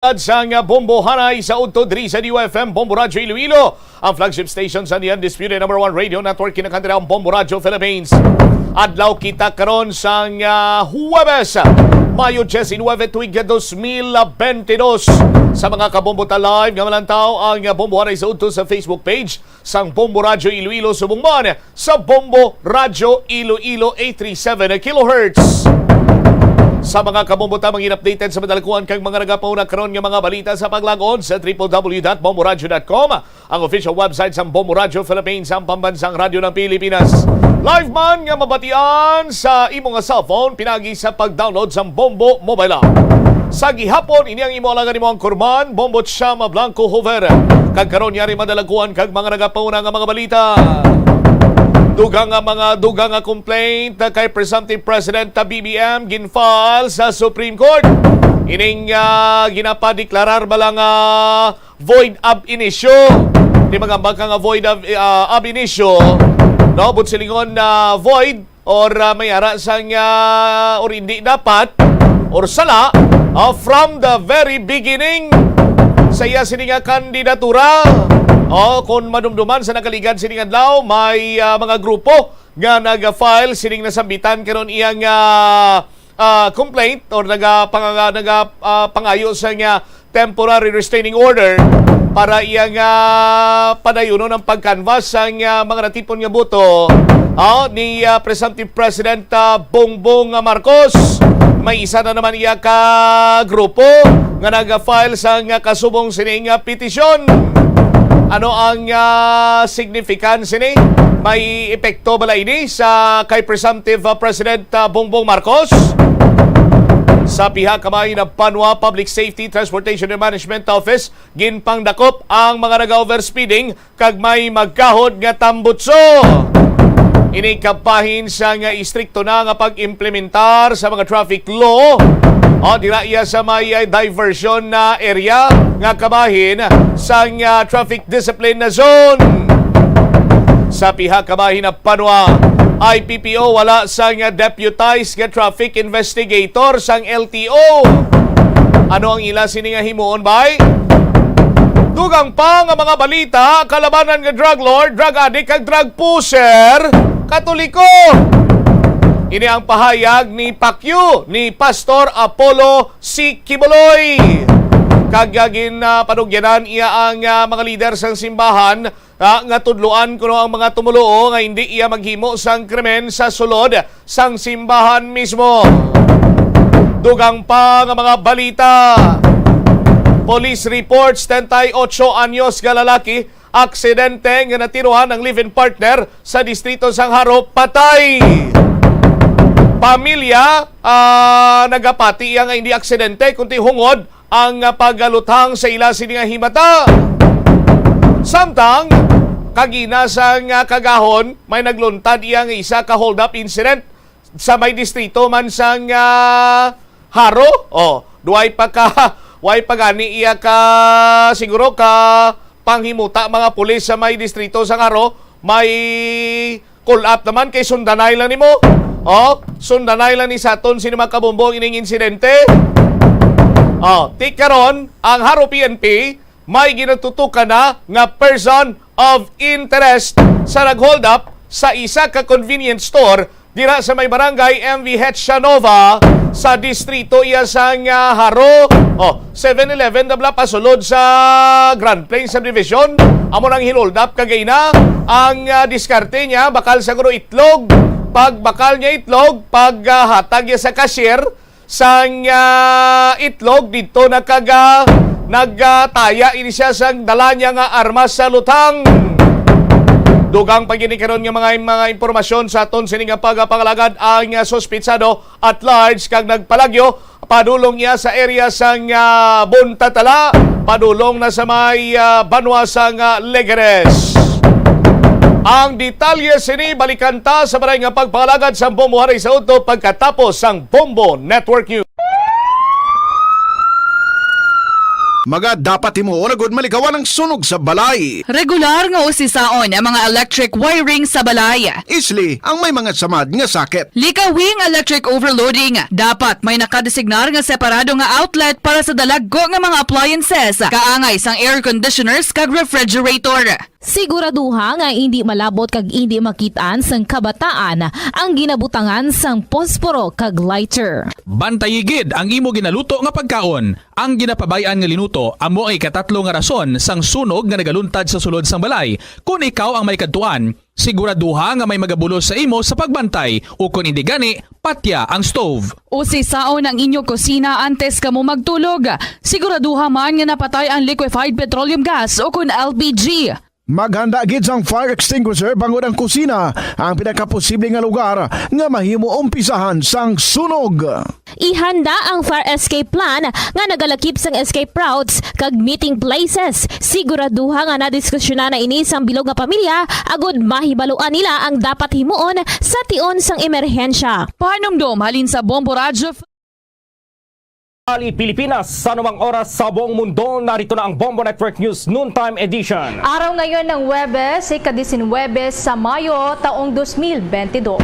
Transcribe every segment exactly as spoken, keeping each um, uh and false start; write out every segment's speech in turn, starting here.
Sang Bombo Hanay sa udto diri sa D U F M, Bombo Radyo Iloilo, ang flagship station sa The Undisputed Number One Radio Network, kinakantira ang Bombo Radyo Philippines. Adlaw kita karon sang, ah, Huwebes, Mayo diecinuebe, tuig dos mil bentidós. Sa mga kabombo ta live nga malantaw ang, ah, Bombo Hanay sa udto sa Facebook page sang Bombo Radyo Iloilo, subong man sa Bombo Radyo Iloilo eight three seven kilohertz. Sa mga kabombo ta mangin updated sa madalakuan kag mga nagapauna karon nga mga balita sa paglagon sa triple W dot bombo radyo dot com, ang official website sang Bombo Radyo Philippines, ang pambansang radyo ng Pilipinas. Live man nga mabatian sa imo nga cellphone pinagi sa pag-download sang Bombo mobile app. Sa gihapon, ini ang imo alagad, imo ang kurman, Bombo Chama Blanco Hover. Kag karon, yari madalaguan kag mga nagapauna nga mga balita. Dugang nga mga, dugang nga complaint kay presumptive president ta B B M gin-file sa Supreme Court. Ining, ah, ginapa-deklarar bala nga void ab initio. Di magambag ka nga void ab, ah, ab initio, no? But silingon na void or, ah, may ara sang, ah, or hindi dapat or sala, ah, from the very beginning sa iya sini nga kandidatura. O, kung madumduman sa nakaligad sining adlaw, may, ah, mga grupo nga nag-file sining nasambitan karon iyang, ah, ah, complaint or nagapanga-, naga-, ah, pangayo sa nga temporary restraining order para iya nga padayunon ang pag-canvass sang, ah, mga natipon nga boto, ah, ni, ah, presumptive President, ah, Bongbong Marcos. May isa na naman iya ka grupo nga nag-file sang, ah, kasubong sining, ah, petisyon. Ano ang, ah, significance ini? May epekto bala ini sa kay presumptive, ah, President, ah, Bongbong Marcos? Sa pihak kamay na Banwa Public Safety Transportation and Management Office, ginpangdakop ang mga naga-overspeeding kag may magkahod nga tambutso. Ini kabahin sa nga istrikto na nga pag-implementar sa mga traffic law, o dira iya sa may, ah, diversion na area nga kabahin sa nga traffic discipline na zone. Sa pihak kabahin na Banwa, I P P O, wala sang, ah, deputized nga traffic investigator sang L T O. Ano ang ila sini nga himuon, bay? Dugang pa nga mga balita, kalabanan nga drug lord, drug addict, kag drug pusher, Katoliko. Ini ang pahayag ni Pacquiao ni Pastor Apollo C. Quiboloy. Kag, ah, gin, ah, panugyanan iya ang, ah, mga lider sang simbahan, ah, nga tudloan kuno ang mga tumoluo nga hindi iya maghimo sang krimen sa sulod sang simbahan mismo. Dugang pa nga mga balita, police reports, setenta y ocho anyos nga lalaki, aksidente nga natirohan ang live-in partner sa distrito sang Jaro, patay. Pamilya, ah, nagapati iya nga hindi aksidente, kundi hungod ang, ah, pagluthang sa ila sini nga himata. Samtang, kagina sang, ah, kagahon, may nagluntad iya nga isa ka hold-up incident sa may distrito man sang, ah, Jaro. Oh, duway pa ka, way pa gani iya ka, siguro ka panghimuta mga pulis sa may distrito sang Jaro, may call up naman kay sundanay lang nimo. Oh, sundanay lang ni sa aton sini mga kabombo ining insidente. Oh, ti karon ang Jaro P N P may ginatutukan na nga person of interest sa nag-hold up sa isa ka convenience store dira sa may barangay M V Hechanova sa distrito iya sang, ah, Jaro. Oh, Seven Eleven na bala pasulod sa Grand Plains Subdivision. Amo nang hin-hold up kagina. Ang, ah, diskarte niya, bakal sa guro itlog. Pagbakal niya itlog, paghatag niya sa cashier sang, ah, itlog, didto nakaga-, nagtaya ini siya sang dala niya nga armas sa luthang. Dugang pa gid ni karon nga mga, mga impormasyon sa aton sini nga pagpangalagad ang, ah, suspitsado at large kag nagpalagyo padulong iya sa area sang, ah, Buntatala, padulong na sa may, ah, banwa sang, ah, Legares. Ang detalye sini balikan ta sa balay nga pagpangalagad sa Bombo Hanay sa udto pagkatapos sang Bombo Network News. Mga dapat himuon agud malikawan ang sunog sa balay. Regular nga usisaon ang mga electric wiring sa balay. Isli ang may mga samad nga sakit. Likawi ang electric overloading. Dapat may nakadesignar nga separado nga outlet para sa dalagko nga mga appliances, kaangay sang air conditioners kag refrigerator. Siguraduha nga indi malabot kag indi makit-an sang kabataan ang ginabutangan sang posporo kag lighter. Bantayi gid ang imo ginaluto nga pagkaon. Ang ginapabay-an nga linuto amo ang ikatatlo nga rason sang sunog nga nagaluntad sa sulod sang balay. Kon ikaw ang may kadtuan, siguraduha nga may magabulos sa imo sa pagbantay, ukon indi gani, patya ang stove. Usisaon ang inyo kusina antes kamo magtulog. Siguraduha man nga napatay ang liquefied petroleum gas ukon L P G. Maghanda gid sang fire extinguisher bangod ang kusina ang pinakaposible nga lugar nga mahimo umpisahan sang sunog. Ihanda ang fire escape plan nga nagalakip sang escape routes kag meeting places. Siguraduha nga nadiskusyunan na ini sang bilog nga pamilya agud mahibaluan nila ang dapat himuon sa tion sang emerhensya. Pahanumdom halin sa Bombo Radyo. Ali Pilipinas, sa anumang oras sa buong mundo, narito na ang Bombo Network News Noontime Edition. Araw ngayon ng Huwebes, ika-disinwebe sa Mayo, taong dos mil benti dos.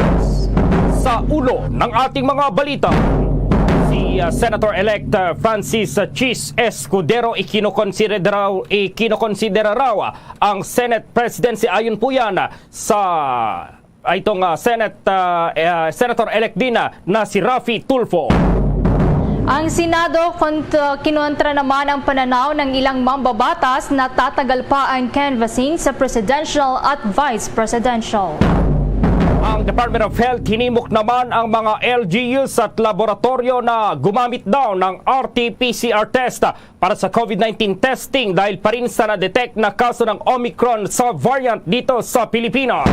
Sa ulo ng ating mga balita, si, uh, Senator-elect, uh, Francis, uh, Chiz Escudero ikinokonsidera raw, ikinokonsidera raw ang Senate presidency. Ayon po yan sa, ah, itong, ah, Senate, ah, eh, Senator-elect din, ah, na si Raffy Tulfo. Ang Senado kont-, kinontra naman ang pananaw ng ilang mambabatas na tatagal pa ang canvassing sa presidential at vice presidential. Ang Department of Health hinimok naman ang mga L G Us at laboratoryo na gumamit daw ng R T P C R test para sa COVID nineteen testing dahil pa rin sa na-detect na kaso ng Omicron sa variant dito sa Pilipinas.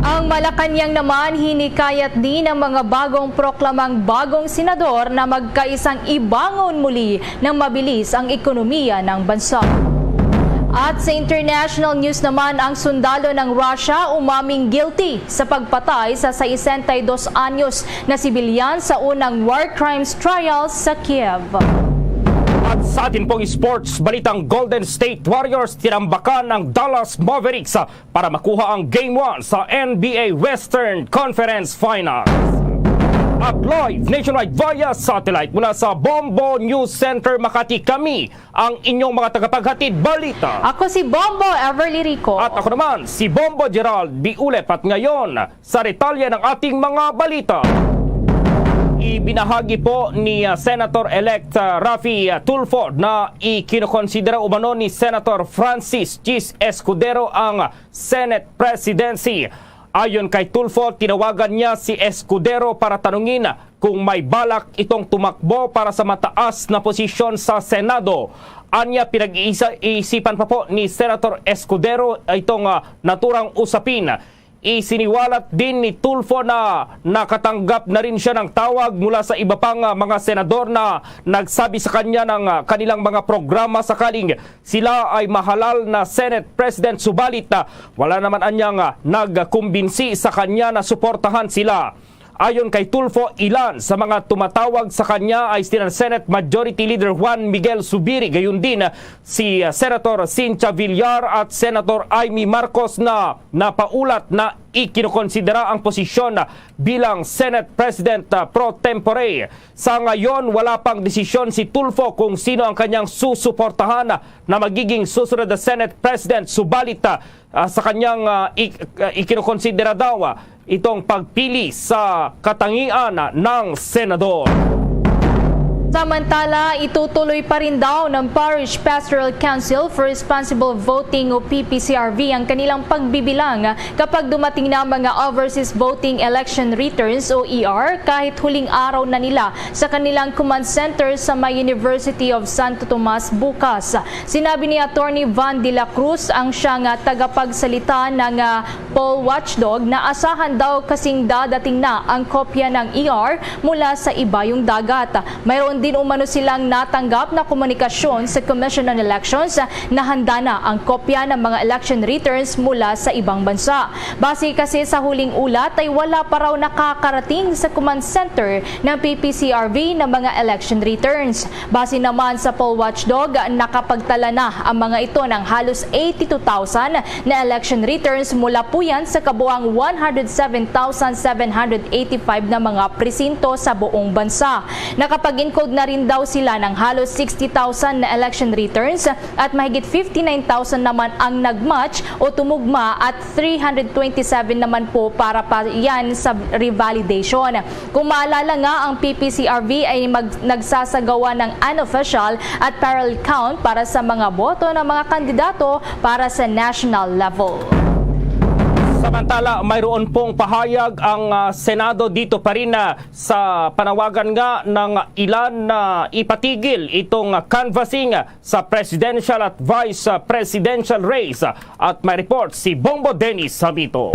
Ang Malacañang naman hinikayat din ang mga bagong proklamang bagong senador na magkaisang ibangon muli ng mabilis ang ekonomiya ng bansa. At sa international news naman, ang sundalo ng Russia umaming guilty sa pagpatay sa sesenta y dos anyos na sibilyan sa unang war crimes trial sa Kiev. At sa atin pong sports balitang, Golden State Warriors tinambakan ang Dallas Mavericks, ah, para makuha ang Game one sa N B A Western Conference Finals. At live nationwide via satellite mula sa Bombo News Center Makati, kami ang inyong mga tagapaghatid balita. Ako si Bombo Everly Rico. At ako naman, si Bombo Gerald Biulet. At ngayon, sa detalye ng ating mga balita. Ibinahagi po ni, ah, Senator-elect, ah, Raffy, ah, Tulfo na ikinokonsidera umano ni Senator Francis Chiz Escudero ang Senate presidency. Ayon kay Tulfo, tinawagan niya si Escudero para tanungin kung may balak itong tumakbo para sa mataas na posisyon sa Senado. Anya, pinag-iisa-, isipan pa po ni Senator Escudero itong, ah, naturang usapin. Isiniwalat din ni Tulfo na nakatanggap na rin siya ng tawag mula sa iba pang, ah, mga senador na nagsabi sa kanya ng, ah, kanilang mga programa sakaling sila ay mahalal na Senate President, subalit, ah, wala naman anyang, ah, nagkumbinsi sa kanya na suportahan sila. Ayon kay Tulfo, ilan sa mga tumatawag sa kanya ay sina Senate Majority Leader Juan Miguel Zubiri, gayon din si, uh, Senator Cynthia Villar at Senator Imee Marcos na napaulat na ikinokonsidera ang posisyon bilang Senate President, uh, pro tempore. Sa ngayon, wala pang desisyon si Tulfo kung sino ang kanyang susuportahan na magiging susunod na Senate President, subalit, uh, ah, sa kanyang, ah, ik-, ah, ikinokonsidera daw, ah, itong pagpili sa katangian, ah, ng senador. Samantala, itutuloy pa rin daw ng Parish Pastoral Council for Responsible Voting o P P C R V ang kanilang pagbibilang kapag dumating na ang mga overseas voting election returns o E R kahit huling araw na nila sa kanilang command center sa may University of Santo Tomas bukas. Sinabi ni Attorney Van de la Cruz, ang siya nga tagapagsalita ng, ah, poll watchdog, na asahan daw kasing dadating na ang kopya ng E R mula sa ibayong dagat. Mayroon Din umano silang natanggap na komunikasyon sa Commission on Elections na handa na ang kopya ng mga election returns mula sa ibang bansa. Base kasi sa huling ulat ay wala pa raw nakakarating sa command center ng P P C R V ng mga election returns. Base naman sa poll watchdog, nakapagtala na ang mga ito ng halos eighty-two thousand na election returns mula po yan sa kabuang one hundred seven thousand seven hundred eighty-five na mga presinto sa buong bansa. Nakapag-encode na rin daw sila ng halos sixty thousand na election returns at mahigit fifty-nine thousand naman ang nag-match o tumugma at three hundred twenty-seven naman po para pa yan sa revalidation. Kung maalala nga, ang P P C R V ay mag-, nagsasagawa ng unofficial at parallel count para sa mga boto ng mga kandidato para sa national level. Samantala, mayroon pong pahayag ang, ah, Senado dito pa rin, ah, sa panawagan nga ng ilan na ipatigil itong canvassing sa presidential at vice presidential race. At may report si Bombo Dennis Samito.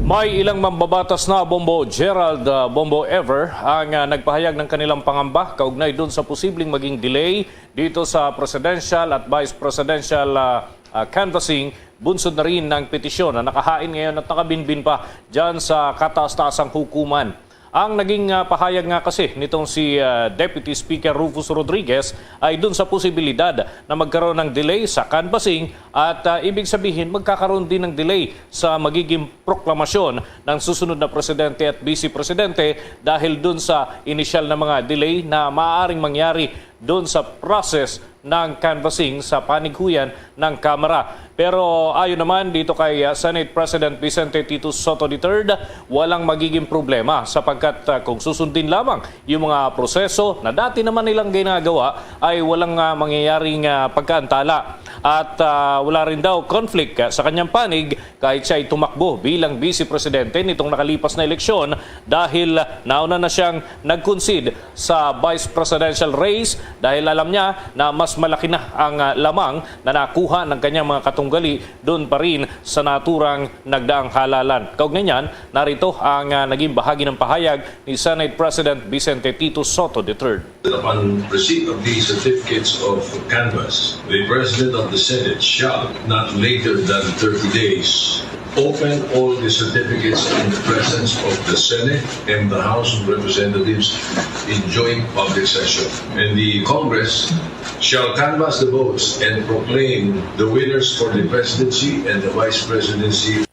May ilang mambabatas na, Bombo Gerald, ah, Bombo Ever, ang, ah, nagpahayag ng kanilang pangamba kaugnay dun sa posibleng maging delay dito sa presidential at vice presidential, ah, ah, canvassing, bunsod na rin ng petisyon na nakahain ngayon at nakabinbin pa dyan sa kataas-taasang hukuman. Ang naging, ah, pahayag nga kasi nitong si, ah, Deputy Speaker Rufus Rodriguez ay dun sa posibilidad na magkaroon ng delay sa canvassing at, ah, ibig sabihin magkakaroon din ng delay sa magiging proklamasyon ng susunod na presidente at vice presidente dahil dun sa inisyal na mga delay na maaaring mangyari dun sa process ng canvassing sa panighuyan ng Kamara. Pero ayon naman dito kay, ah, Senate President Vicente Tito Sotto the third, walang magiging problema sapagkat, ah, kung susundin lamang yung mga proseso na dati naman nilang ginagawa, ay walang, ah, mangyayaring, ah, pagkaantala. At, ah, wala rin daw conflict, ah, sa kanyang panig kahit siya ay tumakbo bilang vice presidente nitong nakalipas na eleksyon dahil nauna na siyang nag-concede sa vice presidential race dahil alam niya na mas malaki na ang, ah, lamang na nakuha ng kanyang mga katunggali doon pa rin sa naturang nagdaang halalan. Kaugnay niyan, narito ang, ah, naging bahagi ng pahayag ni Senate President Vicente Tito Sotto the third. Upon receipt of the certificates of canvass, the President of the Senate shall, not later than thirty days, open all the certificates in the presence of the Senate and the House of Representatives in joint public session. And the Congress shall canvass the votes and proclaim the winners for the presidency and the vice presidency.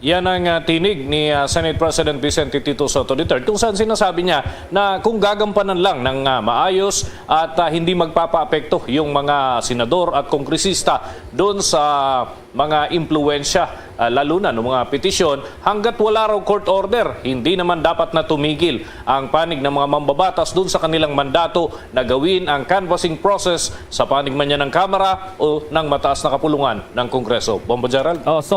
Yan ang, ah, tinig ni, ah, Senate President Vicente Tito Sotto the third, kung saan sinasabi niya na kung gagampanan lang ng, ah, maayos at, ah, hindi magpapaapekto yung mga senador at kongresista doon sa mga impluwensya, ah, lalo na ng mga petisyon, hanggat wala raw court order, hindi naman dapat na tumigil ang panig ng mga mambabatas doon sa kanilang mandato na gawin ang canvassing process sa panig man niya ng Kamara o ng mataas na kapulungan ng Kongreso. Bombo Gerald? Oh, so,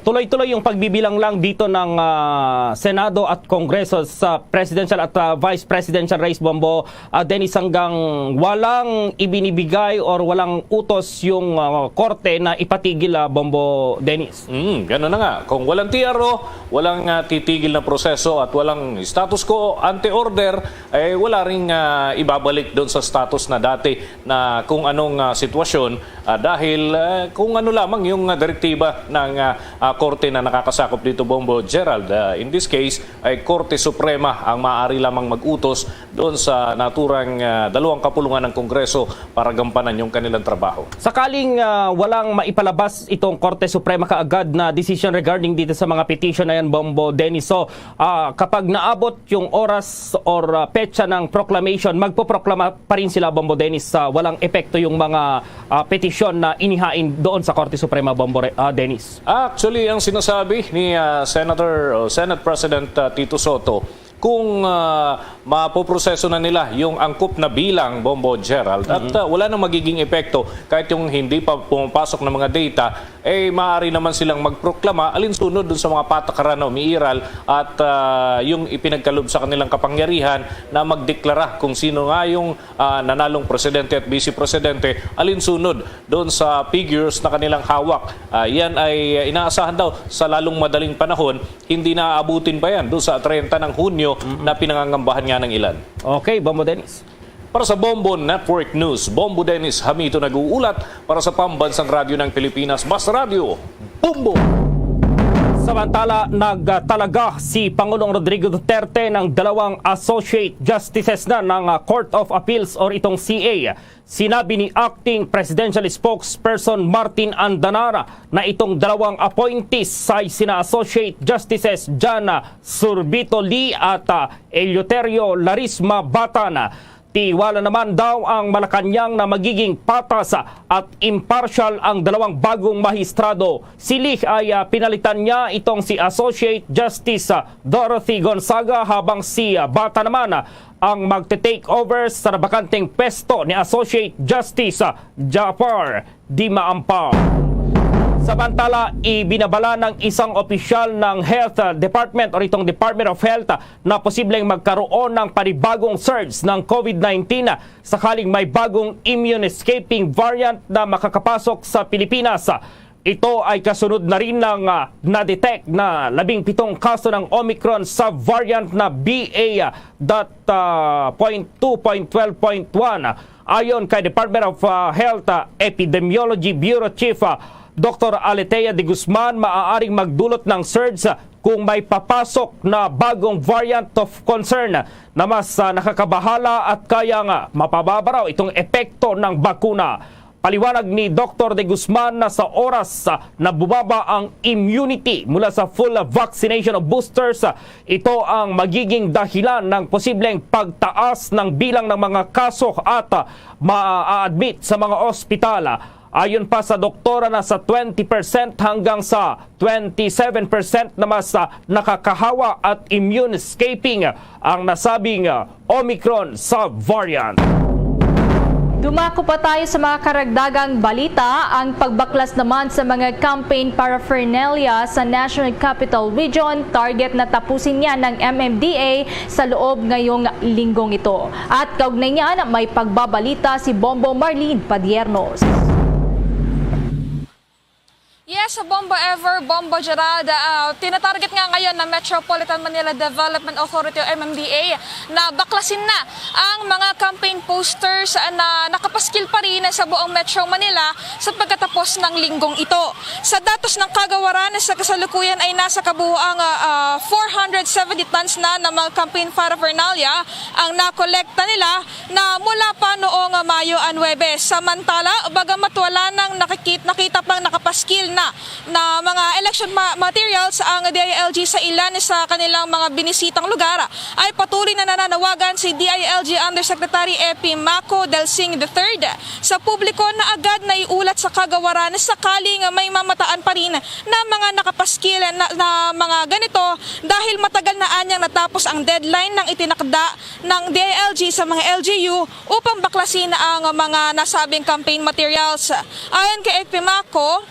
tuloy-tuloy yung pagbibilang lang dito ng, ah, Senado at Kongreso sa presidential at, ah, vice presidential race, Bombo, ah, Dennis, hanggang walang ibinibigay or walang utos yung, ah, korte na ipatigil, ah, Bombo Dennis. Mm, ganun na nga. Kung walang T R O, walang, ah, titigil na proseso at walang status quo ante order, eh, wala ring, ah, ibabalik doon sa status na dati na kung anong, ah, sitwasyon, ah, dahil, ah, kung ano lamang yung, ah, direktiba ng, ah, ah, korte na nakakasakop dito, Bombo Gerald. Ah, in this case, ay Korte Suprema ang maaari lamang mag-utos doon sa naturang, ah, dalawang kapulungan ng Kongreso para gampanan yung kanilang trabaho. Sakaling, ah, walang maipalabas itong Korte Suprema kaagad na decision regarding dito sa mga petition na yan, Bombo Dennis. So, ah, kapag naabot yung oras or, ah, petsa ng proclamation, magpoproklama pa rin sila, Bombo Dennis, sa walang epekto yung mga, ah, petisyon na inihain doon sa Korte Suprema, Bombo Re-, ah, Dennis. Actually, ang sinasabi ni, ah, Senator, o Senate President, ah, Tito Sotto, kung, ah, mapoproseso na nila yung angkop na bilang, Bombo Gerald, at, Mhm. ah, wala nang magiging epekto kahit yung hindi pa pumapasok ng mga data, eh, maaari naman silang magproklama alinsunod dun sa mga patakaran na umiiral at, ah, yung ipinagkalob sa kanilang kapangyarihan na magdeklara kung sino nga yung, ah, nanalong presidente at vice presidente alinsunod doon sa figures na kanilang hawak. Ah, yan ay inaasahan daw sa lalong madaling panahon, hindi na aabutin pa yan doon sa treinta ng Hunyo Mm-mm. na pinangangambahan nga ng ilan. Okay, Bombo Dennis. Para sa Bombo Network News, Bombo Dennis Hamito nag-uulat. Para sa Pambansang Radyo ng Pilipinas, Mas Radyo, Bombo! Samantala, nagtalaga si Pangulong Rodrigo Duterte ng dalawang Associate Justices na ng, ah, Court of Appeals or itong C A. Sinabi ni Acting Presidential Spokesperson Martin Andanar na itong dalawang appointees ay sina Associate Justices John Surbito Lee at, ah, Eleuterio Larisma Batan. Tiwala naman daw ang Malacañang na magiging patas at impartial ang dalawang bagong mahistrado. Si Lee ay, ah, pinalitan niya itong si Associate Justice, ah, Dorothy Gonzaga, habang si, ah, Bata naman, ah, ang magte-take over sa nabakanteng pwesto ni Associate Justice, ah, Jafar Di Maampaw. Samantala, ibinabala ng isang opisyal ng Health, ah, Department o itong Department of Health, ah, na posibleng magkaroon ng panibagong surge ng COVID nineteen sakaling may bagong immune escaping variant na makakapasok sa Pilipinas. Ito ay kasunod na rin ng, ah, na-detect na labing pitong kaso ng Omicron subvariant na B A dot, ah, point two point twelve point one. Ayon kay Department of, ah, Health, ah, Epidemiology Bureau Chief, ah, Doktor Aletea de Guzman, maaaring magdulot ng surge, ah, kung may papasok na bagong variant of concern na mas, ah, nakakabahala at kayang, ah, mapababa raw itong epekto ng bakuna. Paliwanag ni Doktor de Guzman na sa oras, ah, na bumaba ang immunity mula sa full vaccination o boosters, ah, ito ang magiging dahilan ng posibleng pagtaas ng bilang ng mga kaso at, ah, ma-admit sa mga ospital. Ayon pa sa doktora, nasa twenty percent hanggang sa twenty-seven percent na mas, ah, nakakahawa at immune escaping ang nasabing, ah, Omicron subvariant. Dumako pa tayo sa mga karagdagang balita. Ang pagbaklas naman sa mga campaign paraphernalia sa National Capital Region, target na tapusin niya ng M M D A sa loob ngayong linggong ito. At kaugnay niyan, may pagbabalita si Bombo Marlene Padiernos. Yes, Bombo Ever, Bombo Gerald, ah, tinatarget nga ngayon ng Metropolitan Manila Development Authority o M M D A na baklasin na ang mga campaign posters na nakapaskil pa rin sa buong Metro Manila sa pagkatapos ng linggong ito. Sa datos ng kagawaran, sa kasalukuyan ay nasa kabuuang, ah, ah, four hundred seventy tons na ng mga campaign paraphernalia ang nakolekta nila na mula pa noong Mayo a nuebe. Samantala, bagamat wala nang nakikit-, nakita pang nakapaskil na, na mga election ma-, materials ang D I L G sa ilan sa kanilang mga binisitang lugar, ay patuloy na nananawagan si D I L G Undersecretary Epi Maco Delsing the third sa publiko na agad na iulat sa kagawaran sakaling may mamataan pa rin na mga nakapaskil na, na mga ganito dahil matagal na anyang natapos ang deadline ng itinakda ng D I L G sa mga L G U upang baklasin ang mga nasabing campaign materials. Ayon kay Epi Maco,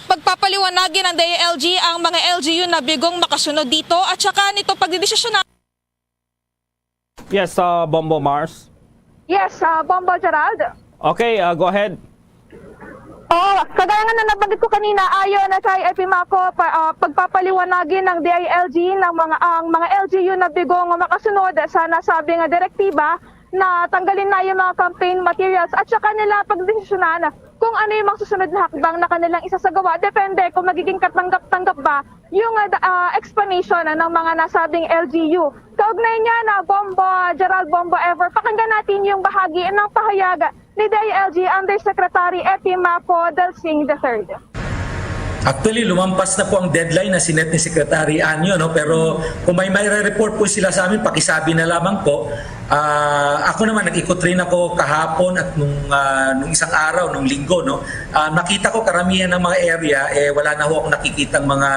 pagpapaliwanagin ng D I L G ang mga L G U na bigong makasunod dito at saka nito pagdidesisyonan. Yes, uh, Bombo Mars. Yes, uh, Bombo Gerald. Okay, uh, go ahead. Oo, kagaya nga na nabanggit ko kanina, ayon na kay Epi Maco, pa, ah, pagpapaliwanagin ng D I L G ng mga, ang mga L G U na bigong makasunod sa nasabing direktiba na tanggalin na yung mga campaign materials at saka nila pagdesisyonan kung ano yung mga susunod na hakbang na kanilang isasagawa. Depende kung magiging katanggap-tanggap ba yung, ah, explanation ng mga nasabing L G U. Kaugnay niya na Bombo, Gerald Bombo Ever, pakinggan natin yung bahagi ng pahayag ni D I L G Undersecretary Epi Maco Delsing the third. Actually, lumampas na po ang deadline na sinet ni Secretary Anyo, no? Pero kung may, may report po sila sa amin, pakisabi na lamang po. Ah, ako naman, nag-ikot rin ako kahapon at nung, ah, nung isang araw, nung linggo, no? Ah, nakita ko karamihan ng mga area, eh, wala na ho akong nakikitang mga,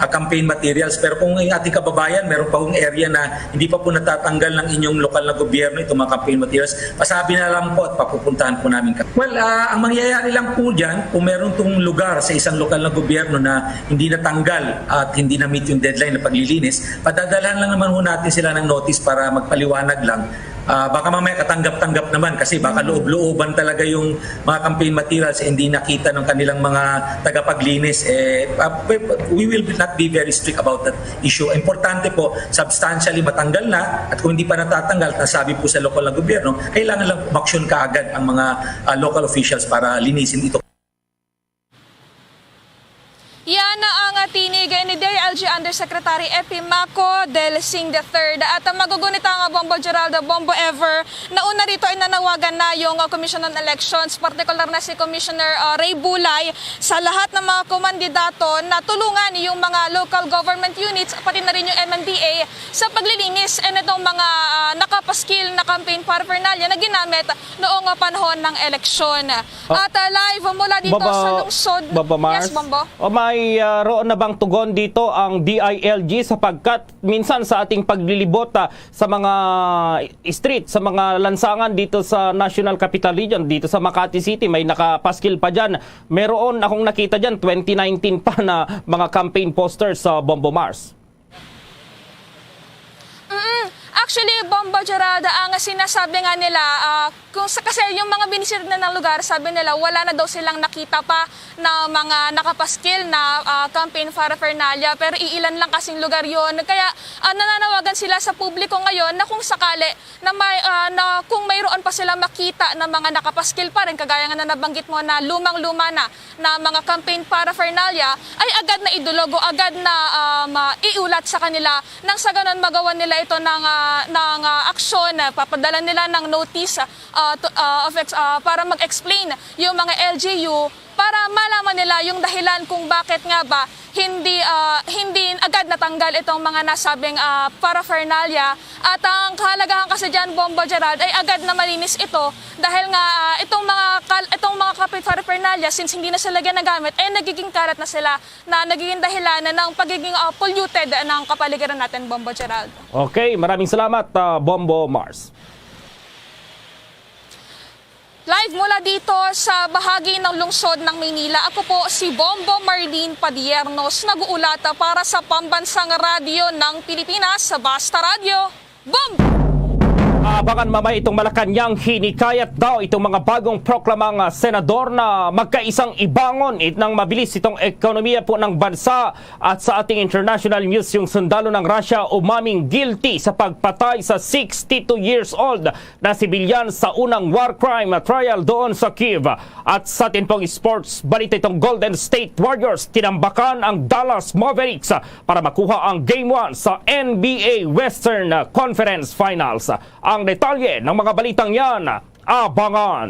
ah, campaign materials. Pero kung yung ating kababayan, meron pa hong area na hindi pa po natatanggal ng inyong lokal na gobyerno itong mga campaign materials, pasabi na lang po at papupuntahan po namin ka-. Well, ah, ang mangyayari lang po dyan, kung meron tong lugar sa isang lokal na gobyerno na hindi natanggal at hindi na-meet yung deadline na paglilinis, padadalhan lang naman ho natin sila ng notice para magpaliwanag lang Ah, baka mamaya katanggap-tanggap naman kasi baka loob-looban talaga yung mga campaign materials, eh, hindi nakita ng kanilang mga tagapaglinis. Eh, ah, we, we will not be very strict about that issue. Importante po, substantially matanggal na, at kung hindi pa natatanggal, nasabi po sa lokal na gobyerno, kailangan lang umaksyon kaagad ang mga, ah, local officials para linisin ito. Yan ang tinig ni D I L G Undersecretary Epimaco Del Sing the third. At magugunita nga Bombo Geraldo, Bombo Ever, nauna rito ay nanawagan na yung, uh, Commission on Elections, partikular na si Commissioner, uh, Ray Bulay, sa lahat ng mga kumandidato na tulungan yung mga local government units, pati na rin yung M M D A, sa paglilinis, eh, nitong mga, uh, nakapaskil na campaign paraphernalia na ginamit noong, uh, panahon ng eleksyon. At, uh, live mula dito sa lungsod. Bombo Mars? Yes, Bombo. O may, uh, roon na bang tugon dito ang D I L G, sapagkat minsan sa ating paglilibot, uh, sa mga street, sa mga lansangan dito sa National Capital Region, dito sa Makati City, may nakapaskil pa dyan. Meron akong nakita dyan, twenty nineteen pa na mga campaign posters sa Bombo Mars. Mm. Actually, Bombo Gerald, ang sinasabi nga nila, ah, kung sa, kasi yung mga binisita na ng lugar, sabi nila, wala na daw silang nakita pa na mga nakapaskil na, ah, campaign paraphernalia. Pero iilan lang kasing lugar yon. Kaya, ah, nananawagan sila sa publiko ngayon na kung sakali na may, ah, na kung mayroon pa sila makita na mga nakapaskil pa rin, kagaya nga na nabanggit mo na lumang-luma na, na mga campaign paraphernalia ay agad na idulog o agad na, um, ah, iulat sa kanila nang sa ganon magawan nila ito ng, ah, ng, ah, aksyon. Ah, papadala nila ng notice, ah, to, ah, of ex-, ah, para mag-explain yung mga L G U para malaman nila yung dahilan kung bakit nga ba hindi, ah, hindi agad natanggal itong mga nasabing, ah, paraphernalia. At ang kahalagahan kasi dyan, Bombo Gerald, ay agad na malinis ito dahil nga, ah, itong mga kal-, itong mga campaign paraphernalia, since hindi na sila ginagamit, ay nagiging kalat na sila na nagiging dahilan na ng pagiging, ah, polluted ng kapaligiran natin, Bombo Gerald. Okay, maraming salamat, ah, Bombo Mars. Live mula dito sa bahagi ng lungsod ng Maynila, ako po si Bombo Marlene Padiernos, nag-uulat para sa Pambansang Radyo ng Pilipinas, Basta Radyo. Bombo! Abangan mamaya itong Malacañang, hinikayat daw itong mga bagong proklamang, ah, senador na magkaisang ibangon it nang mabilis itong ekonomiya po ng bansa. At sa ating international news, yung sundalo ng Russia umaming guilty sa pagpatay sa sixty-two years old na sibilyan sa unang war crime trial doon sa Kyiv. At sa atin pong sports balita, itong Golden State Warriors tinambakan ang Dallas Mavericks para makuha ang Game one sa N B A Western Conference Finals. Ang detalye ng mga balitang yan, abangan.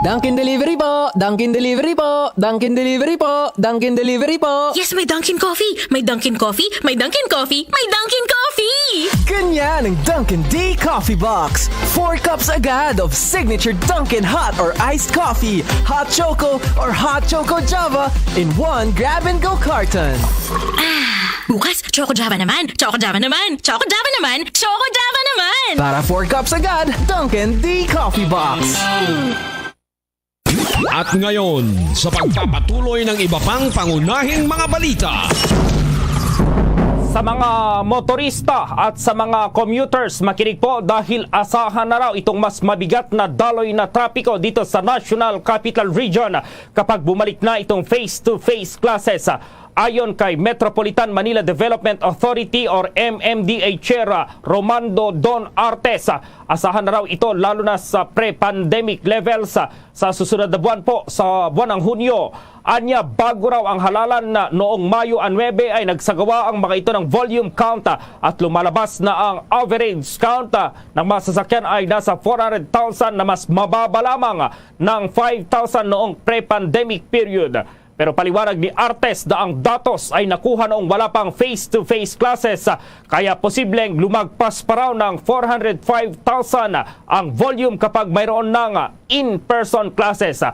Dunkin Delivery po! Dunkin Delivery po! Dunkin Delivery po! Dunkin Delivery po! Yes, may Dunkin Coffee! May Dunkin Coffee! May Dunkin Coffee! May Dunkin Coffee! Ganyan ang Dunkin D Coffee Box. Four cups agad of signature Dunkin hot or iced coffee, hot choco or hot choco Java in one grab and go carton. Bukas, Choco Java naman! Choco Java naman! Choco Java naman! Choco Java naman! Para four cups agad, Dunkin D Coffee Box. At ngayon, sa pagpapatuloy ng iba pang pangunahing mga balita. Sa mga motorista at sa mga commuters, makinig po dahil asahan na raw itong mas mabigat na daloy na trapiko dito sa National Capital Region kapag bumalik na itong face-to-face classes. Ayon kay Metropolitan Manila Development Authority or M M D A Chair Romando Don Artes, asahan na raw ito lalo na sa pre-pandemic levels sa susunod na buwan po, sa buwan ng Hunyo. Anya, bago raw ang halalan na noong Mayo a nuebe ay nagsagawa ang mga ito ng volume count at lumalabas na ang average count ng mga sasakyan ay nasa four hundred thousand na mas mababa lamang ng five thousand noong pre-pandemic period. Pero paliwanag ni Artes na ang datos ay nakuha noong wala pang face-to-face classes, kaya posibleng lumagpas pa raw ng four hundred five thousand ang volume kapag mayroon ng in-person classes.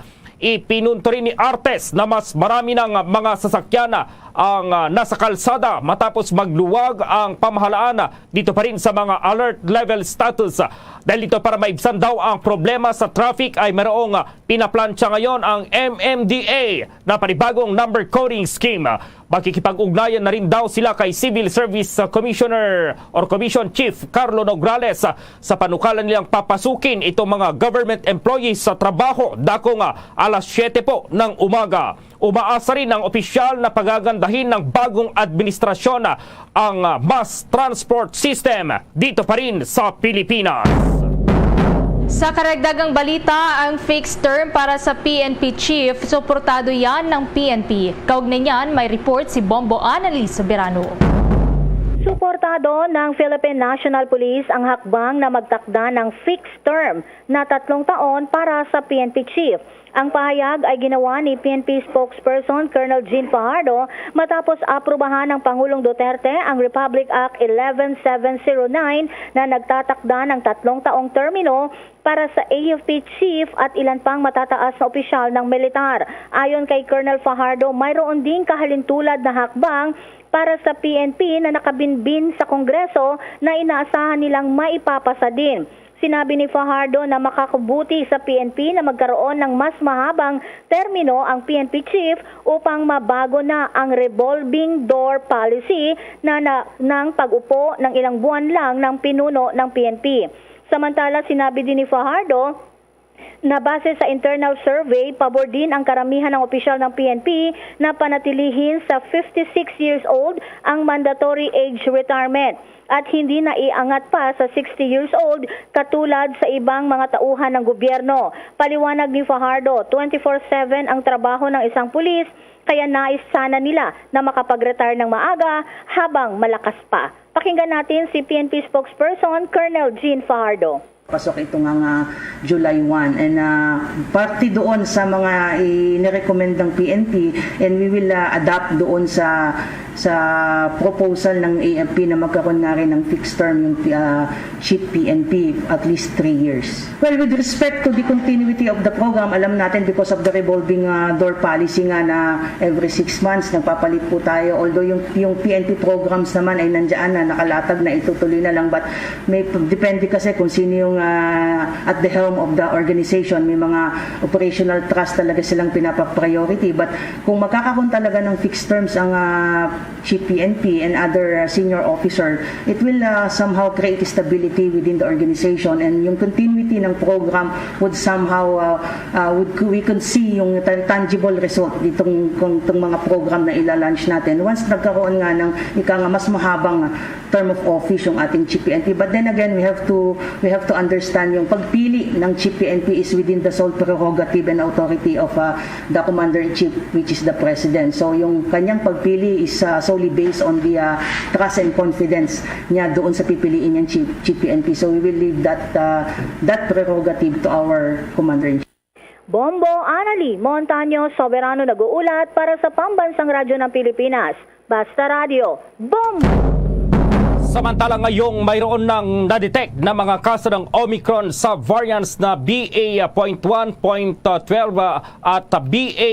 Ipinunto rin ni Artes na mas marami ng mga sasakyan ang, ah, nasa kalsada matapos magluwag ang pamahalaan dito pa rin sa mga alert level status. Dahil dito, para maibsan daw ang problema sa traffic ay mayroong pinaplantsa ngayon ang M M D A na panibagong number coding scheme. Pakikipag-ugnayan na rin daw sila kay Civil Service, uh, Commissioner or Commission Chief Carlo Nograles, uh, sa panukalan nilang papasukin itong mga government employees sa trabaho dakong, uh, alas siyete po ng umaga. Umaasa rin ang opisyal na pagagandahin ng bagong administrasyon, uh, ang, uh, mass transport system dito pa rin sa Pilipinas. Sa karagdagang balita, ang fixed term para sa P N P chief, suportado yan ng P N P. Kaugnay niyan, may report si Bombo Annalise Soberano. Suportado ng Philippine National Police ang hakbang na magtakda ng fixed term na tatlong taon para sa P N P chief. Ang pahayag ay ginawa ni P N P spokesperson Colonel Jean Fajardo matapos aprubahan ng Pangulong Duterte ang Republic Act eleven seven zero nine na nagtatakda ng tatlong taong termino para sa A F P chief at ilan pang matataas na opisyal ng militar. Ayon kay Colonel Fajardo, mayroon ding kahalintulad na hakbang para sa P N P na nakabinbin sa Kongreso na inaasahan nilang maipapasa din. Sinabi ni Fajardo na makakabuti sa P N P na magkaroon ng mas mahabang termino ang P N P chief upang mabago na ang revolving door policy na, na ng pag-upo ng ilang buwan lang ng pinuno ng P N P. Samantala, sinabi din ni Fajardo na base sa internal survey, pabor din ang karamihan ng opisyal ng P N P na panatilihin sa fifty-six years old ang mandatory age retirement at hindi na iangat pa sa sixty years old katulad sa ibang mga tauhan ng gobyerno. Paliwanag ni Fajardo, twenty-four seven ang trabaho ng isang pulis, kaya nais sana nila na makapag-retire ng maaga habang malakas pa. Pakinggan natin si P N P spokesperson Colonel Jean Fajardo. Pasok ito nga, nga July one. And, ah, parte doon sa mga inirekomendang P N P, and we will, ah, adapt doon sa, sa proposal ng A F P na magkaroon nga rin ng fixed term yung, ah, chief P N P, at least three years. Well, with respect to the continuity of the program, alam natin because of the revolving, ah, door policy nga na every six months nagpapalit po tayo. Although yung, yung P N P programs naman ay nandiyan na, nakalatag na, itutuloy na lang. But may p-, depende kasi kung sino yung, ah, at the helm of the organization. May mga operational trust talaga silang pinapa-priority. But kung magkakaroon talaga ng fixed terms ang, ah, chief P N P and other, uh, senior officer, it will, uh, somehow create stability within the organization, and yung continuity ng program would somehow, uh, uh, would, we could see yung tan-, tangible result ditong, kung, itong mga program na ila-launch natin once nagkaroon nga ng ika nga mas mahabang term of office yung ating chief P N P. But then again, we have to, we have to understand yung pagpili ng chief P N P is within the sole prerogative and authority of, uh, the commander-in-chief, which is the president. So, yung kanyang pagpili is, uh, solely based on the, uh, trust and confidence niya doon sa pipiliin niyang chief, chief P N P. So, we will leave that, uh, that prerogative to our commander-in-chief. Bombo Anali Montaño Soberano nag-uulat para sa Pambansang Radyo ng Pilipinas. Basta Radyo, Bombo! Samantala ngayong mayroon nang na-detect na mga kaso ng Omicron sa variants na B A point one point twelve at B A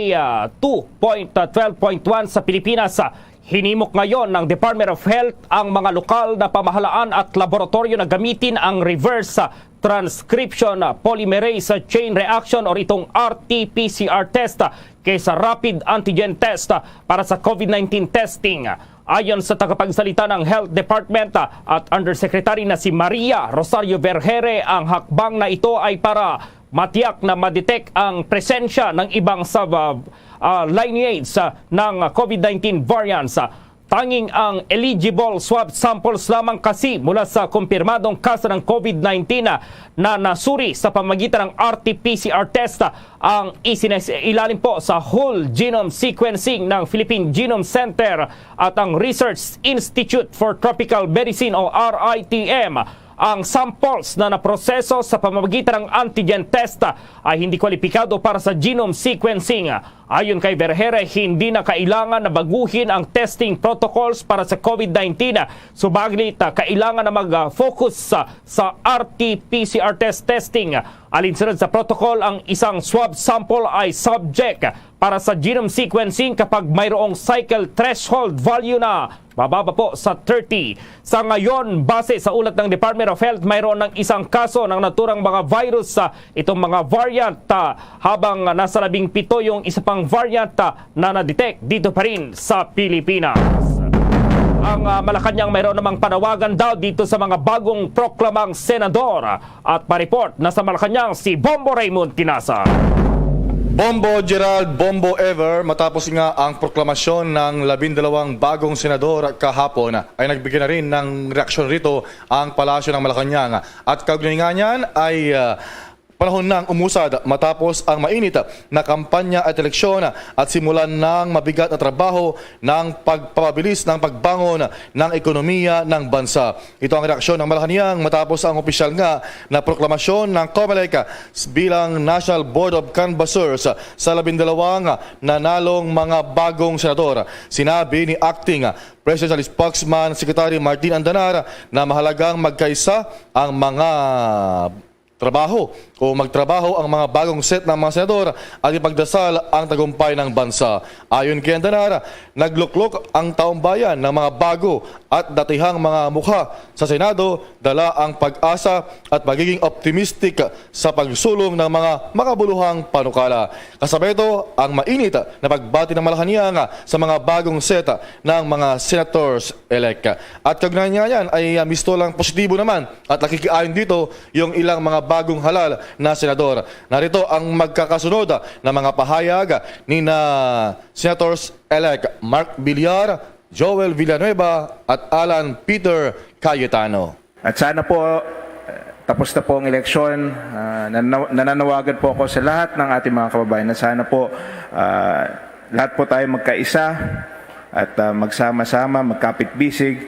two point twelve point one sa Pilipinas, hinimok ngayon ng Department of Health ang mga lokal na pamahalaan at laboratorio na gamitin ang reverse transcription polymerase chain reaction o itong R T P C R test kaysa rapid antigen test para sa COVID nineteen testing. Ayon sa tagapagsalita ng Health Department at Undersecretary na si Maria Rosario Vergere, ang hakbang na ito ay para matiyak na ma-detect ang presensya ng ibang sub, ah, ah, lineage, ah, ng COVID nineteen variants. Tanging ang eligible swab samples lamang kasi mula sa kumpirmadong kaso ng COVID nineteen na, na nasuri sa pamagitan ng R T P C R test ang isinailalim po sa whole genome sequencing ng Philippine Genome Center at ang Research Institute for Tropical Medicine o R I T M. Ang samples na naproseso sa pamamagitan ng antigen test ay hindi kwalipikado para sa genome sequencing. Ayon kay Vergere, hindi na kailangan na baguhin ang testing protocols para sa COVID nineteen. Subalit, ah, kailangan na mag-focus sa, sa R T P C R test testing. Alinsunod sa protocol, ang isang swab sample ay subject para sa genome sequencing kapag mayroong cycle threshold value na mababa po sa thirty. Sa ngayon, base sa ulat ng Department of Health, mayroon ng isang kaso ng naturang mga virus sa itong mga variant, ah, habang nasa labing pito yung isa pang variant, ah, na na-detect dito pa rin sa Pilipinas. Ang, ah, Malacañang mayroon namang panawagan daw dito sa mga bagong proklamang senador, at pa-report na sa Malacañang si Bombo Raymond Tinaza. Bombo Gerald, Bombo Ever, matapos nga ang proklamasyon ng labindalawang bagong senador kahapon, ay nagbigay na rin ng reaksyon rito ang Palasyo ng Malacañang. At kaugnay nga niyan ay, ah, panahon nang umusad matapos ang mainit na kampanya at eleksyon at simulan ng mabigat na trabaho ng pagpapabilis ng pagbangon ng ekonomiya ng bansa. Ito ang reaksyon ng Malacañang matapos ang opisyal nga na proklamasyon ng COMELEC bilang National Board of Canvassers sa labindalawang nanalong mga bagong senador. Sinabi ni Acting Presidential Spokesman Secretary Martin Andanar na mahalagang magkaisa ang mga trabaho o magtrabaho ang mga bagong set ng mga senador at ipagdasal ang tagumpay ng bansa. Ayon kay Andanar, nagluklok ang taong bayan ng mga bago at datihang mga mukha sa Senado, dala ang pag-asa at pagiging optimistic sa pagsulong ng mga makabuluhang panukala. Kasabay ito ang mainit na pagbati ng Malacañang sa mga bagong set ng mga senators-elect. At kaugnay niyan ay, ah, misto lang positibo naman at nakikiayon dito yung ilang mga bagong halal na senador. Narito ang magkakasunod na mga pahayag ni na Senators-elect Mark Villar, Joel Villanueva at Alan Peter Cayetano. At sana po, eh, tapos na po ang eleksyon, ah, nananaw-, nananawagan po ako sa lahat ng ating mga kababayan na sana po, ah, lahat po tayo magkaisa at, ah, magsama-sama, magkapit-bisig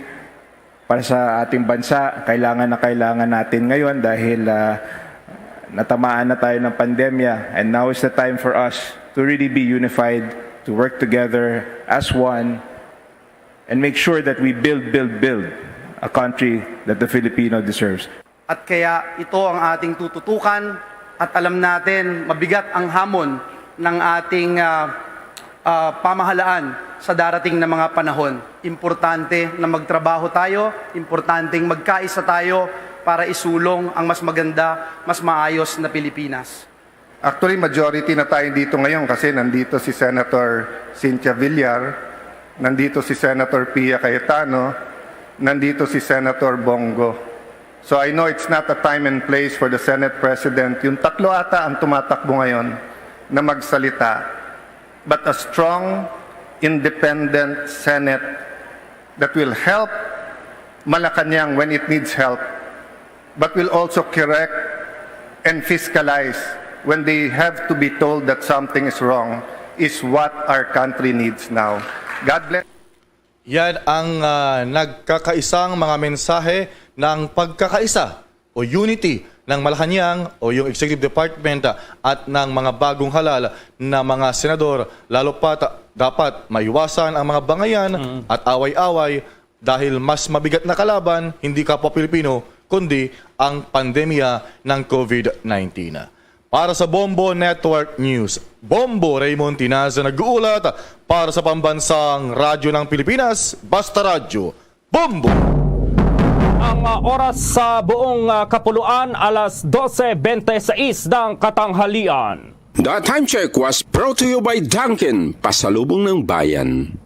para sa ating bansa. Kailangan na kailangan natin ngayon dahil, ah, natamaan na tayo ng pandemya, and now is the time for us to really be unified, to work together as one, and make sure that we build, build, build a country that the Filipino deserves. At kaya ito ang ating tututukan, at alam natin mabigat ang hamon ng ating, ah, ah, pamahalaan sa darating na mga panahon. Importante na magtrabaho tayo, importanteng magkaisa tayo para isulong ang mas maganda, mas maayos na Pilipinas. Actually, majority na tayo dito ngayon kasi nandito si Senator Cynthia Villar, nandito si Senator Pia Cayetano, nandito si Senator Bong Go. So I know it's not a time and place for the Senate President. Yung tatlo ata ang tumatakbo ngayon na magsalita. But a strong, independent Senate that will help Malacañang when it needs help, but will also correct and fiscalize when they have to be told that something is wrong, is what our country needs now. God bless. Yan ang, ah, nagkakaisang mga mensahe ng pagkakaisa o unity ng Malacañang o yung executive department, ah, at ng mga bagong halal na mga senador. Lalo pa ta-, dapat maiwasan ang mga bangayan Mm. at away-away dahil mas mabigat na kalaban, hindi kapwa Pilipino, kundi ang pandemya ng covid nineteen. Para sa Bombo Network News, Bombo Raymond Tinaza nag-uulat para sa Pambansang Radyo ng Pilipinas, Basta Radyo, Bombo! Ang, ah, oras sa buong, ah, kapuluan, alas dose bente sais ng katanghalian. The time check was brought to you by Dunkin, pasalubong ng bayan.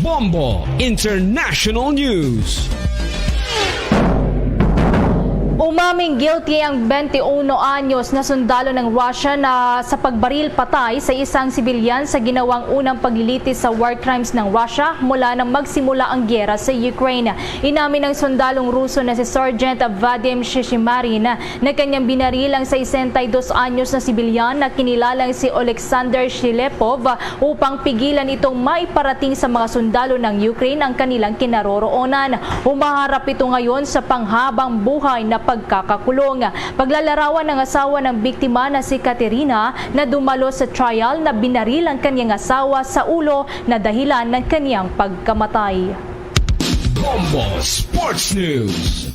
Bombo International News. Umaming guilty ang twenty-one anyos na sundalo ng Russia na sa pagbaril patay sa isang sibilyan sa ginawang unang paglilitis sa war crimes ng Russia mula nang magsimula ang giyera sa Ukraine. Inamin ng sundalong Ruso na si Sergeant Vadim Shishimarin na kanyang binaril ang sesenta y dos anyos na sibilyan na kinilalang si Oleksandr Shilepov upang pigilan itong maiparating sa mga sundalo ng Ukraine ang kanilang kinaroroonan. Humaharap ito ngayon sa panghabang buhay na pagkakakulong. Paglalarawan ng asawa ng biktima na si Katerina na dumalo sa trial na binaril ang kanyang asawa sa ulo na dahilan ng kanyang pagkamatay. Bombo Sports News.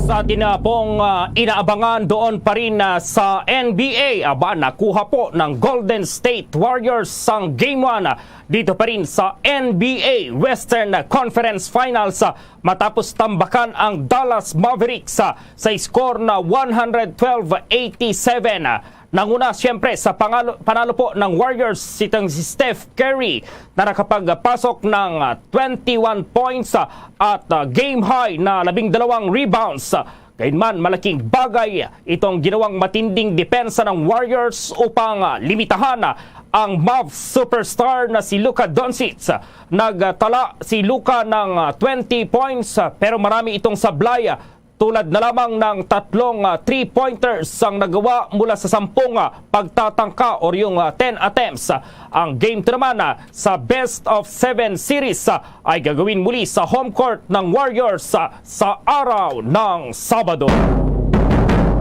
Sa atin na pong, ah, inaabangan doon pa rin, ah, sa N B A, aba, nakuha po ng Golden State Warriors ang Game one, ah, dito pa rin sa N B A Western Conference Finals, ah, matapos tambakan ang Dallas Mavericks, ah, sa score na one hundred twelve eighty-seven. Nanguna siyempre sa pangalo-, panalo po ng Warriors, itong si Steph Curry na nakapagpasok ng, ah, twenty-one points, ah, at, ah, game high na labing dalawang rebounds. Gayunman, malaking bagay itong ginawang matinding depensa ng Warriors upang, ah, limitahan, ah, ang Mavs superstar na si Luka Doncic. Nagtala si Luka ng, ah, twenty points, ah, pero marami itong sablay, ah, tulad na lamang ng tatlong, ah, three-pointers ang nagawa mula sa sampung, ah, pagtatangka or yung, ah, ten attempts. Ang Game two naman, ah, sa best of seven series, ah, ay gagawin muli sa home court ng Warriors, ah, sa araw ng Sabado.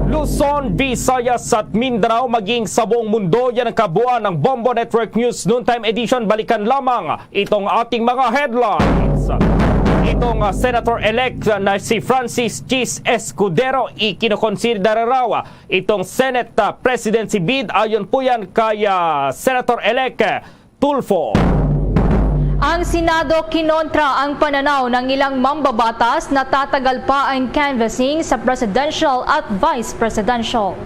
Luzon, Visayas at Mindanao, maging sa buong mundo, yan ang kabuuan ng Bombo Network News Noontime Edition. Balikan lamang itong ating mga headlines. Itong, ah, Senator-elect na si Francis Chis Escudero, ikinokonsidera raw, ah, itong Senate, ah, presidency bid. Ayon po yan kay, ah, Senator-elect, ah, Tulfo. Ang Senado kinontra ang pananaw ng ilang mambabatas na tatagal pa ang canvassing sa presidential at vice presidential.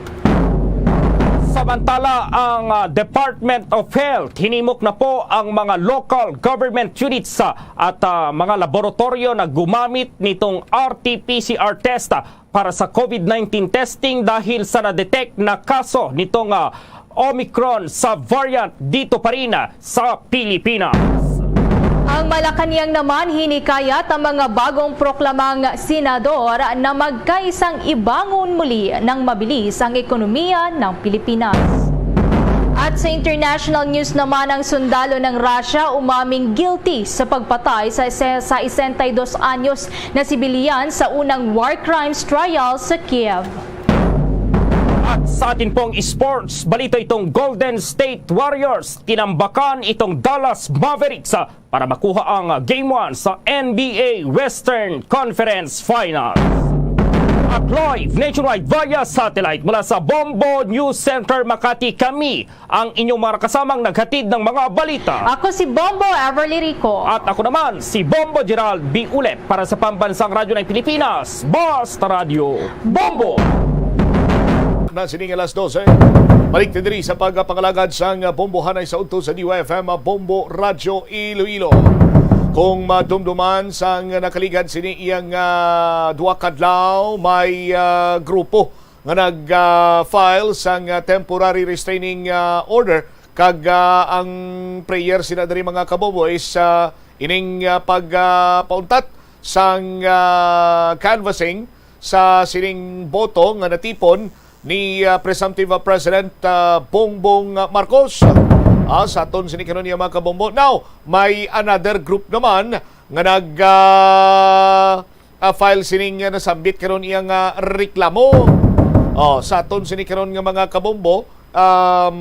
Samantala, ang, ah, Department of Health, hinimok na po ang mga local government units, ah, at, ah, mga laboratoryo na gumamit nitong R T P C R test, ah, para sa COVID nineteen testing dahil sa na-detect na kaso nitong, ah, Omicron sa variant dito pa rin, ah, sa Pilipinas. Ang Malacañang naman hinikayat ang mga bagong proklamang senador na magkaisang ibangon muli ng mabilis ang ekonomiya ng Pilipinas. At sa international news naman, ang sundalo ng Russia umaming guilty sa pagpatay sa, sa sesenta y dos anyos na sibilyan sa unang war crimes trial sa Kiev. At sa atin pong sports balita, itong Golden State Warriors tinambakan itong Dallas Mavericks, ah, para makuha ang, ah, Game one sa N B A Western Conference Finals. At live nationwide via satellite mula sa Bombo News Center Makati, kami ang inyong mga kasamang naghatid ng mga balita. Ako si Bombo Everly Rico. At ako naman si Bombo Gerald B. Ulep para sa Pambansang Radyo ng Pilipinas, Basta Radyo Bombo. Na sining alas dose. Balik ta diri sa pagpangalagad sang bombohanay sa udto sa D Y F M Bombo Radyo Iloilo. Kung madumduman sang nakaligad sini iyang, ah, duha ka adlaw, may, ah, grupo nga nag, ah, file sang, ah, temporary restraining, ah, order, kag, ah, ang prayer sina diri, mga kabombo, is, ah, ining, ah, pag, ah, pauntat sang, ah, canvassing sa sining boto nga natipon ni, ah, presumptive, ah, President, ah, Bongbong, ah, Marcos. Ah, sa aton sini karon niya, mga kabombo. Now, may another group naman nga nag, ah, ah, file sining, ah, nasambit karon iya nga reklamo. Oh, sa aton sini karon nga mga kabombo, um,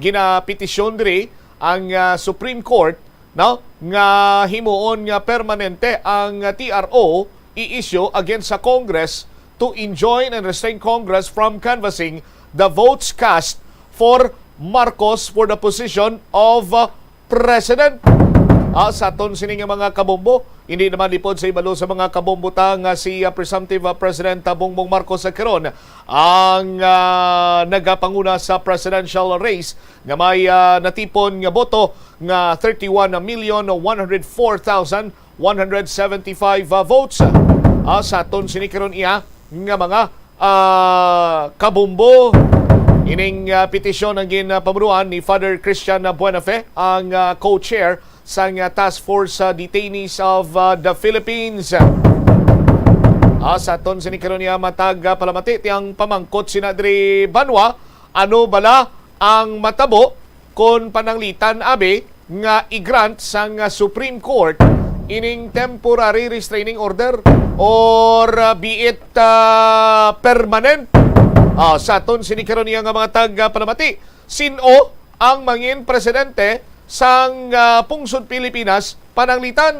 ginapetisyon diri ang, ah, Supreme Court, no, nga himuon nga permanente ang, ah, T R O i-issue against sa Congress to enjoin and restrain Congress from canvassing the votes cast for Marcos for the position of, uh, President. Ah, sa aton sini nga mga kabombo, hindi naman lipod sa ibalo sa mga kabombo ta nga si, ah, presumptive, ah, President, ah, Bongbong Marcos, ah, karon ang, ah, nagapanguna sa presidential race nga may, ah, natipon nga boto nga thirty-one million one hundred four thousand one hundred seventy-five, ah, votes. Ah, sa aton sini karon iya nga mga, ah, kabombo. Ining, ah, petisyon ang ginpamunuan ni Father Christian Buenafe, ang, ah, co-chair sang, ah, Task Force, ah, Detainees of, ah, the Philippines. Ah, sa aton sini karon niya matag, ah, palamati ti ang pamangkot sina diri banwa, ano bala ang matabo kon pananglitan abi nga i-grant sang, ah, Supreme Court ining temporary restraining order or, ah, be it, ah, permanent. Ah, sa aton sini karon niya nga mga tag, ah, palamati, sin-o ang mangin presidente sang, ah, pungsod Pilipinas pananglitan?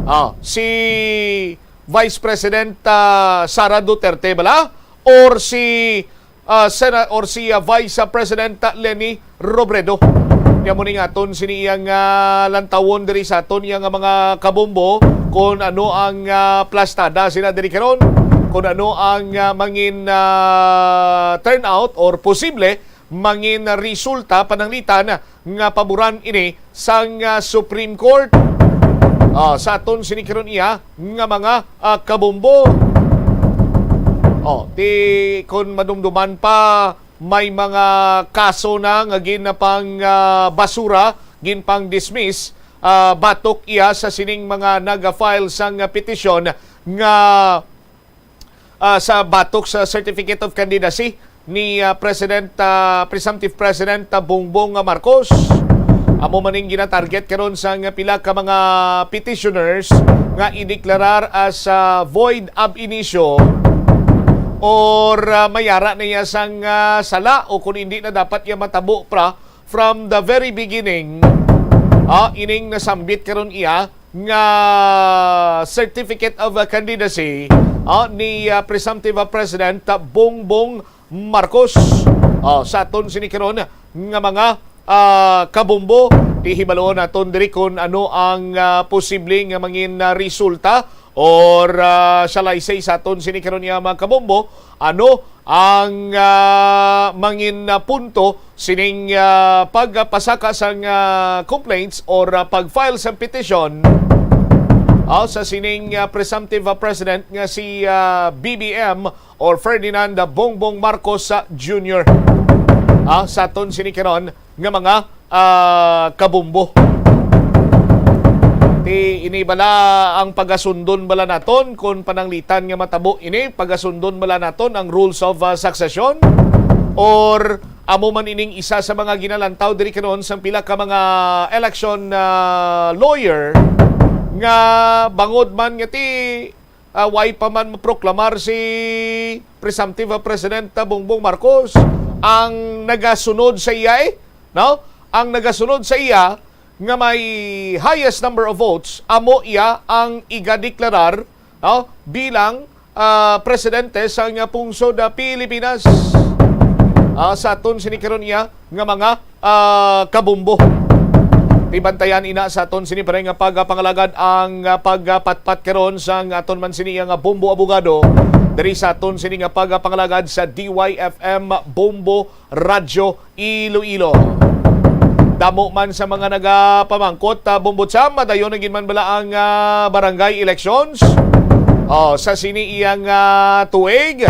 Ah, si Vice President, ah, Sara Duterte bala or si ah, Sena-, or si, ah, Vice, ah, President, ah, Leni Robredo. Kaya mo ning aton sini iyang, ah, lantawon diri sa aton iyang, ah, mga kabombo kung ano ang, ah, plastada sina diri karon, kung ano ang, ah, mangin, ah, turnout or posible mangin resulta pananglitan nga paboran ini sang, ah, Supreme Court. Ah, sa aton sini karon iya nga mga, ah, kabombo. Oh, ti kon madumduman pa, may mga kaso na nga ginapang, ah, basura, ginpang dismiss, ah, batok iya sa sining mga nag-file sang petisyon nga ah, sa batok sa Certificate of Candidacy ni, ah, President, ah, Presumptive President, ah, Bongbong Marcos. Amo man ning ginatarget karon sang pila ka mga petitioners nga ideklarar as, ah, void ab initio or, ah, mayara na iya sang, ah, sala o kung hindi na dapat iya matabo pa from the very beginning, ah, ining nasambit karon iya nga Certificate of, ah, Candidacy, ah, ni, ah, presumptive, ah, President, ah, Bongbong Marcos. Ah, sa aton sini karon nga mga, ah, kabombo, ihibaluon naton diri kung ano ang, ah, posible nga mangin, ah, resulta or, ah, shall I say, sa aton sini karon nga mga kabombo, ano ang, ah, mangin, ah, punto sining, ah, pagpasaka sang, ah, complaints or, ah, pag-file sang petition, ah, sa sining, ah, presumptive, ah, president nga si, ah, B B M or Ferdinand Bongbong Marcos, ah, Junior. Ah, sa aton sini karon nga mga, ah, kabombo. Ti ini bala ang pagasundon bala naton kon pananglitan nga matabo ini, pagasundon bala naton ang rules of, ah, succession? Or amo man ining isa sa mga ginalantaw diri karon sang pila ka mga election, ah, lawyer nga bangod man nga ti, ah, way pa man maproklamar si presumptive, ah, President, ah, Bongbong Marcos ang nagasunod sa iya, eh, no? Ang nagasunod sa iya nga may highest number of votes, amo iya ang igadeklarar, no, bilang, ah, presidente sang pungsod, ah, Pilipinas. Ah, sa aton sini karon iya nga mga, ah, kabombo. Ti bantayan ina sa aton sini pa rin nga pagpangalagad ang, ah, pagpatpat karon sang aton man sini nga bombo abogado diri sa aton sini nga pagpangalagad sa D Y F M Bombo Radyo Iloilo. Damo man sa mga nagapamangkot, ah, Bombo Cham, madayon na gid man bala ang, ah, barangay elections? Oh, sa sini iyang, ah, tuig,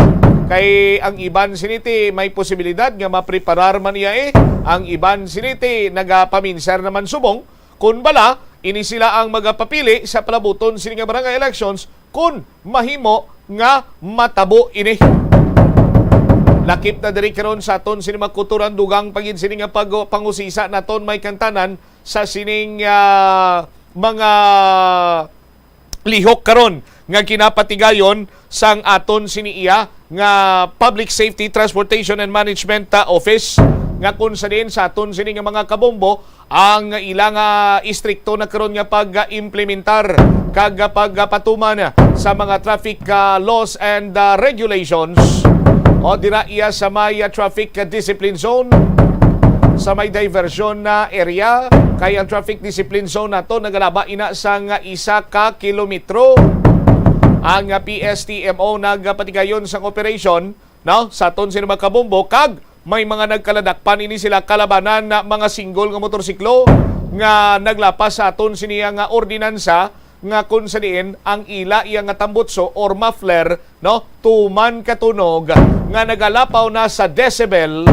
kay ang iban sini ti may posibilidad nga mapreparar man iya, eh. Ang iban sini ti nagapaminsar naman subong kun bala ini sila ang magapapili sa palabuton sini nga barangay elections kun mahimo nga matabo ini. Lakip na diri karon sa aton sini mga kulturan, dugang pa gid sini nga pag-, pangusisa naton may kantanan sa sining, ah, mga lihok karon nga ginapatigayon sang aton sini iya nga Public Safety, Transportation and Management, ah, Office, nga kun sa diin sa aton sini nga mga kabombo ang ila nga istrikto na karon nga pag-implementar kag pagpatuman sa mga traffic, ah, laws and, ah, regulations. O dira iya sa may, ah, traffic, ah, discipline zone, sa may diversion na area, kay ang traffic discipline zone nato nagalaba ina sang isa ka kilometro. Ang, ah, P S T M O nagapatigayon sang operation, no, sa aton sini mga kabombo, kag may mga nagkaladakpan ini sila kalabanan na mga single nga motorsiklo nga naglapas sa aton sini nga ordinansa nga kun sa diin ang ila iya nga tambutso or muffler, no, tuman ka tunog nga nagalapaw na sa decibel,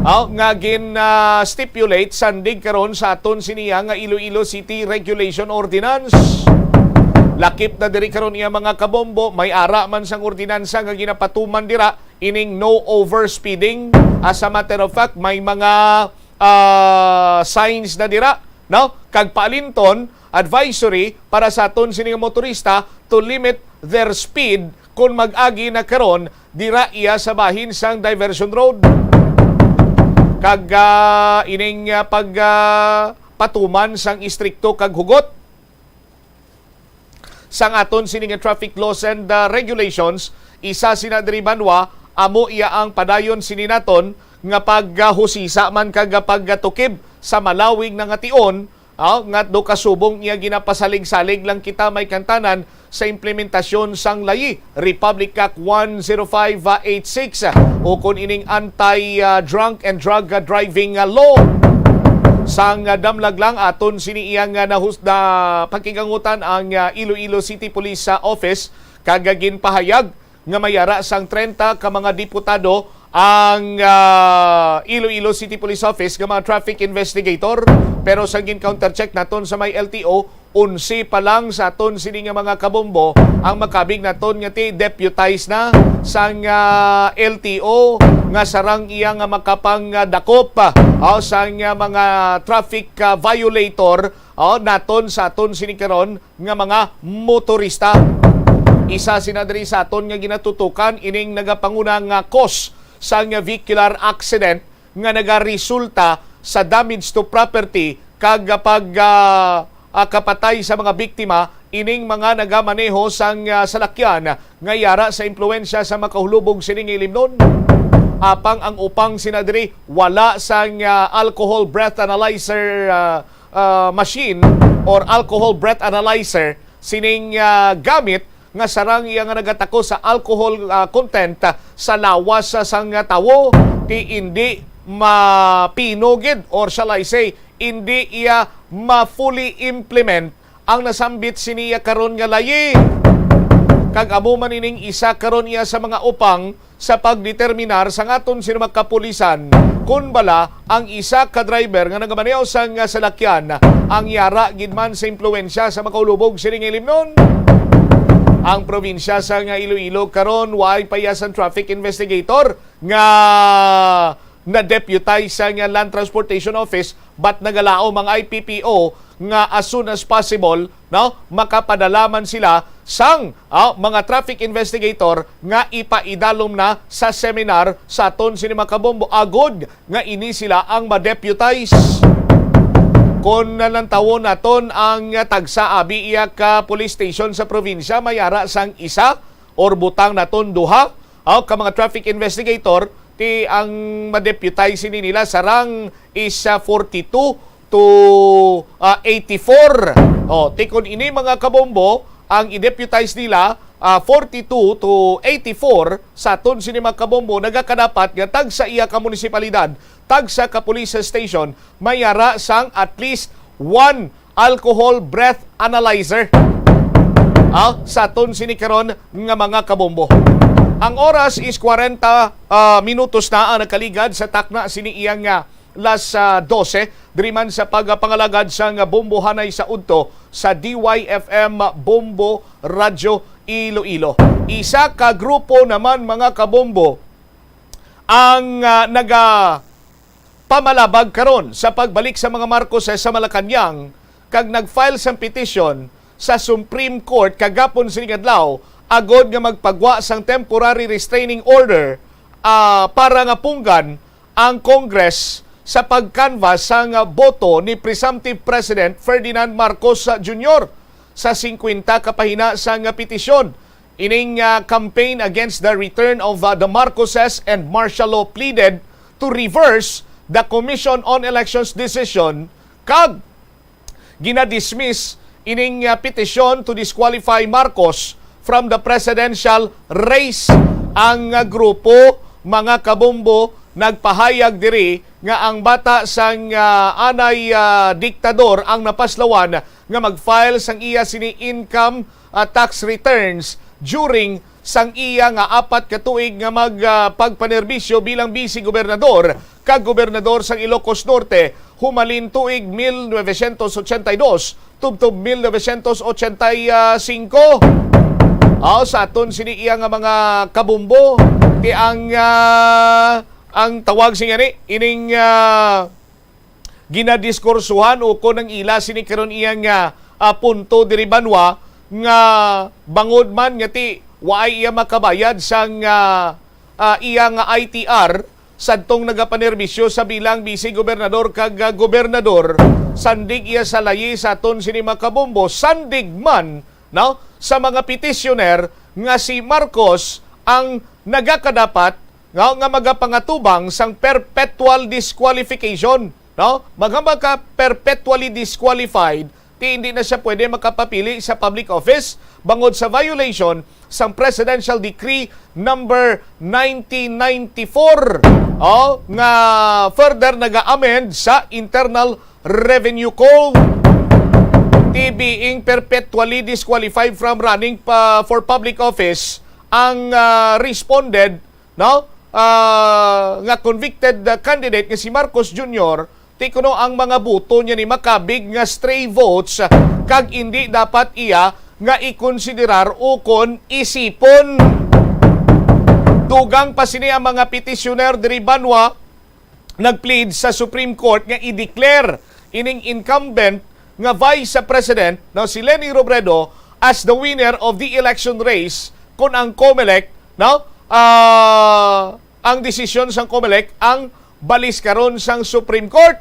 ah, nga gin, ah, stipulate sandig karon sa aton sini nga Iloilo City Regulation Ordinance. Lakip na diri karon iya mga kabombo, may ara man sang ordinansa nga ginapatuman dira ining no overspeeding. As a matter of fact, may mga, ah, signs na dira, no? Kag paalinton, advisory para sa aton sini nga motorista to limit their speed kon mag-agi na karon dira iya sa bahin sang diversion road. Kag, ah, ining, ah, pag, ah, patuman sang istrikto kag hugot sang aton sini nga traffic laws and, ah, regulations, isa sina diri banwa, amo iya ang padayon sini naton nga paghusisa man kag pagtukib sa malawig na nga tion, ah, nga do ka subong iya ginapasalig-salig lang kita may kantanan sa implementasyon sang layi, Republic Act one zero five eight six, o kon ining anti, ah, drunk and drug, ah, driving, ah, law. Sang, ah, damlag lang aton sini iyang, ah, nahus-, na pakigangutan ang, ah, Iloilo City Police, ah, Office, kag, ah, ginpahayag nga may ara sang trenta ka mga diputado ang, ah, Iloilo City Police Office nga mga traffic investigator, pero sa gin-countercheck naton sa may L T O, onse pa lang sa aton sini nga mga kabombo ang makabig naton nga ti-deputize na sang, ah, L T O nga sarang iya nga makapangdakop, ah, sang, ah, mga traffic, ah, violator, ah, naton sa aton sini karon nga mga motorista. Isa sina diri sa aton nga ginatutukan ining nagapanguna nga cause sang vehicular accident nga nagaresulta sa damage to property kag pag, ah, ah, kapatay sa mga biktima ining mga nagamaneho sang, ah, salakyan nga yara sa impluwensya sa makahulubog sini nga ilimnon. Apang ang upang sina diri wala sang, ah, alcohol breath analyzer, ah, ah, machine or alcohol breath analyzer sining, ah, gamit nga sarang iya nga nagatako sa alcohol, ah, content, ah, sa lawas, ah, sang, ah, tawo, ti indi mapino gid, or shall I say, indi iya ma-fully implement ang nasambit sini iya karon nga layi. Kag amo man ining isa karon iya sa mga upang sa pagdeterminar sang aton sini mga kapulisan kon bala ang isa ka driver nga nagamaneho sang salakyan ang yara gid man sa impluwensya sa makaulubog sini nga ilimnon. Ang probinsya sang Iloilo karon way pa iya sang traffic investigator nga na-deputize sang Land Transportation Office, but nagalaom ang I P P O nga as soon as possible, no, makapadala man sila sang, ah, mga traffic investigator nga ipaidalom na sa seminar sa aton sini mga kabombo, agod nga ini sila ang ma-deputize. Kon nalantawon naton ang tagsa abi iya ka police station sa probinsya, may ara sang isa or butang naton duha, ah, ka mga traffic investigator, ti ang ma-deputize sini nila sarang is, ah, forty-two to, ah, eighty-four. Oh, ti kon ini mga kabombo ang i-deputize nila, ah, forty-two to eighty-four sa aton sini mga kabombo, nagakadapat nga tagsa iya ka munisipalidad, tagsa ka police station, may ara sang at least one alcohol breath analyzer, ah, sa aton sini karon nga mga kabombo. Ang oras is kwarenta, ah, minutos na ang nakaligad sa takna sini iyang, ah, las, ah, dose, diri man sa pagpangalagad sang bombohanay sa udto sa D Y F M Bombo Radyo Iloilo. Isa ka grupo naman, mga kabombo, ang, ah, naga pamalabag karon sa pagbalik sa mga Marcoses sa Malacañang kag nag-file sang petisyon sa Supreme Court kagapon sining adlaw agod nga magpagwa sang temporary restraining order, ah, para nga punggan ang Congress sa pag-canvass sang boto ni presumptive President Ferdinand Marcos Junior sa singkwenta ka pahina sang petisyon. Ining, ah, campaign against the return of, ah, the Marcoses and martial law pleaded to reverse the Commission on Elections decision kag ginadismiss ining, ah, petisyon to disqualify Marcos from the presidential race. Ang, ah, grupo, mga kabombo, nagpahayag diri nga ang bata sang, ah, anay, ah, diktador ang napaslawan nga mag-file sang iya sini income, ah, tax returns during sang iya nga apat ka tuig nga mag, ah, pagpanerbisyo bilang vice gobernador kag gobernador sang Ilocos Norte humalin tuig mil novecientos ochenta y dos tubtob mil novecientos ochenta y cinco. Aw, sa aton sini iya nga mga kabombo, ti ang, ah, ang tawag sini nga ni, ining, ah, ginadiskursuhan o kon ang ila sini karon iya nga, ah, punto diri banwa nga bangod man nga ti waay iya makabayad sang, ah, ah, iya nga I T R sadtong nagapanerbisyo sa bilang vice gobernador kag, ah, gobernador, sandig iya sa layi sa aton sini mga kabombo, sandig man, no, sa mga petitioner nga si Marcos ang nagakadapat nga, nga magapangatubang sang perpetual disqualification. No? Maghambal ka perpetually disqualified, ti hindi na siya pwede makapapili sa public office bangod sa violation sang Presidential Decree number nineteen ninety-four, oh, nga further naga-amend sa Internal Revenue Code. Ti being perpetually disqualified from running pa for public office ang, ah, respondent, no? Ah, nga convicted, ah, candidate nga si Marcos Junior, ti kuno ang mga boto niya ni makabig nga stray votes, ah, kag indi dapat iya nga ikonsiderar ukon isipon. Dugang pa sini ang mga petitioner diri banwa nagplead sa Supreme Court nga i-declare ining incumbent nga Vice President, no, si Leni Robredo, as the winner of the election race, kun ang COMELEC, no, ah, ang desisyon sang COMELEC ang balis karon sang Supreme Court.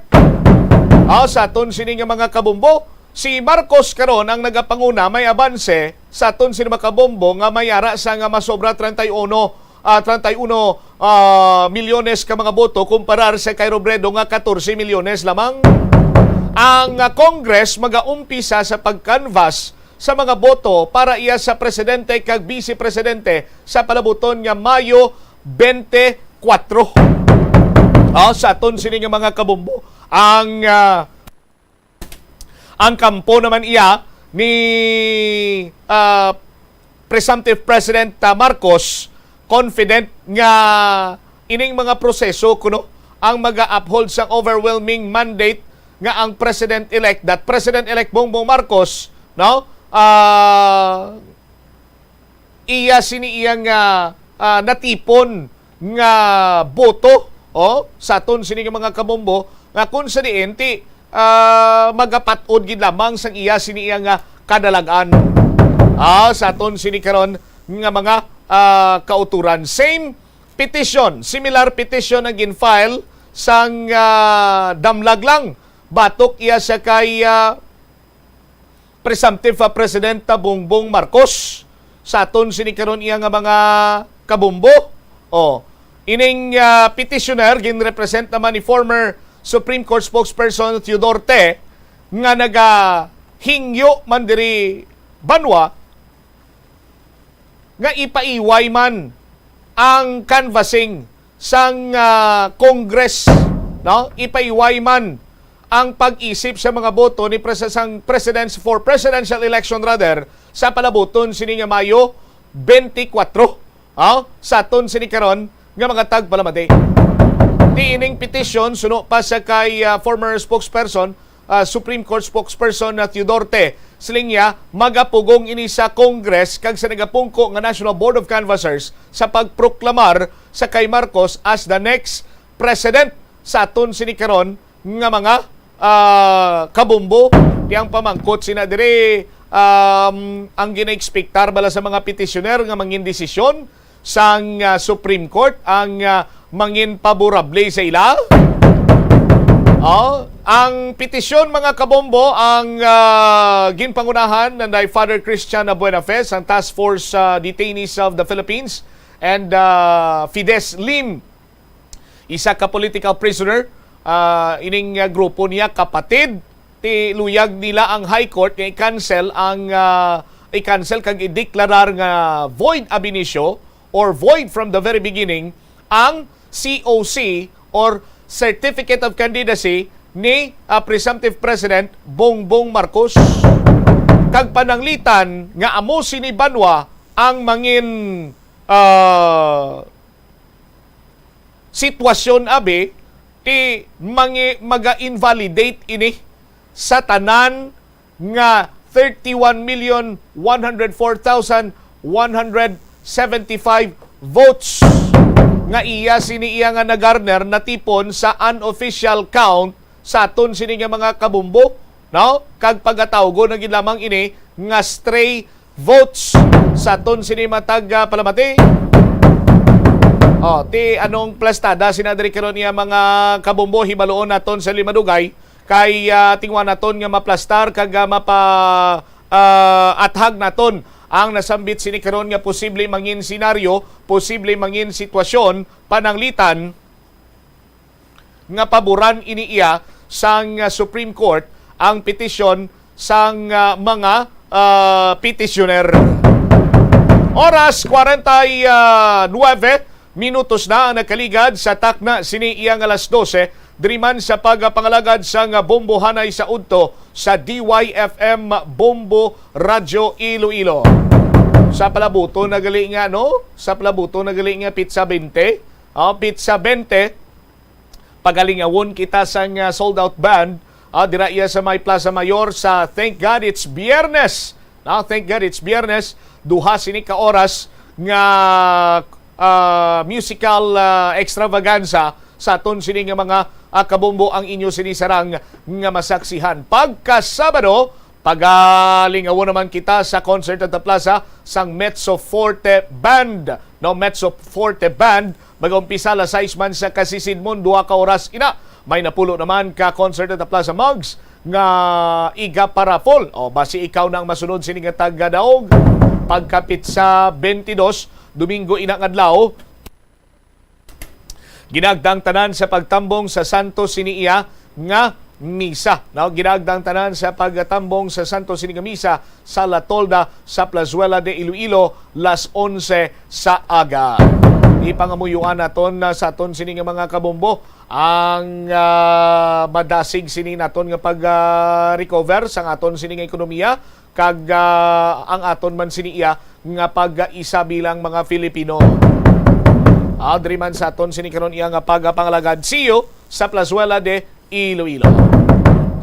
Ah, sa aton sini nga mga kabombo, si Marcos karon ang nagapanguna, may abanse sa aton sini mga kabombo nga may ara sa nga masobra treinta y uno, ah, treinta y uno, ah, milyones ka mga boto kumparar sa kay Robredo nga catorce milyones lamang. Ang, ah, Congress magaumpisa sa pag-canvass sa mga boto para iya sa presidente kag vice presidente sa palabuton nga Mayo twenty-four. Ah, sa aton sini nga mga kabombo, ang, ah, ang kampo naman iya ni, ah, presumptive President, ah, Marcos, confident nga ining mga proseso kuno ang maga-uphold sang overwhelming mandate nga ang President-elect, that President-elect Bongbong Marcos, no? Ah, iya sini iya nga, ah, natipon nga boto, oh, sa aton sini nga mga kabombo, nga kung sa diin ti, ah, magapat-od gid lamang sang iya sini iya nga kadalagan. Ah, sa aton sini karon nga mga, ah, kauturan. Same petition, similar petition ang gin-file sang, ah, Damlag lang. Batok iya sa kay, ah, presumptive, ah, President, ah, Bongbong Marcos. Sa aton sini karon iya nga mga kabombo. Oh, ining, ah, petitioner ginrepresent naman ni former Supreme Court spokesperson Theo Duarte nga nagahingyo man diri banwa nga ipaiway man ang canvassing sang, ah, Congress, no? Ipaiway man ang pag-isip sa mga boto ni pres-, sang presidents for presidential election, rather, sa palabuton sini nga Mayo twenty-four. Ah, sa aton sini karon nga mga tagpalamati. Ti ining petition suno pa sa kay, ah, former spokesperson, ah, Supreme Court spokesperson na Theo Duarte. Siling niya, magapugong ini sa Congress kag sa nagapungko nga National Board of Canvassers sa pagproklamar sa kay Marcos as the next president sa aton sini karon nga mga, ah, kabumbo. Ti ang pamangkot sina diri, um, ang ginaekspektar bala sa mga petitioner nga mangin desisyon sang, ah, Supreme Court ang, ah, mangin paborable sa ila? Oh, ang petisyon, mga kabombo, ang, ah, ginpangunahan nanday Father Christian Buenafe sang Task Force, ah, Detainees of the Philippines and, ah, Fides Lim, isa ka political prisoner, ah, ining, ah, grupo niya, kapatid. Ti luyag nila ang High Court nga i-cancel ang, ah, i-cancel kag ideklarar nga void ab initio or void from the very beginning ang C O C or Certificate of Candidacy ni, ah, presumptive President Bongbong Marcos, kag pananglitan nga amo sini banwa ang mangin, ah, sitwasyon, abi, ti mangi-, maga-invalidate ini sa tanan nga thirty-one million one hundred four thousand one hundred seventy-five votes nga iya sini iya nga nagarner, natipon sa unofficial count sa aton sini nga mga kabumbo, no? Kag pagatawgon na gid lamang ini nga stray votes sa aton sini matag, ah, palamati. Oh, ti anong plastada sina diri karon niya, mga kabumbo, hibaluon naton sa limadugay kay, ah, tingwa naton nga maplastar kag, ah, mapa, ah, athag naton ang nasambit sini karon nga posible mangin senaryo, posible mangin sitwasyon, pananglitan nga paboran ini iya sang, ah, Supreme Court ang petisyon sang, ah, mga, ah, petitioner. Oras, kwarenta y nuebe minutos na ang nakaligad sa takna sini iya nga alas dose, diri man sa pagpangalagad sang bombohanay sa udto sa D Y F M Bombo Radyo Iloilo. Sa palabuto na gali nga, no? Sa palabuto na gali nga pitsa bente. Oh, pitsa bente. Pagalingawon kita sang, ah, sold out band, ah, dira iya sa may Plaza Mayor sa Thank God It's Biyernes. No? Thank God It's Biyernes. Duha sini ka oras nga, ah, musical, ah, extravaganza sa aton sini nga mga, ah, kabombo ang inyo sini sarang nga masaksihan. Pagka Sabado, pagalingawon naman kita sa Concert at the Plaza sang Mezzo Forte Band. No, Mezzo Forte Band, mag-umpisa alas sais man sa kasisidmon, duha ka oras ina. May napulo naman ka Concert at the Plaza mugs nga iga pa raffle. O, basi ikaw na ang masunod sini nga taga-daog. Pagkapit sa twenty-dos, Domingo ina nga adlaw, ginaagda ang tanan sa pagtambong sa santo sini iya nga misa. No? Ginaagda ang tanan sa pagtambong sa santo sini nga misa sa La Tolda sa Plazuela de Iloilo, las onse sa aga. Ipangamuyuan naton na sa aton sini nga mga kabombo ang, ah, madasig sini naton nga pag, ah, recover sa aton sini nga ekonomiya, kag, ah, ang aton man sini iya nga pag-isa bilang mga Filipino. Ah, diri man sa aton sini karon iya nga pagpangalagad. See you sa Plazuela de Iloilo.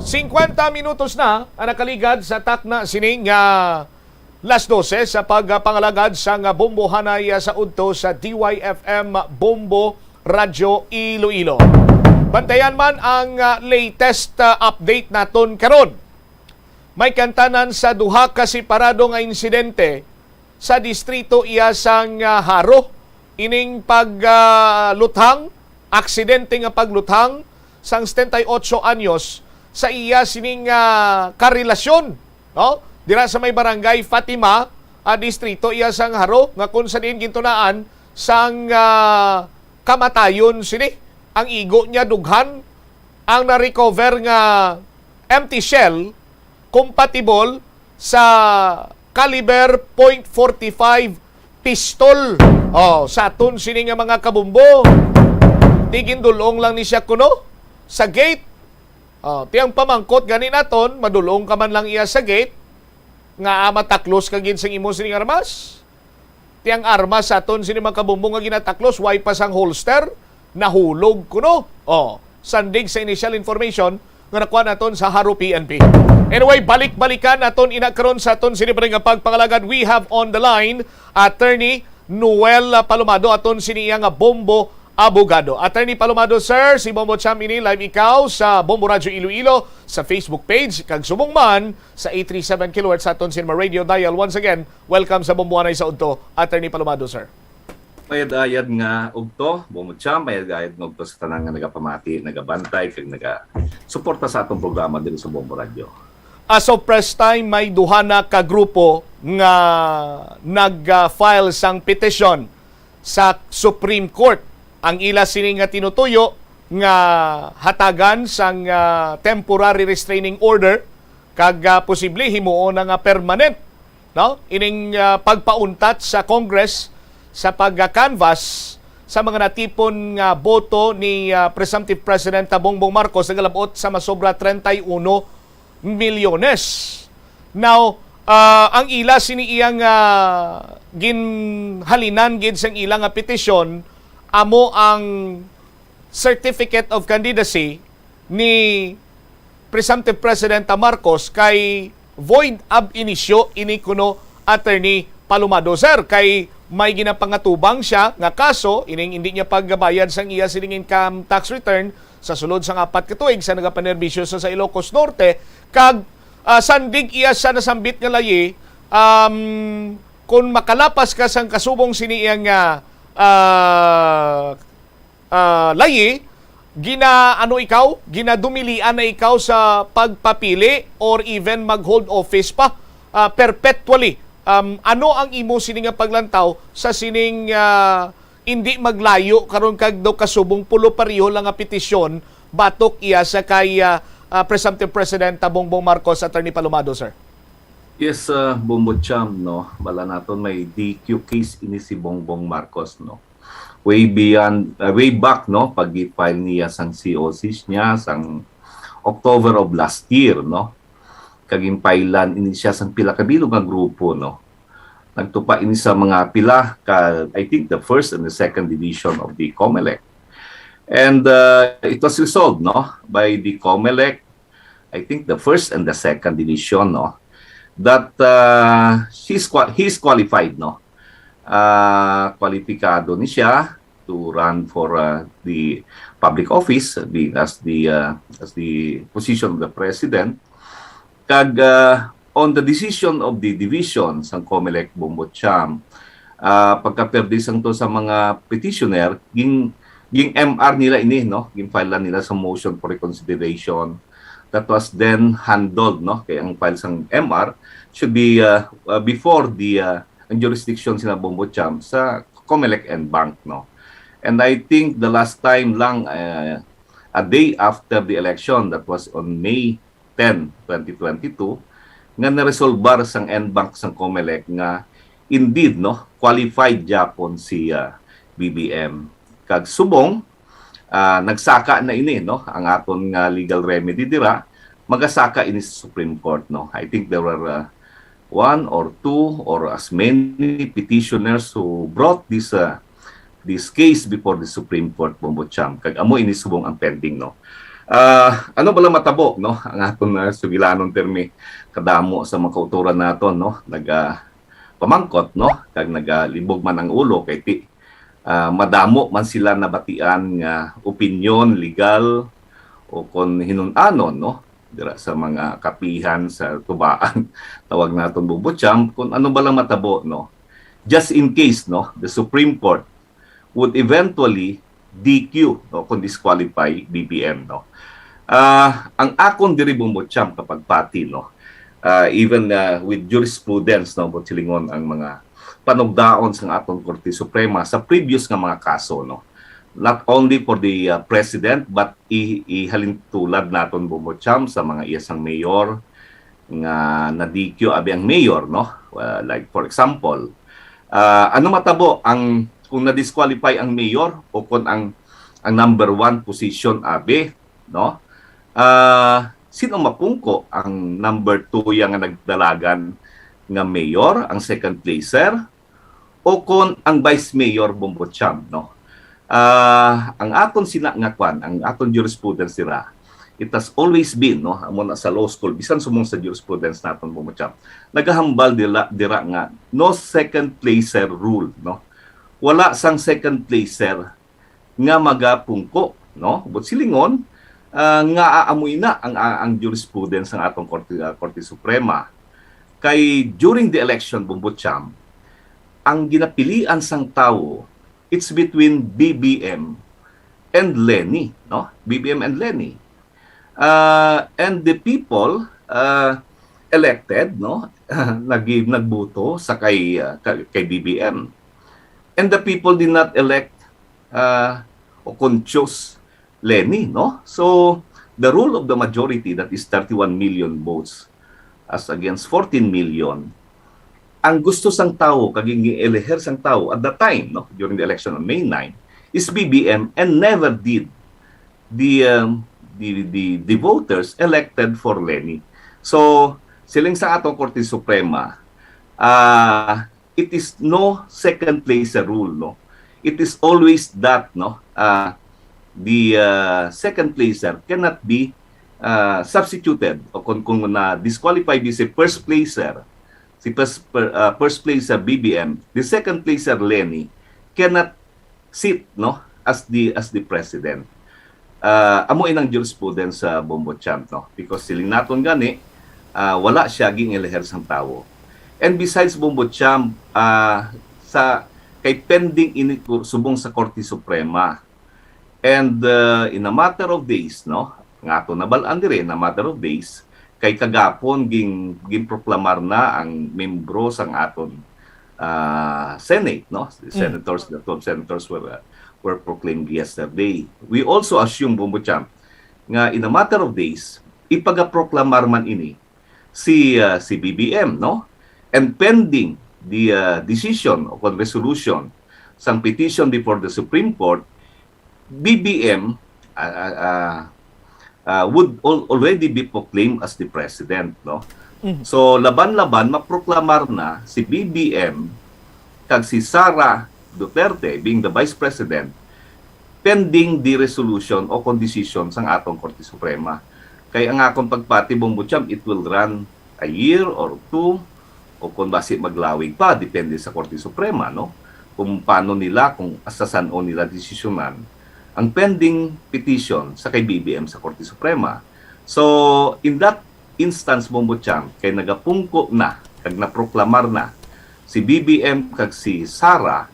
Singkwenta minutos na ang nakaligad sa takna sini nga las dose sa pagpangalagad sa nga bombohanay sa udto sa D Y F M Bombo Radyo Iloilo. Bantayan man ang, ah, latest, ah, update naton karon. May kantanan sa duha ka separado nga insidente sa distrito iya sang, ah, Jaro. Ining pag, ah, luthang, aksidente nga pagluthang sang setenta y ocho anyos sa iya sining, ah, karelasyon, no? Dira sa may barangay Fatima, ah, distrito iya sang Jaro, nga kung sa diin gintunaan sang, ah, kamatayon sini. Ang igo niya dughan, ang na-recover nga empty shell, compatible sa caliber point forty-five pistol. Oh, sa aton sini nga mga kabumbo, tigindulong lang ni siya kuno sa gate. Oh, tiyang pamangkot gani naton, madulong ka man lang iya sa gate, nga, ah, mataklos ka gid sing imo sining armas. Tiyang armas sa aton sini mga kabumbo nga ginataklos, way pa sang holster, nahulog kuno. Oh, sandig sa initial information nga nakuha naton sa Jaro P N P. Anyway, balik-balikan naton ina karon sa aton sini pa rin nga pagpangalagad. We have on the line Attorney Noel, ah, Palomado, aton sini iya nga bombo abogado. Attorney Palomado, sir, si Bombo Cham ini, live ikaw sa Bombo Radyo Iloilo sa Facebook page, kag subong man sa eight three seven kilohertz sa aton sini radio dial. Once again, welcome sa Bombohanay sa Udto, Attorney Palomado, sir. Mayad-ayad nga ugto, Bombo Cham, mayad-ayad nga ugto sa tanan nga nagapamati, nagabantay, kag nagasuporta sa atong programa diri sa Bombo Radyo. As of press time, may duha na ka grupo nga nag-file sang petisyon sa Supreme Court. Ang ila sini nga tinutuyo nga hatagan sang, ah, temporary restraining order kag, ah, posible himuon na nga permanent, no? Ining, ah, pagpauntat sa Congress sa pag-canvass sa mga natipon nga boto ni, ah, presumptive President Bongbong Marcos, nagalabot sa masobra treinta y uno milyones. Now, ah, ang ila sini iyang, ah, ginhalinan gid sang ila nga petisyon amo ang certificate of candidacy ni presumptive President Marcos kay void ab initio ini kuno, Attorney Palomado, sir, kay may ginapangatubang siya nga kaso ining hindi niya pagbayad sang iya sining income tax return sa sulod sang apat ka tuig sa nagapanerbisyo sa, sa Ilocos Norte, kag, ah, sandig iya sa nasambit nga layi, um, kung makalapas ka sang kasubong sini iya nga, ah, ah, layi, gina-, ano ikaw, ginadumilian na ikaw sa pagpapili or even mag-hold office pa, ah, perpetually. Um, ano ang imo sini nga paglantaw sa sining, ah, hindi maglayo karon kag daw kasubong pulo pareho lang nga petisyon batok iya sa kay, ah, ah, presumptive President, ah, Bongbong Marcos, Attorney Palomado, sir? Yes, uh, Bombo Cham, no? Bala naton may D Q case ini si Bongbong Marcos, no? Way beyond, uh, way back, no? Pag-file niya sang C O C niya sang October of last year, no? Kag ginfile-an ini siya sang pila ka bilog nga grupo, no? Nagtupa ini sa mga pila ka, I think, the first and the second division of the COMELEC. And uh, it was resolved, no, by the COMELEC, I think the first and the second division, no, that uh, she's qua- he's qualified, no, uh, kwalipikado ni siya to run for uh, the public office, being as the uh, as the position of the president. Kag uh, on the decision of the division sang COMELEC, Bombo Cham, uh, pagkaperde sang to sa mga petitioner, ging ging M R nila ini, no? Gin-file nila sa motion for reconsideration that was then handled, no? Kay ang file sang M R should be uh, uh, before the uh, ang jurisdiction sina Bombo Cham sa COMELEC en banc, no? And I think the last time lang, uh, a day after the election, that was on May ten, twenty twenty-two, nga naresolbar sang en banc sang COMELEC nga indeed, no, qualified gyapon si uh, B B M. Kag subong, uh, nagsaka na ini, no, ang aton nga legal remedy dira, magasaka ini sa Supreme Court, no. I think there were uh, one or two or as many petitioners who brought this uh, this case before the Supreme Court, Bombo Cham. Kag amo ini subong ang pending, no. Uh, ano bala matabo, no, ang aton uh, sugilanon pirmi kadamo sa mga kautoran naton, no, naga pamangkot, no, kag nagalibog man ang ulo kay ti uh, madamo man sila nabatian nga opinyon legal o kon hinun-anon, no, dira sa mga kapihan sa tubaan, tawag naton Bombo Cham, kung ano ba lang matabo, no, just in case, no, the Supreme Court would eventually D Q, no, kung disqualify B B M, no. Uh, ang akon diri, Bombo Cham, kapagpati, no, uh, even uh, with jurisprudence, no, but silingon ang mga panugdaon sang aton Korte Suprema sa previous nga mga kaso, no, not only for the uh, president but i- ihalintulad naton, Bombo Cham, sa mga iya sang mayor nga na-D Q abi ang mayor, no. Uh, like for example, uh, ano matabo ang kung na-disqualify ang mayor o kung ang ang number one position abi, no? Uh, sino mapungko, ang number two ya nga nagdalagan nga mayor, ang second placer, o kon ang vice mayor, Bombo Cham, no? Uh, ang aton sina nga kwan, ang aton jurisprudence dira, it has always been, no, amo na sa law school, bisan sumong sa jurisprudence naton, Bombo Cham, nagahambal dira, dira nga no second placer rule, no? Wala sang second placer nga magapungko, no? But silingon, uh, nga aamoy na ang, ang, ang jurisprudence sang atong Korte, uh, Korte Suprema. Kay during the election, Bombo Cham, ang ginapilian sang tawo, it's between B B M and Leni, no? B B M and Leni. Uh, and the people uh, elected, no, nag nagboto sa kay uh, kay B B M. And the people did not elect uh, o kon choose Leni, no? So the rule of the majority, that is thirty-one million votes as against fourteen million, ang gusto sang tawo kag gineleher sang tawo at that time, no, during the election on May nine, is B B M and never did the um, the, the the voters elected for Leni. So siling sa atong Korte Suprema, uh, it is no second placer rule, no. It is always that, no, uh, the uh, second placer cannot be uh, substituted o kung, kung na disqualify bi si first placer, si first, uh, first placer B B M, the second placer Leni cannot sit, no, as the as the president. Uh, amo inang jurisprudence sa Bombo Champ, no, because siling naton gani, uh, wala siya gin-eleher sang tawo. And besides, Bombo Champ, uh, sa kay pending ini subong sa Korte Suprema. And uh, in a matter of days, no, nga ato nabal-an diri, in a matter of days, kay kagapon ging ginproklamar na ang membro sang aton uh, Senate, no? The senators, the twelve senators were uh, were proclaimed yesterday. We also assume, Bombo Champ, nga in a matter of days, ipagaproklamar man ini si, ah, si B B M, no? And pending the, ah, decision o kon resolution sang petition before the Supreme Court, B B M, ah, ah, ah, ah, would al-, already be proclaimed as the president, no? Mhm. So, laban-laban, maproklamar na si B B M kag si Sara Duterte being the vice president, pending the resolution o kon desisyon sang atong Korte Suprema. Kay ang akon pagpati, Bombo Champ, it will run a year or two, o kung basi maglawig pa, depende sa Korte Suprema, no? Kung paano nila, kung sa san-o nila desisyonan ang pending petition sa kay B B M sa Korte Suprema. So, in that instance, Bombo Champ, kay nagapungko na, kag naproklamar na si B B M kag si Sara,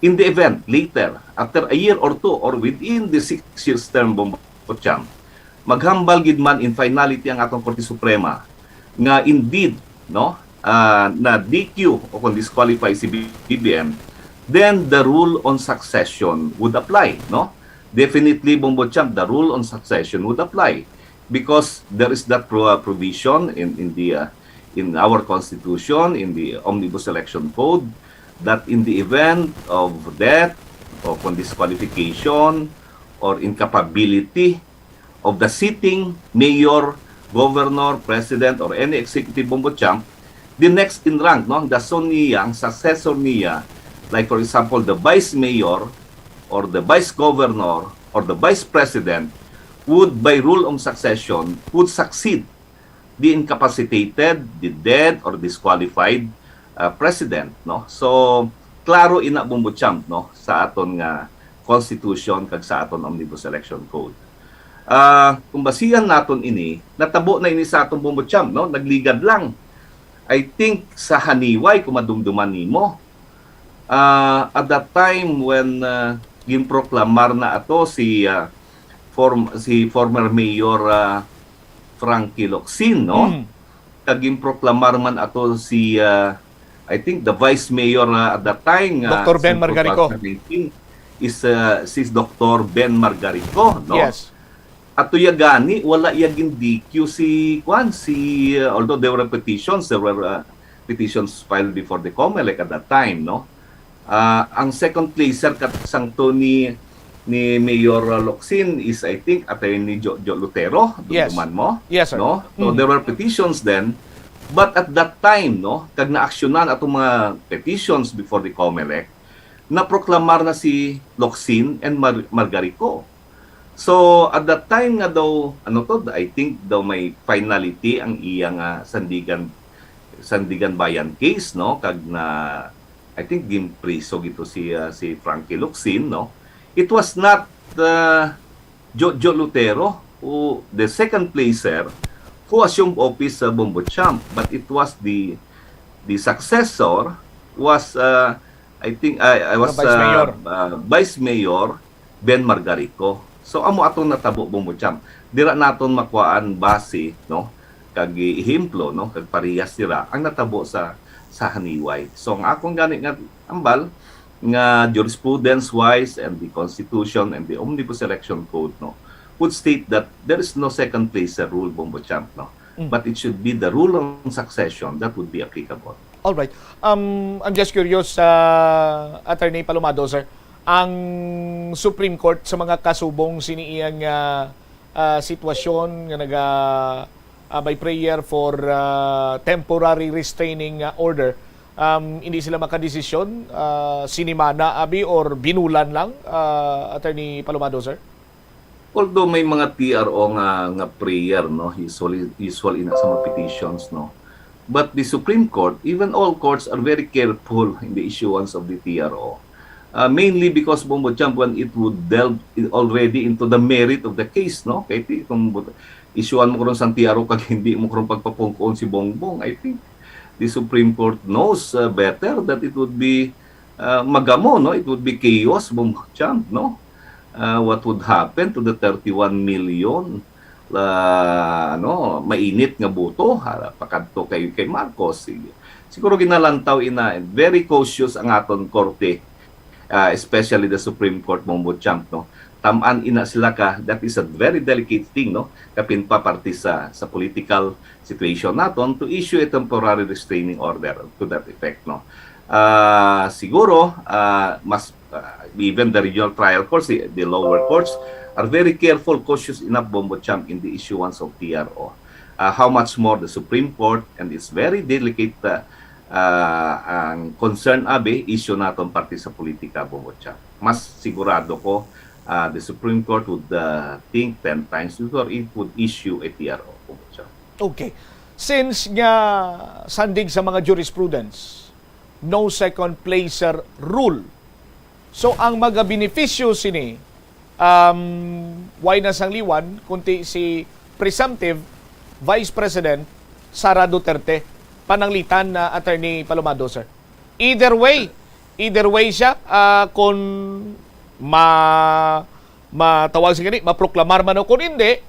in the event, later, after a year or two, or within the six years term, Bombo Champ, maghambal gid man in finality ang atong Korte Suprema nga indeed, no, ah, na D Q o kung disqualify si B B M, then the rule on succession would apply, no? Definitely, Bombo Champ, the rule on succession would apply because there is that pro-, provision in, in the, ah, in our Constitution, in the Omnibus Election Code, that in the event of death o kung disqualification or incapability of the sitting mayor, governor, president, or any executive, Bombo Champ, the next in rank, no, ang dason niya, ang successor niya, like for example, the vice mayor or the vice governor or the vice president would, by rule of succession, would succeed the incapacitated, the dead, or disqualified, uh, president, no? So, klaro ina, Bombo Champ, no, sa aton nga constitution kag sa aton Omnibus Election Code. Ah, kung basihan naton ini, natabo na ini sa aton, Bombo Champ, no? Nagligad lang. I think sa Haniway, kung madumduman nimo, ah, at that time when, ah, ginproklamar na ato si, ah, form-, si former Mayor, ah, Frankie Locsin, no? Mm. Kag ginproklamar man ato si, ah, I think the vice mayor, ah, at that time, ah, Doctor Ben Margarico. Two thousand nineteen is, ah, si Doctor Ben Margarico, no? Yes. Ato ya gani, wala ya gin-D Q si, kwan, si, uh, although there were petitions, there were, uh, petitions filed before the COMELEC at that time, no? Uh, ang second placer kat sang to ni, ni Mayor Locsin is, I think, Attorney Jo-, Jo Lutero, Yes. dumduman mo, Yes, sir. no? So, Mhm. there were petitions then, but at that time, no, kag naaksyonan atong mga petitions before the COMELEC, naproklamar na si Locsin and Mar-, Margarico. So, at that time nga daw, ano to, I think daw may finality ang iya nga Sandigan, Sandiganbayan case, no? Kag na, I think, ginpriso gito si, ah, si Frankie Locsin, no? It was not, uh, Jo-, Jo Lutero, who, the second placer, who assumed office sa Bombo Champ, but it was the, the successor was, uh, I think, I, I was, Vice uh, Mayor. uh, Vice Mayor Ben Margarico. So, amo atong natabo, Bombo Champ. Dira naton makuhaan base, no? Kag ehemplo, no? Kag parehas sira ang natabo sa, sa Haniway. So, ang akong gani nga ambal nga jurisprudence-wise and the Constitution and the Omnibus Election Code, no, would state that there is no second placer rule, Bombo Champ, no? Mm. But it should be the rule on succession that would be applicable. All right. Um, I'm just curious, uh, Attorney Palomado, sir. Ang Supreme Court sa mga kasubong sini iyang, uh, uh, sitwasyon nga naga, uh, by prayer for, uh, temporary restraining, uh, order, um, hindi sila makadesisyon, uh, sinimana, abi, or binulan lang, uh, Attorney Palomado, sir? Although may mga T R O nga, nga prayer, no, usually, usual ina sa mga petitions, no, but the Supreme Court, even all courts, are very careful in the issuance of the T R O. Uh, mainly because, Bombo Champ, when it would delve in, already into the merit of the case, no? Kay ti-, kung but-, issuean mo karon sang T R O kag hindi mo karon pagpapungkoon si Bongbong, I think the Supreme Court knows, uh, better that it would be, uh, magamo, no? It would be chaos, Bombo Champ, no? Uh, what would happen to the thirty-one million, uh, ano, mainit nga boto, ha, pakadto kay, kay Marcos? Sig-, siguro ginalantaw ina, very cautious ang aton korte, uh, especially the Supreme Court, Bombo Champ, no? Ham-an ina sila ka, that is a very delicate thing, no? Kapin pa parte sa, sa political situation naton to issue a temporary restraining order to that effect, no? Ah, siguro, ah, mas, ah, even the regional trial courts, the, the lower courts, are very careful, cautious enough, Bombo Champ, in the issuance of T R O. Ah, how much more the Supreme Court, and it's very delicate, ah, ah, ang concern, abi, issue naton parte sa politika, Bombo Champ. Mas sigurado ko, ah, the Supreme Court would, ah, think ten times before it would issue a T R O, Bombo Champ. Okay. Since nga sandig sa mga jurisprudence, no second placer rule. So, ang magabenepisyo sini, um, way na sang liwan, kunti si presumptive Vice President Sara Duterte, pananglitan na Attorney Palomado, sir. Either way, either way siya, ah, kung ma-, matawag sa gani, maproklamar man o kung hindi,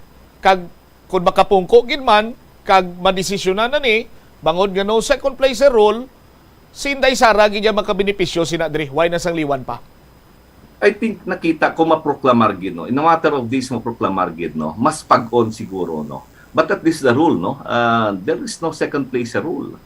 kag kung makapungko gid man, kag madesisyonan na ni, bangod nga no second placer rule, si Inday Sara gid niya makabenepisyo sina diri, way na sang liwan pa. I think nakita ko maproklamar gid, no? In a matter of days, maproklamar gid, no? Mas pag-on siguro, no? But that is the rule, no? Uh, there is no second place rule.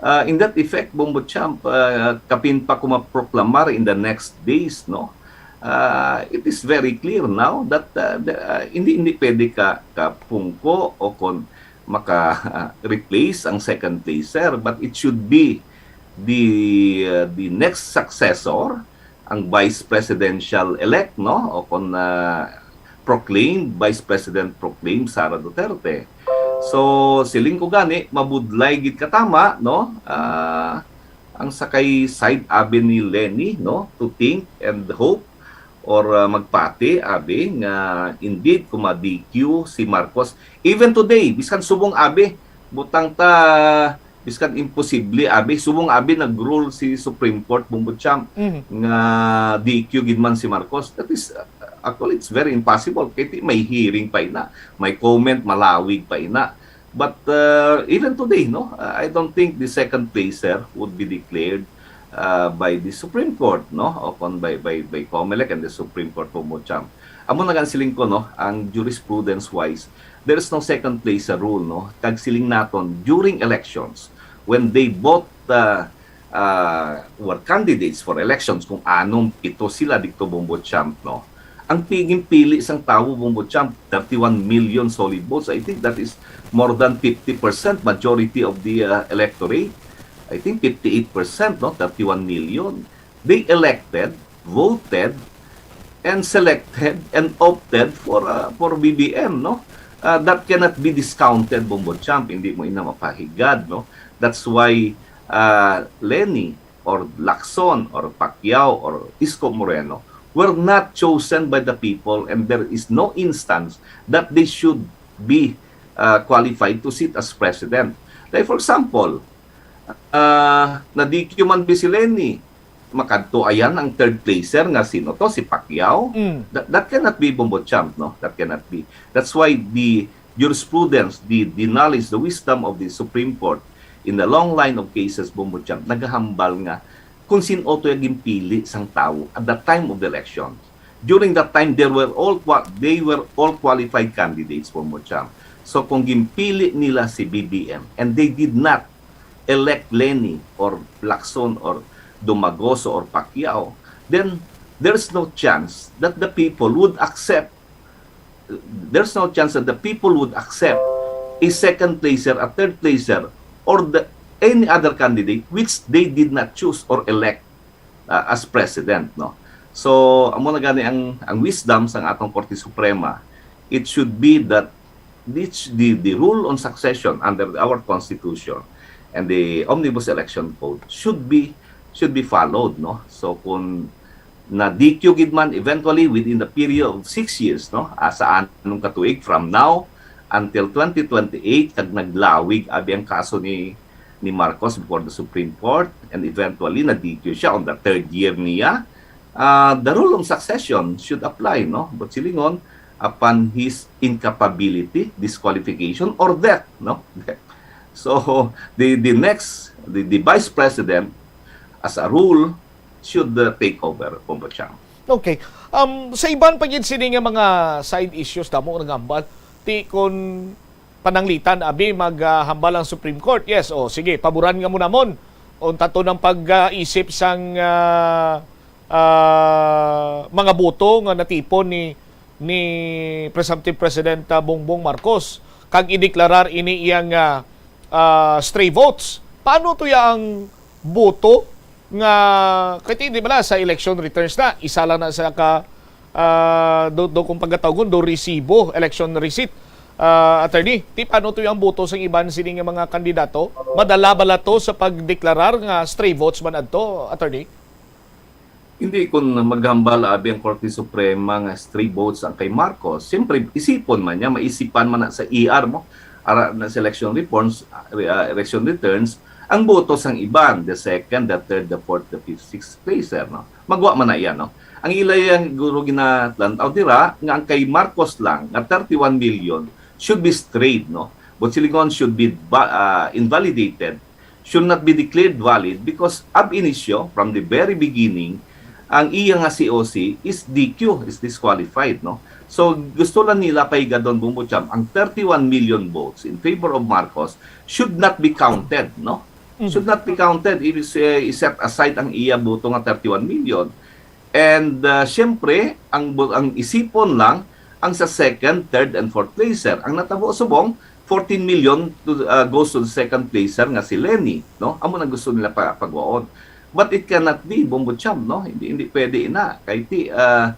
Uh, in that effect, Bombo Champ, uh, kapin pa ko maproklamar in the next days, no? Uh, it is very clear now that uh, the, uh, hindi hindi pwede ka kapungko o kon maka-replace ang second placer, but it should be the uh, the next successor, ang vice presidential elect, no, o kon uh, proclaimed, Vice President proclaimed Sara Duterte. So, siling ko gani, mabudlay gid katama, no, uh, ang sakay side, abi, ni Leni, no, to think and hope or uh, magpati, abi, nga indeed kung ma-D Q si Marcos. Even today, biskan subong, abi, butang ta, biskan imposible, abi, subong, abi, nag-rule si Supreme Court, Bombo Champ, Mhm. nga D Q gid man si Marcos. That is, uh, actually, it's very impossible. Kay ti-, may hearing pa ina, may comment, malawig pa ina. But uh, even today, no, uh, I don't think the second placer would be declared uh, by the Supreme Court, no, upon by by by Comelec and the Supreme Court, Bombo Champ. Amo na gan siling ko, no, ang jurisprudence wise, there is no second placer rule, no, kag siling naton during elections when they vote uh, uh, were candidates for elections, kung anong pito sila dito, Bombo Champ, no? Ang pi-, ginpili sang tawo, Bombo Champ, thirty-one million solid votes. I think that is more than fifty percent majority of the uh, electorate. I think fifty-eight percent, no, thirty-one million. They elected, voted, and selected and opted for uh, for B B M, no? Uh, that cannot be discounted, Bombo Champ. Hindi mo ina mapahigad, no? That's why uh, Leni or Lacson or Pacquiao or Isko Moreno were not chosen by the people, and there is no instance that they should be uh, qualified to sit as president. Like, for example, uh, na-D Q man bi si Leni, makadto ayan ang third placer nga sino to, si Pacquiao. Mm. That, that cannot be, Bombo Champ, no? That cannot be. That's why the jurisprudence, the, the knowledge, the wisdom of the Supreme Court in the long line of cases, Bombo Champ, nagahambal nga kung sin-o to yung ginpili sang tawo at the time of the election. During that time, they were all qua- they were all qualified candidates, Bombo Champ. So kung ginpili nila si B B M and they did not elect Leni or Lacson or Dumagoso or Pacquiao, then there's no chance that the people would accept there's no chance that the people would accept a second placer, a third placer, or the any other candidate which they did not choose or elect uh, as president, no? So, amo na gani ang ang wisdom sang atong Korte Suprema. It should be that this, the the rule on succession under our constitution and the omnibus election code should be should be followed, no? So kung na-D Q gid man eventually within the period of six years, no? Ah, sa anong katuig from now until twenty twenty-eight, kag naglawig abi ang kaso ni ni Marcos before the Supreme Court, and eventually na-D Q siya on the third year niya. Uh, the rule of succession should apply, no? But silingon, upon his incapability, disqualification, or death, no? So the the next the, the vice president, as a rule, should uh, take over, Bombo Champ. Okay. Um, sa iban pa gid sini nga mga side issues, damo nga nagahambal. Ti kun pananglitan, abi, maghambal ang Supreme Court. Yes, o sige, paboran nga mo namon. Unta to ng pag-isip sang ah, ah, mga boto nga natipon ni ni Presumptive President ah, Bongbong Marcos kag ideklarar ini iyang ah, ah, stray votes. Paano to ya ang boto nga, kay di bala sa election returns na, isa lang na sa ka ah, do, do kung pagkatawgon, do resibo, election receipt, ah, attorney. Ti paano to yung boto sa iban sini nga mga kandidato? Madala bala to sa pagdeklarar nga stray votes man adto, attorney? Hindi, kung maghambal abi ang Korte Suprema nga stray votes ang kay Marcos, siyempre isipon man niya, maisipan man na sa E R mo, ara na sa election reforms, ah, election returns, ang boto sang iban, the second, the third, the fourth, the fifth, sixth placer, no? Magwa man na iya, no? Ang ila yang guro ginalantaw dira nga ang kay Marcos lang nga thirty-one million should be strayed, no? Botsiligon should be ba, ah, invalidated, should not be declared valid because ab initio, from the very beginning, ang iya nga C O C is D Q, is disqualified, no? So, gusto lang nila pahigadon, Bombo Cham, ang thirty-one million votes in favor of Marcos should not be counted, no? Mhm. Should not be counted if is, eh, i-set aside ang iya boto nga thirty-one million. And, ah, siyempre, ang bu-, ang isipon lang ang sa second, third, and fourth placer. Ang natabo subong, fourteen million to, ah, goes to the second placer nga si Leni, no? Amo nang gusto nila pa pagwaon. But it cannot be, Bombo Cham, no? Hindi, hindi pwede ina. Kay ti, ah,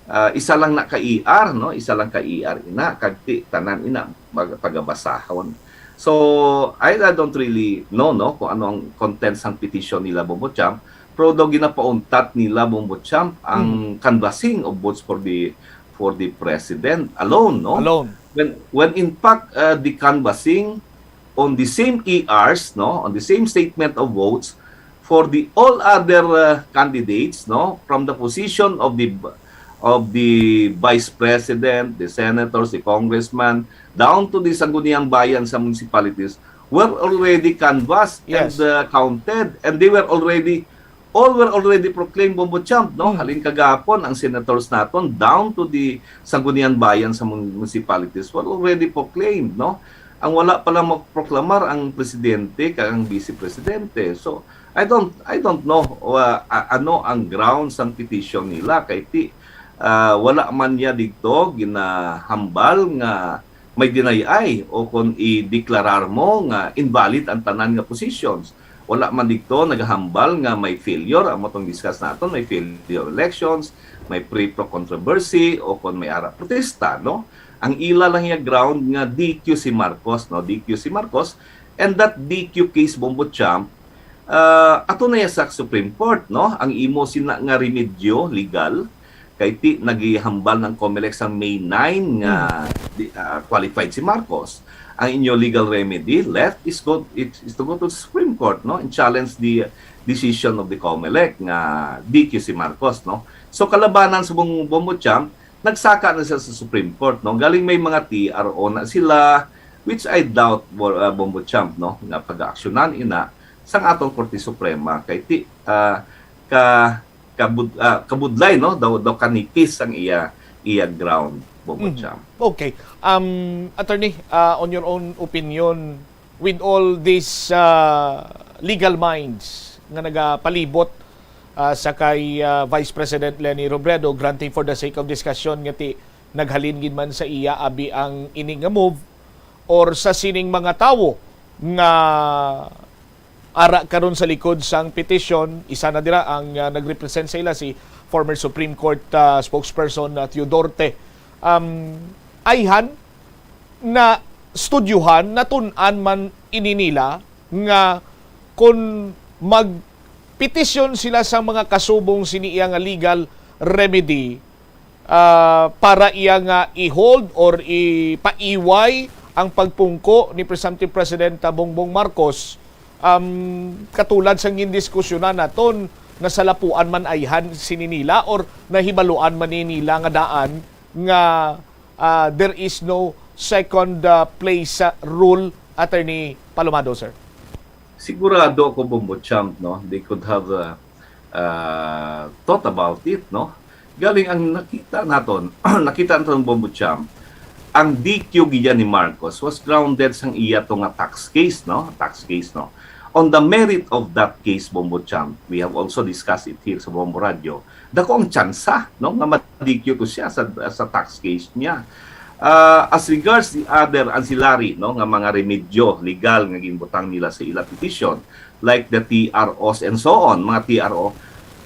ah, isa lang na ka E R, no? Isa lang ka E R ina, kag ti tanan ina mag-, pagabasahon. So, I, I don't really know, no, kung ano ang contents sang petition nila, Bombo Cham. Pero daw ginapauntat nila, Bombo Cham, ang canvassing of votes for the, for the president alone, no? Alone. When, when in fact, uh, the canvassing on the same E Rs, no, on the same statement of votes for the all other uh, candidates, no, from the position of the, of the vice president, the senators, the congressman, down to the Sangguniang Bayan sa municipalities were already canvassed and Yes. uh, counted, and they were already, all were already proclaimed, Bombo Cham, no? Hmm. Halin kagapon ang senators naton down to the Sangguniang Bayan sa mun-, municipalities were already proclaimed, no? Ang wala pa lang maproklamar ang presidente kag ang vice presidente. So, I don't, I don't know uh, a-, ano ang grounds sang petition nila kay ti, ah, wala man niya digto ginahambal nga may deny-i o kon ideklarar mo nga invalid ang tanan nga positions. Wala man digto nagahambal nga may failure, amo tong discuss naton, may failure of elections, may pre-pro controversy, o kon may ara protesta, no? Ang ila lang iya ground nga D Q si Marcos, no? D Q si Marcos, and that D Q case, Bombo Cham, ah, ato na iya sa Supreme Court, no? Ang imo sina nga remedyo legal, kay ti nagihambal ng Comelec sa May nine nga di, ah, qualified si Marcos. Ang inyo legal remedy left is go, it, is to go to the Supreme Court, no, and challenge the decision of the Comelec nga D Q si Marcos, no. So kalabanan sa Bong-, Bombo Cham, nagsaka na sila sa Supreme Court, no. Galing may mga T R O na sila, which I doubt, Bo-, ah, Bombo Cham, no, nga pag-aaksyonan ina sang atong Korte Suprema kay ti, ah, ka kabud, ah, kabudlay, no, daw, daw kanipis ang iya, iya ground, Bombo Mhm. Cham. Okay. Um, attorney, uh, on your own opinion, with all these uh, legal minds nga nagapalibot uh, sa kay uh, Vice President Leni Robredo, granting for the sake of discussion nga ti naghalin gid man sa iya abi ang ini nga move, or sa sining mga tawo nga ara karon sa likod sang petisyon, isa na dira ang uh, nagrepresent sa ila si former Supreme Court uh, spokesperson uh, Theo Duarte. Um, ayhan na studyuhan, natun-an man ini nila nga kun magpetisyon sila sa mga kasubong sini iya nga legal remedy, ah, para iya nga i-hold or ipaiway ang pagpungko ni Presumptive President Bongbong Marcos, um, katulad sang gindiskusyonan naton, nasalapuan man ayhan sini nila or nahibaluan man ni nila nga daan nga ah, there is no second ah, place ah, rule, Attorney Palomado, sir? Sigurado ako, Bombo Champ, no? They could have uh, uh, thought about it, no? Galing ang nakita naton, nakita naton, Bombo Champ, ang D Q gid ni Marcos was grounded sang iya to nga tax case, no? Tax case, no? On the merit of that case, Bombo Champ, we have also discussed it here sa Bombo Radio, dako ang tsansa, no, nga ma-D Q to siya sa, sa tax case niya. Ah, as regards the other ancillary, no, nga mga remedyo legal nga ginbutang nila sa ila petition, like the T R Os and so on, mga T R O,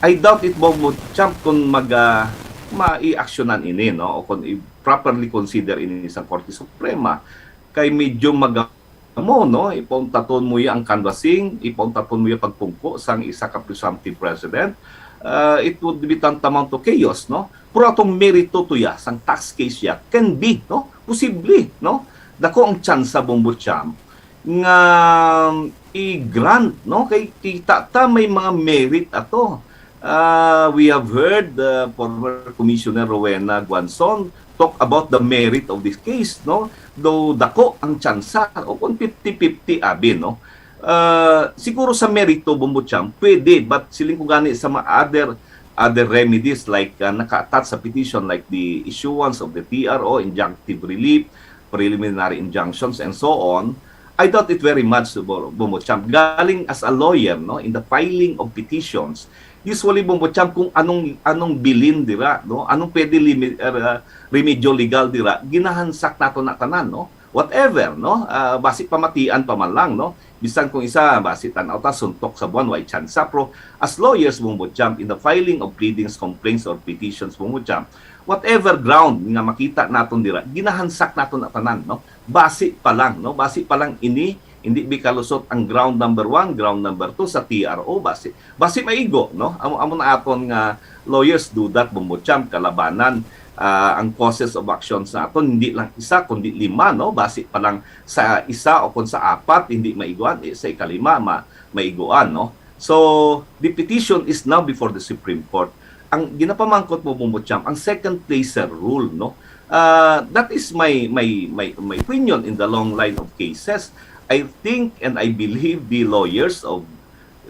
I doubt it, Bombo Champ, kung mag, ah, mai-aksyonan ini, no, o kung i-, properly consider ini sa Korte Suprema, kay medyo magamo, no, ipauntaton mo ya ang canvassing, ipauntaton mo ya pagpungko sang isa ka presumptive president. Ah, it would be tantamount to chaos, no? Pero atong merito to ya, sang tax case ya, can be, no? Posible, no? Dako ang tsansa, Bombo Champ, nga i-grant, no? Kay kita ta may mga merit ato. Ah, we have heard the former Commissioner Rowena Guanzon talk about the merit of this case, no? Though dako ang tsansa, o kung fifty fifty abi, no? Ah, siguro sa merito, Bombo Champ, pwede, but siling ko gani sa mga other, other remedies like, ah, naka-attach sa petition, like the issuance of the T R O, injunctive relief, preliminary injunctions, and so on, I doubt it very much, Bo-, Bombo Champ. Galing as a lawyer, no, in the filing of petitions, usually, Bombo Champ, kung anong, anong bilin dira, no, anong pwede limi-, er, ah, remedyo legal dira, ginahansak nato na tanan, no? Whatever, no? Ah, basi pamatian pa man lang, no? Bisan kung isa, basi tan-aw ta, suntok sa buwan, way tsansa. Pero as lawyers, Bombo Champ, in the filing of pleadings, complaints, or petitions, Bombo Champ, whatever ground nga makita naton dira, ginahansak naton na tanan, no? Basi pa lang, no? Basi pa lang ini, hindi bikalusot ang ground number one, ground number two sa T R O, basi, basi maigo, no? Amo, amo na aton nga lawyers do that, Bombo Champ, kalabanan, ah, ang causes of action sa aton, hindi lang isa, kundi lima, no? Basi pa lang sa isa o kung sa apat, hindi maiguan, eh, sa ikalima, ma-, maiguan, no? So, the petition is now before the Supreme Court. Ang ginapamangkot mo, Bombo Champ, ang second placer rule, no? Ah, that is my, my, my, my opinion in the long line of cases. I think and I believe the lawyers of,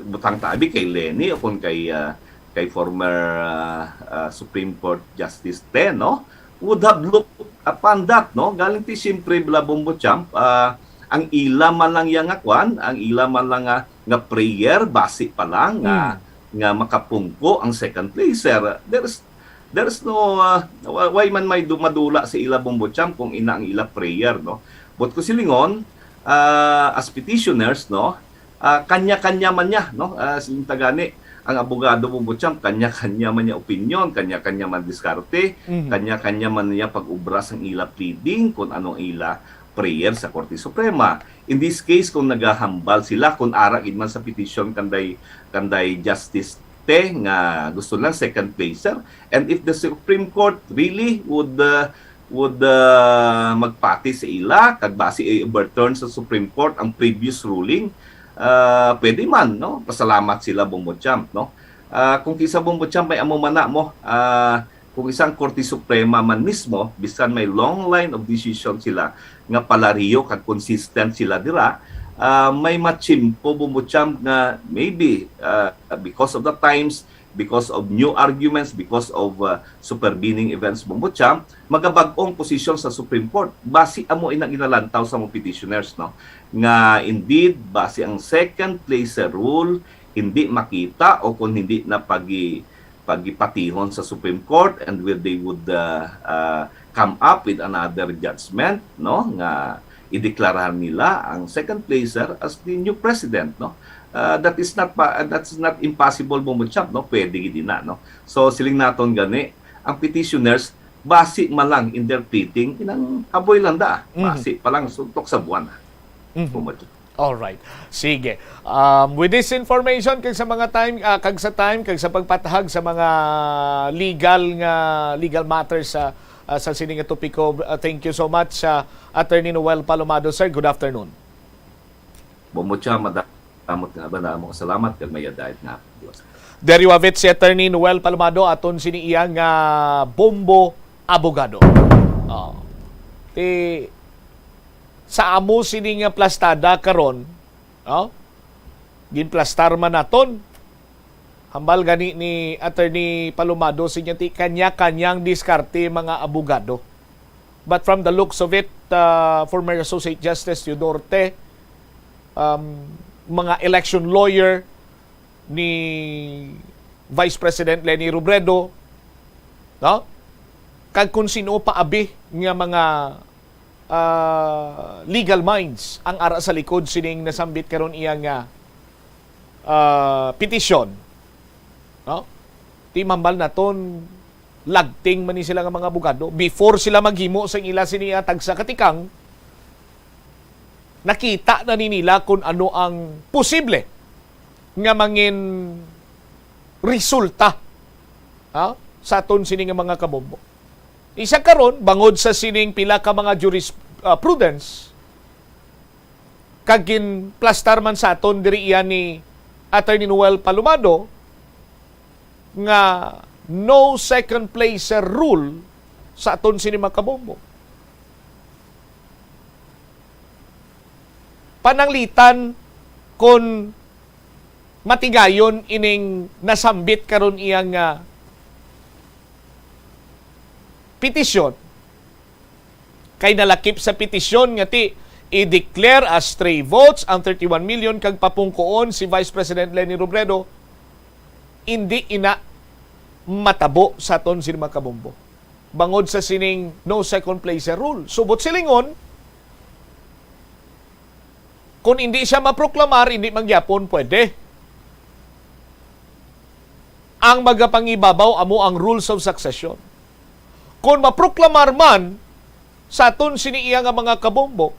butang ta abi kay Leni o kung kay, ah, kay former, ah, ah, Supreme Court Justice Te, no, would have looked upon that, no? Galing ti siyempre, bala, Bombo Champ, ah, ang ila man lang ya nga kwan, ang ila man lang nga, nga prayer, basi pa lang nga, Hmm. nga makapungko ang second placer. There's, there's no, ah, wa-, way man may du-, madula sa ila, Bombo Champ, kung ina ang ila prayer, no? But ko silingon, ah, as petitioners, no, ah, kanya-kanya man niya, no? Ah, siling ta gani, ang abogado, Bombo Champ, kanya-kanya man niya opinion, kanya-kanya man diskarte, Mhm. kanya-kanya man niya pag-ubra sang ila pleading, kung ano ang ila prayer sa Korte Suprema. In this case, kung nagahambal sila, kung ara gid man sa petition kanday, kanday Justice Te nga gusto lang second placer, and if the Supreme Court really would, uh, would, uh, magpati sa ila, kag basi i-overturn sa Supreme Court ang previous ruling, uh, pwede man, no? Pasalamat sila, Bombo Champ, no? Uh, kung kisa, Bombo Champ, may amo man na mo, uh, kung isang Korte Suprema man mismo, bisan may long line of decision sila nga palariyo kag consistent sila dira, ah, may matsimpo, Bombo Champ, nga maybe, ah, because of the times, because of new arguments, because of, ah, supervening events, Bombo Champ, magabag-ong posisyon sa Supreme Court. Basi amo inang inalantaw sa mga petitioners, no? Nga indeed, basi ang second placer rule hindi makita o kung hindi na pagi-, pagipatihon sa Supreme Court, and will they would, uh, uh, come up with another judgment, no, nga ideklara nila ang second placer as the new president, no? Uh, that is not pa-, that's not impossible, Bombo Champ, no? Pwede gid na, no? So, siling naton gani, ang petitioners, basi man lang in their pleading, inang aboy lang da. Mhm. Basi pa lang, suntok sa buwan. Mhm. Bombo Champ. All right. Sige. Um, with this information, kag sa mga time, ah, kag sa time, kag sa pagpatahag sa mga legal nga, legal matters sa, ah, sa sini nga topiko, ah, thank you so much, ah, Attorney Noel Palomado. Sir, good afternoon. Bombo Champ, madamot nga ba na mo kasalamat, kag may adayat nga Dios. There you have it, si Attorney Noel Palomado, aton sini iya nga Bombo Abogado. Oh. Ti, sa amo sini nga plastada karon, no? Ginplastar man naton. Hambal gani ni Attorney Palomado, sining niya ti kanya-kanyang diskarte mga abogado. But from the looks of it, uh, former Associate Justice Teodorte, um, mga election lawyer ni Vice President Leni Robredo, no? Kag kung sino pa abi nga mga, ah, legal minds ang ara sa likod sining nasambit karon iya nga, ah, petisyon, no? Ti mambal naton, lagting man ni sila nga mga abogado. Before sila maghimo sang ila sini nga tagsa ka tikang, nakita na ni nila kung ano ang posible nga mangin resulta, ha, sa aton sini nga mga kabombo. Isa karon, bangod sa sining pila ka mga juris-, ah, prudence, kag ginplastar man sa aton diri iya ni Attorney Noel Palomado, nga no second placer rule sa aton sini mga kabombo. Pananglitan kon matigayon ining nasambit karon iya nga petisyon, kay nalakip sa petisyon nga ti i-declare as stray votes ang thirty-one million kag papungkoon si Vice President Leni Robredo, indi ina matabo sa aton sini mga kabombo, bangod sa sining no second placer rule. Subot silingon, kung hindi siya maproklamar, hindi man gyapon pwede. Ang magapangibabaw amo ang rules of succession. Kung maproklamar man sa aton sini iya nga mga kabombo,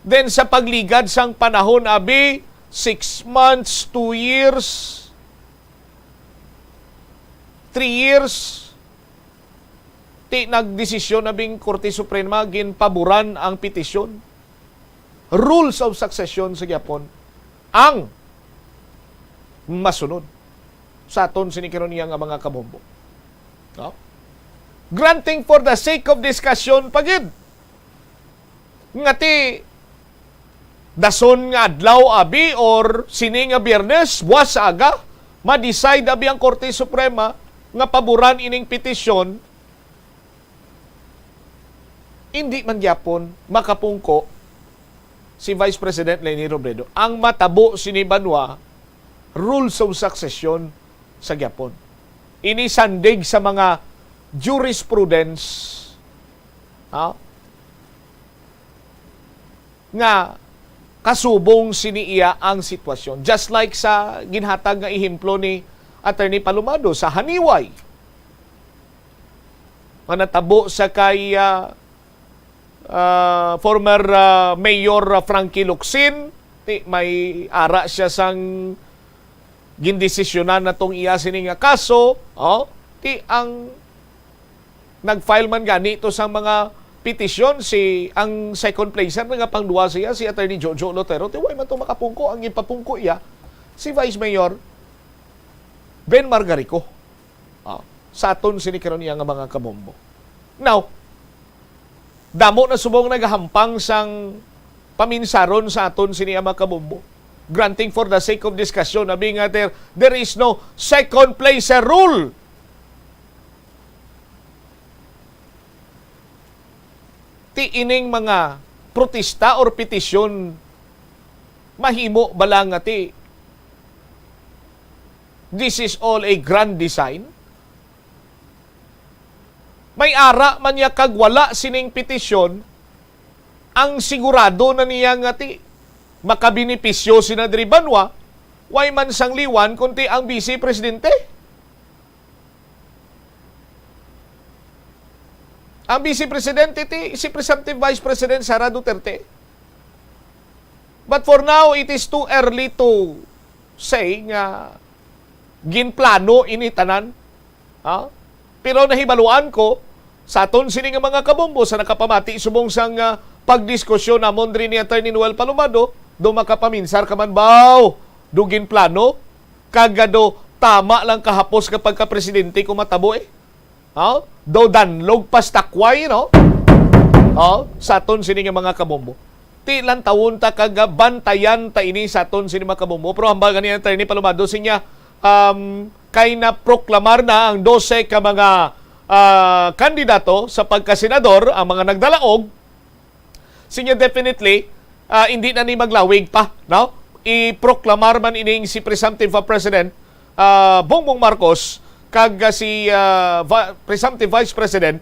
then sa pagligad sang panahon, abi, six months, two years, three years, ti nagdesisyon na bing Korte Suprema, ginpaboran ang petisyon. Rules of succession sa gyapon ang masunod sa aton sini karon iya nga mga kabombo. No? Granting for the sake of discussion pa gid nga ti dason nga adlaw, abi, or sini nga Biyernes, buwas sa aga, ma-decide abi ang Korte Suprema nga paboran ining petisyon, hindi man gyapon makapungko si Vice President Leni Robredo. Ang matabo sini banwa, rules of succession sa gyapon. Ini sandig sa mga jurisprudence, ha? Nga kasubong sini iya ang sitwasyon. Just like sa ginhatag nga ehemplo ni Attorney Palomado sa Haniway, nga natabo sa kay, ah, ah, former, ah, Mayor, ah, Frankie Locsin, ti may ara siya sang gindesisyonan natong iya sini nga kaso, oh, ti ang nag-file man gani to sang mga petisyon si, ang second placer nga pangduwa siya, si Attorney Jojo Lotero, ti way man to makapungko, ang ipapungko iya si Vice Mayor Ben Margarico. Ah, sa aton sini karon iya nga mga kabombo. Now, damo na subong nagahampang sang paminsaron sa aton sini ang mga kabombo. Granting for the sake of discussion, abi nga there, there is no second placer rule. Ti ining mga protesta or petisyon, mahimo ba lang nga ti this is all a grand design? May ara man niya kag wala sining petisyon, ang sigurado na niya nga ti makabenepisyo sina diri banwa, way man sang liwan, kundi ang Vice Presidente. Ang Vice Presidente ti si Presumptive Vice President Sara Duterte. But for now, it is too early to say nga ginplano ini tanan. Ha? Pero nahibaluan ko, sa aton sini nga mga kabombo, sa nakapamati subong sang, ah, pagdiskusyon namon diri ni Attorney Noel Palomado, do makapaminsar ka man, baw, do ginplano, kag, ah, do tama lang kahapos nga pagkapresidente ko matabo, eh. Ha? Do danlog pastakway, no? Ha? Sa aton sini nga mga kabombo. Ti lantawon ta kag bantayan ta ini sa aton sini, mga kabombo. Pero hambal gani, Attorney Palomado, sinya, um, kay naproklamar na ang dose ka mga, ah, kandidato sa pagkasenador, ang mga nagdalaog. Sinya, definitely, ah, hindi na ni maglawig pa, no? Iproklamar man ining si presumptive, ah, President, ah, Bongbong Marcos kag, ah, si, ah, va-, presumptive Vice President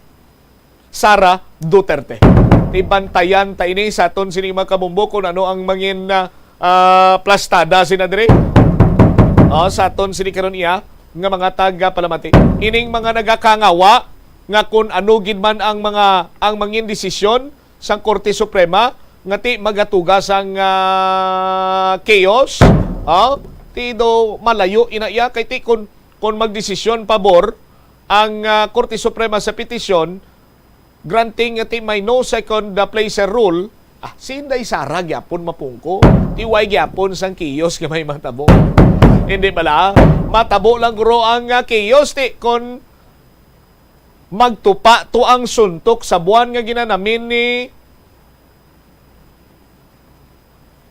Sara Duterte. Ti bantayan ta ini sa aton sini, mga kabombo, kung ano ang mangin, ah, ah, plastada sina diri. Oh, sa aton sini karon iya nga mga taga palamati. Ining mga nagakangawa nga kung ano gid man ang mga, ang mangin desisyon sang Korte Suprema nga ti magatuga sang, ah, chaos, oh, ti do malayo ina iya kay ti kung, kung magdesisyon pabor ang, ah, Korte Suprema sa petisyon, granting nga ti may no second, ah, placer rule, ah, si Inday Sara gyapon mapungko. Ti way gyapon sang chaos nga may matabo. Hindi bala? Matabo lang guro ang, ah, chaos ti kon magtupa to ang suntok sa buwan nga ginanamin ni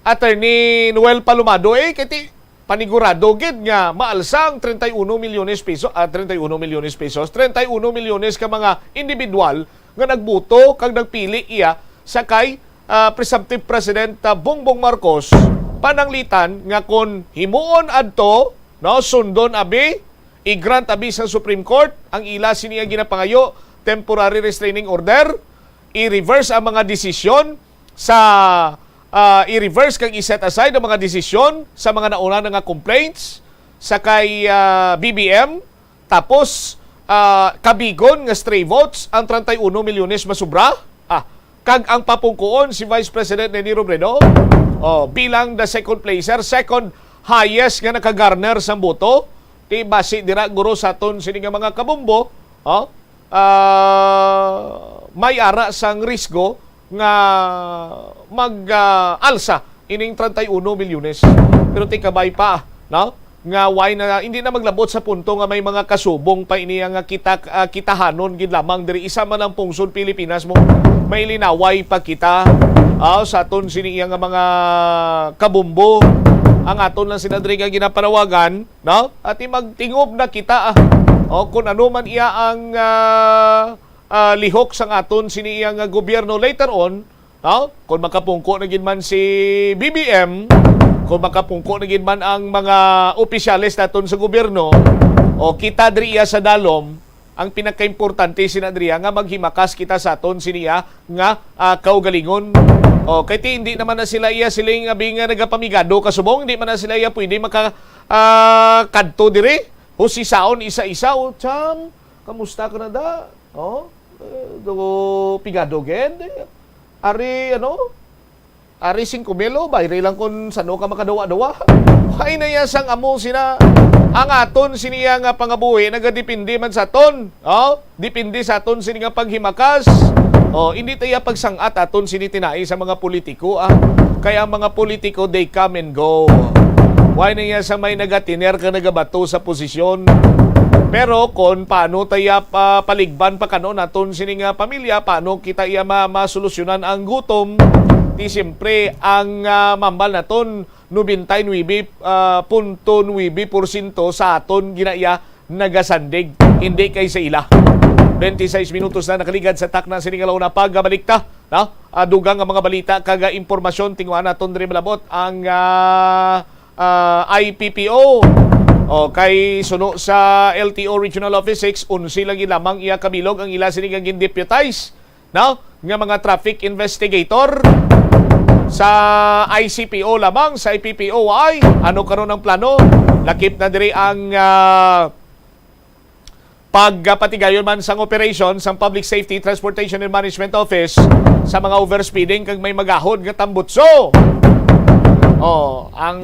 Attorney Noel Palomado, eh, kay ti panigurado gid nga maalsa ang treinta y uno milyones peso, ah, treinta y uno milyones pesos, treinta y uno milyones ka mga individual nga nagboto kag nagpili iya sa kay, ah, presumptive President, ah, Bongbong Marcos, pananglitan nga kon himuon adto, no, sundon abi, i-grant abi sa Supreme Court ang ila sini nga ginapangayo, temporary restraining order, i-reverse ang mga desisyon sa, ah, i-reverse kag i-set aside ang mga desisyon sa mga nauna na nga complaints sa kay, ah, B B M, tapos, ah, kabigon nga stray votes ang treinta y uno milyones masubra, ah, kag ang papungkuon si Vice President Leni Robredo, oh, bilang the second placer, second highest nga nakagarner sang boto, ti basi dira guro sa aton sini nga mga kabombo, oh, ah, may ara sang risgo nga mag, ah, alsa ining treinta y uno milyones. Pero ti kabay pa, no? Nga way na, hindi na maglabot sa punto nga may mga kasubong pa ini nga kita, ah, kitahanon gid lamang diri. Isa man ang pungsod Pilipinas mo, may linaway pa kita, ah, sa aton sini iya nga mga kabumbo. Ang aton lang sila diri nga ginapanawagan, no? At magtingob na kita, ah. O, kung ano man iya ang, ah, ah, lihok sang aton sini iya nga gobyerno later on, no? Kung makapungko na gid man si B B M, kung makapungko na gid man ang mga opisyales naton sa gobyerno, o kita diri iya sa dalom, ang pinakaimportante sina diri nga maghimakas kita sa aton sini iya nga, ah, kaugalingon. O, kay ti, hindi naman na sila iya siling abi nga nagapamigado kasubong, hindi man na sila iya pwede maka, ah, kadto diri. Husisaon isa-isa, "O, Cham, kamusta ka na da? O, eh, do, pigado gid? Ari, ano? Ari singko mil, o, bayri lang kung sano ka makaduwa-duwa." Ay na iya sang amo sina. Ang aton sini iya nga pangabuhi nagadepende man sa aton. O, depende sa aton sini nga paghimakas. O, hindi ta iya pagsang-at aton sini tinai sa mga politiko, ah. Kay ang mga politiko, they come and go. Why na iya sa may nagatiner ka nagabato sa posisyon? Pero kung paano ta iya pa, paligban pa kanon naton sini nga pamilya, paano kita iya ma-, masolusyonan ang gutom? Ti siyempre ang, ah, mambal naton, nobenta y nuebe, ah, punto nuebe porsyento sa aton ginaiya nagasandig, hindi kay sa ila. Twenty-six minutos na nakaligad sa takna sini nga launa. Pagabalik ta, no? Ah, dugang nga mga balita kag, ah, impormasyon, tinguhaan naton diri malabot ang, ah, ah, I P P O. O, kay suno sa L T O Regional Office six, onse lagi lamang iya kabilog ang ila sini nga gin-deputize, no, nga mga traffic investigator. Sa I C P O lamang, sa I P P O ay ano karon ang plano? Lakip na diri ang, ah, pagpatigayon man sang operasyon sang Public Safety, Transportation and Management Office sa mga overspeeding kag may magahod nga tambutso. Oh, ang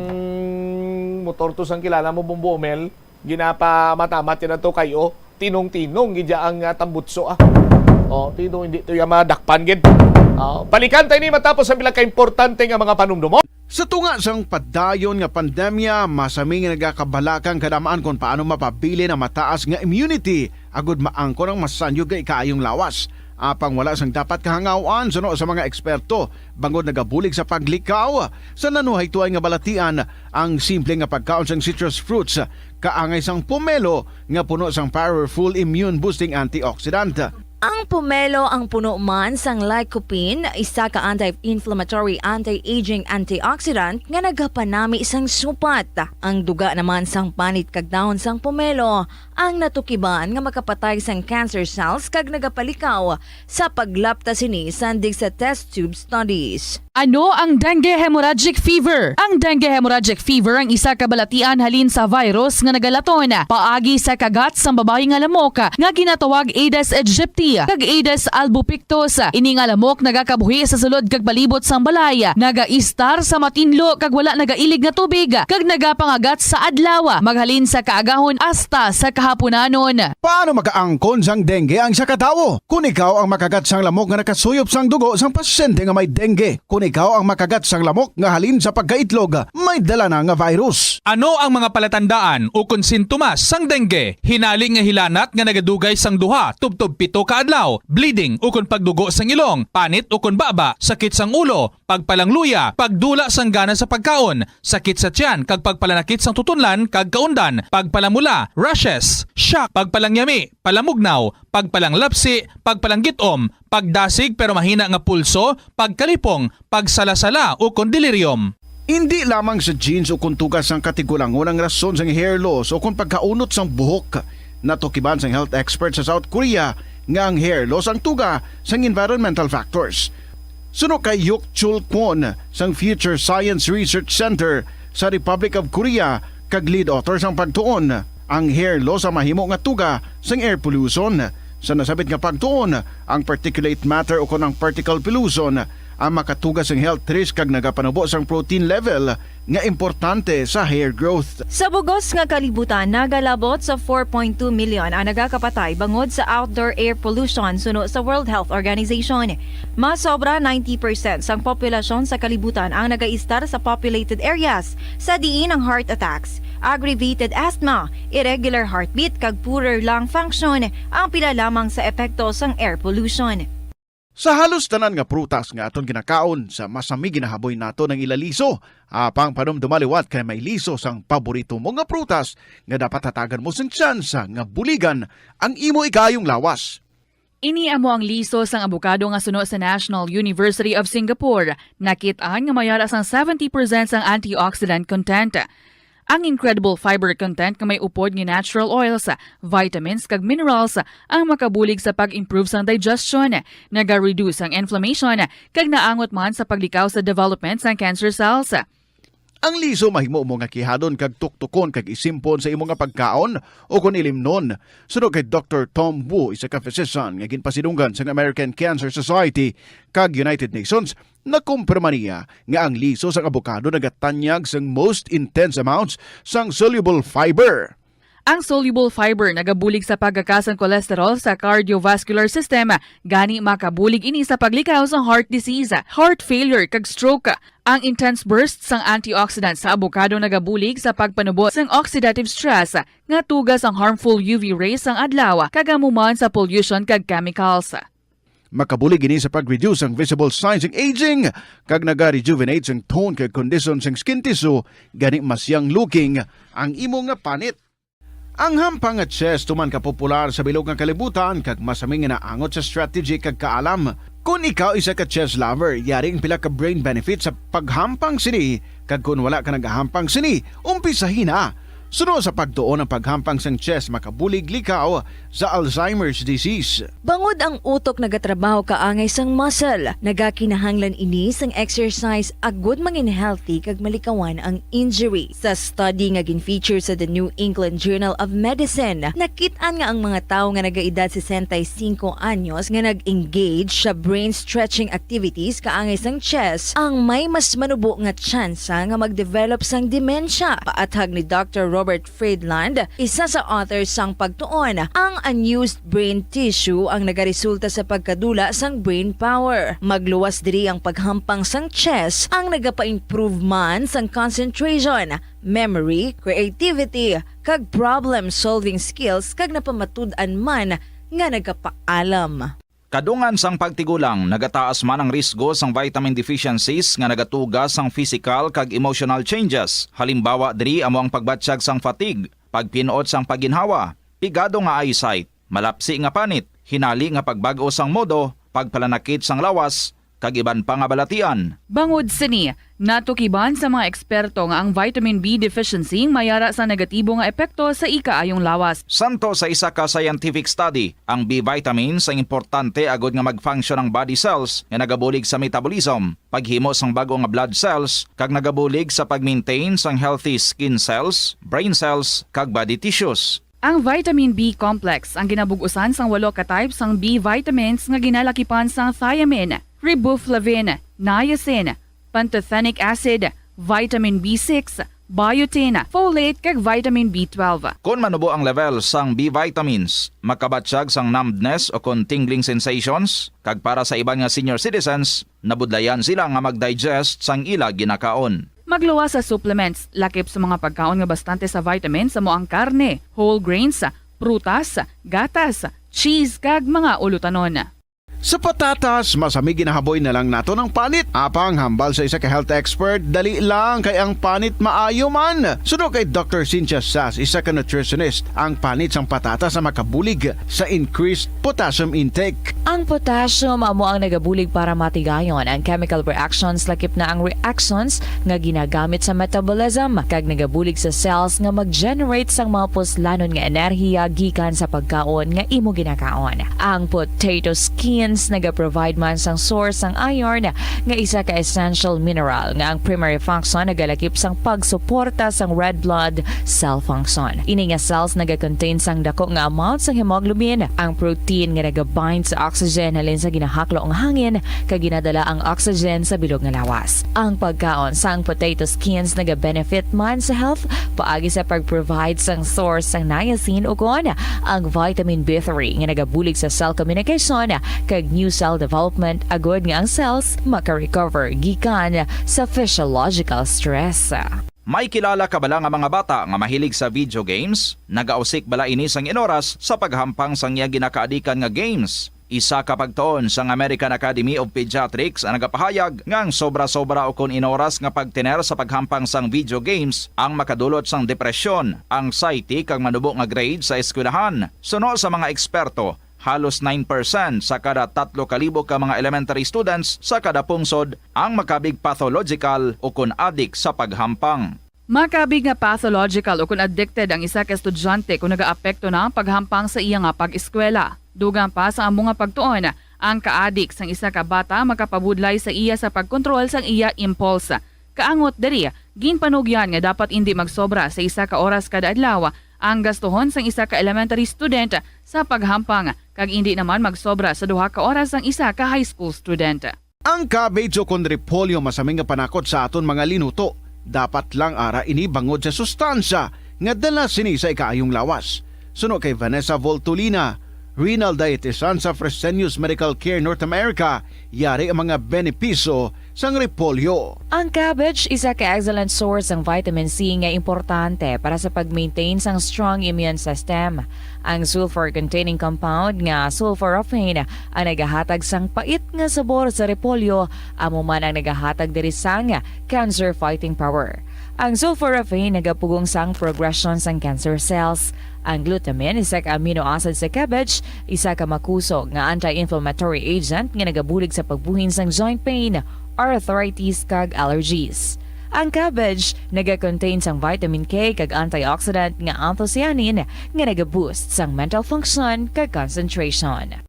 motor to sang kilala mo, Bombo Mel, ginapamatamat yan to kayo. Tinong-tinong gid ang, ah, tambutso, ah. Oh, tino, hindi to yung madakpan gid. Oh, balikan tayo ni matapos ang pila ka importante nga mga panumdumon. Sa tunga sang padayon nga pandemya, masami nga nagakabalaka ang kadam-an kon paano mapabilin ang mataas nga immunity agud maangkon ang masanyog nga ikaayong lawas. Apang wala sang dapat kahangaw-an suno sa mga eksperto, bangod nagabulig sa paglikaw sa nanuhaytoay nga balatian ang simple nga pagkaon sang citrus fruits kaangay sang pomelo nga puno sang powerful immune-boosting antioxidant. Ang pomelo ang puno man sang lycopene, isa ka anti-inflammatory, anti-aging antioxidant nga nagapanami sang supat. Ang duga naman sang panit kag dahon sang pomelo ang natukiban nga makapatay sang cancer cells kag nagapalikaw sa paglapta sini sandig sa test tube studies. Ano ang dengue hemorrhagic fever? Ang dengue hemorrhagic fever ang isa ka balatian halin sa virus nga nagalaton paagi sa kagat sang babayi nga lamok nga ginatawag Aedes aegypti kag Aedes albopictus. Ini nga lamok nagakabuhi sa sulod kag palibot sang balay, nagaistar sa matinlo kag wala nagailig nga tubig, kag nagapangagat sa adlaw, maghalin sa kaagahon hasta sa kahaponanon. Paano makaangkon sang dengue ang isa ka tawo? Kon ikaw ang makagat sang lamok nga nakasuyop sang dugo sang pasyente nga may dengue, kon ikaw ang makagat sang lamok nga halin sa pagkaitlog may dala na nga virus. Ano ang mga palatandaan ukon sintomas sang dengue? Hinali nga hilanat nga nagadugay sang duha tubtob pito ka adlaw, bleeding ukon pagdugo sang ilong, panit ukon baba, sakit sang ulo, pagpalangluya, pagdula sang gana sa pagkaon, sakit sa tiyan kag pagpalanakit sang tutunlan kag kaundan, pagpalamula, rashes, shock, pagpalangyami, palamugnaw, pagpalanglapsi, pagpalanggit-om, pagdasig pero mahina nga pulso, pagkalipong, pagsalasala ukon delirium. Indi lamang sa genes ukon tuga sang katigulangon ang rason sang hair loss ukon pagkaunot sang buhok. Natukiban sang health expert sa South Korea nga ang hair loss ang tuga sang environmental factors. Suno kay Hyuk Chul Kwon sang Future Science Research Center sa Republic of Korea kag lead author sang pagtuon, ang hair loss ang mahimo nga tuga sang air pollution. Sa nasabit nga pagtuon, ang particulate matter ukon ang particle pollution ang makatuga sang health risk kag nagapanubo sang protein level nga importante sa hair growth. Sa bugos nga kalibutan, nagalabot sa four point two million ang nagakapatay bangod sa outdoor air pollution suno sa World Health Organization. Mas sobra ninety percent sang populasyon sa kalibutan ang nagaistar sa populated areas, sa diin ang heart attacks, aggravated asthma, irregular heartbeat kag poorer lung function ang pila lamang sa epekto sang air pollution. Sa halos tanan nga prutas nga aton ginakaon, sa masami ginahaboy naton ang ila liso. Apang panumduma liwat kay may liso sang paborito mo nga prutas nga dapat hatagan mo sing tsansa nga buligan ang imo ikaayong lawas. Ini amo ang liso sang abokado nga suno sa National University of Singapore. Nakit-an nga may ara sang seventy percent sang antioxidant content. Ang incredible fiber content nga may upod nga natural oils, vitamins kag minerals ang makabulig sa pag-improve sang digestion, naga-reduce ang inflammation, kag naangot man sa paglikaw sa development sang cancer cells. Ang liso mahimo mo nga kihadon kag tuktukon kag isimpon sa imo nga pagkaon ukon ilimnon. Suno kay Doktor Tom Wu, isa ka physician nga ginpasidunggan sang American Cancer Society kag United Nations, nakumpirma niya nga ang liso sang abokado nagatanyag sang most intense amounts sang soluble fiber. Ang soluble fiber nagabulig sa pagkakas sang cholesterol sa cardiovascular system, gani makabulig ini sa paglikaw sa heart disease, heart failure, kag stroke. Ang intense burst sang antioxidant sa abokado nagabulig sa pagpanubo sang oxidative stress nga tuga sang harmful U V rays sang adlaw, kag amo man sa pollution kag chemicals. Makabulig ini sa pag-reduce ang visible signs ng aging, kag naga-rejuvenate sang tone kag kondisyon sang skin tissue, gani mas young looking ang imo nga panit. Ang hampang nga chess tuman ka popular sa bilog nga kalibutan kag masami nga naangot sa strategy kag kaalam. Kon ikaw isa ka chess lover, yari ang pila ka brain benefits sa paghampang sini, kag kon wala ka nagahampang sini, umpisahi na. Suno sa pagtuon, ang paghampang sang chess makabulig likaw sa Alzheimer's disease. Bangod ang utok nagatrabaho kaangay sang muscle, nagakinahanglan ini sang exercise agud mangin healthy kag malikawan ang injury. Sa study nga gin-feature sa The New England Journal of Medicine, nakit-an nga ang mga tawo nga nagaedad sesenta y cinco anyos nga nag-engage sa brain stretching activities kaangay sang chess ang may mas manubo nga tsansa nga mag-develop sang demensya. Paathag ni Doctor Robert Friedland, isa sa author sang pagtuon, ang unused brain tissue ang nagaresulta sa pagkadula sang brain power. Magluwas diri ang paghampang sang chess ang nagapa-improve man sang concentration, memory, creativity, kag problem-solving skills, kag napamatud-an man nga nagapaalam. Kadungan sang pagtigulang, nagataas man ang risgo sang vitamin deficiencies nga nagatuga sang physical kag emotional changes. Halimbawa diri amo ang pagbatyag sang fatigue, pagpin-ot sang pagginhawa, pigado nga eyesight, malapsi nga panit, hinali nga pagbag-o sang modo, pagpalanakit sang lawas, kag iban pa nga balatian. Bangod sini, natukiban sa mga eksperto nga ang vitamin B deficiency may ara sa negatibo nga epekto sa ikaayong lawas. Santo sa isa ka scientific study, ang B vitamins ang importante agod nga mag-function ang body cells nga nagabulig sa metabolism, paghimo sang bag-o nga blood cells, kag nagabulig sa pag-maintain sang healthy skin cells, brain cells, kag body tissues. Ang vitamin B complex ang ginabug-usan sang walo ka type sang B vitamins nga ginalakipan sang thiamine, riboflavin, niacin, pantothenic acid, vitamin B six, biotin, folate, kag vitamin B twelve. Kon manubo ang level sang B vitamins, makabatyag sang numbness o kon tingling sensations, kag para sa iban nga senior citizens, nabudlayan sila nga mag-digest sang ila ginakaon. Magluwas sa supplements, lakip sa mga pagkaon nga bastante sa vitamins amo ang karne, whole grains, prutas, gatas, cheese, kag mga ulutanon. Sa patatas, masami ginahaboy na lang naton ang panit. Apang hambal sa isa ka health expert, dali lang kay ang panit maayo man. Suno kay Doctor Cynthia Sass, isa ka nutritionist, ang panit sang patatas ang makabulig sa increased potassium intake. Ang potassium amo ang nagabulig para matigayon ang chemical reactions, lakip na ang reactions nga ginagamit sa metabolism, kag nagabulig sa cells nga mag-generate sang mga puslanon nga enerhiya gikan sa pagkaon nga imo ginakaon. Ang potato skins nagaprovide man sang source sang iron, nga isa ka essential mineral nga ang primary function nagalakip sang pagsuporta sang red blood cell function. Ini nga cells nagakontain sang dako nga amount sang hemoglobin, ang protein nga nagabind sa oxygen halin sa ginahaklo nga hangin, kag ginadala ang oxygen sa bilog nga lawas. Ang pagkaon sang potato skins nagabenefit man sa health paagi sa pag-provide sang source sang niacin ukon ang vitamin B three nga nagabulig sa cell communication kag new cell development, agod nga ang cells maka-recover gikan sa physiological stress. May kilala ka bala nga mga bata nga mahilig sa video games? Nagausik bala ini sang inoras sa paghampang sang iya ginakaadikan nga games? Isa ka pagtuon sang American Academy of Pediatrics ang nagapahayag nga ang sobra-sobra ukon inoras nga pagtener sa paghampang sang video games ang makadulot sang depresyon, anxiety, kag manubo nga grade sa eskwelahan. Suno sa mga eksperto, halos nine percent sa kada tatlo ka libo ka mga elementary students sa kada pungsod ang makabig pathological ukon adik sa paghampang. Makabig nga pathological ukon addicted ang isa ka estudyante kon nagaapekto na ang paghampang sa iya nga pag-eskwela. Dugang pa sa amo nga pagtuon, ang kaadik sang isa ka bata makapabudlay sa iya sa pagkontrol sang iya impulse. Kaangot diri, ginpanugyan nga dapat indi magsobra sa isa ka oras kada adlaw ang gastuhon sang isa ka elementary student sa paghampang, kag indi naman magsobra sa duha ka oras ang isa ka high school student. Ang cabbage ukon repolyo masami nga panakot sa aton mga linuto. Dapat lang ara ini bangod sa sustansya nga dala sini sa ikaayong lawas. Suno kay Vanessa Voltolina, renal dietitian sa Fresenius Medical Care North America, yari ang mga benepisyo sang repolyo. Ang cabbage isa ka excellent source sang vitamin C nga importante para sa pag-maintain sang strong immune system. Ang sulfur-containing compound nga sulforaphane ang nagahatag sang pait nga sabor sa repolyo, amo man ang nagahatag diri sang cancer-fighting power. Ang sulforaphane nagapugong sang progression sang cancer cells. Ang glutamine, isa ka amino acid sa cabbage, isa ka makusog nga anti-inflammatory agent nga nagabulig sa pagbuhin sang joint pain, arthritis, kag allergies. Ang cabbage nagakontain sang vitamin K kag antioxidant nga anthocyanin nga nagaboost sang mental function kag concentration.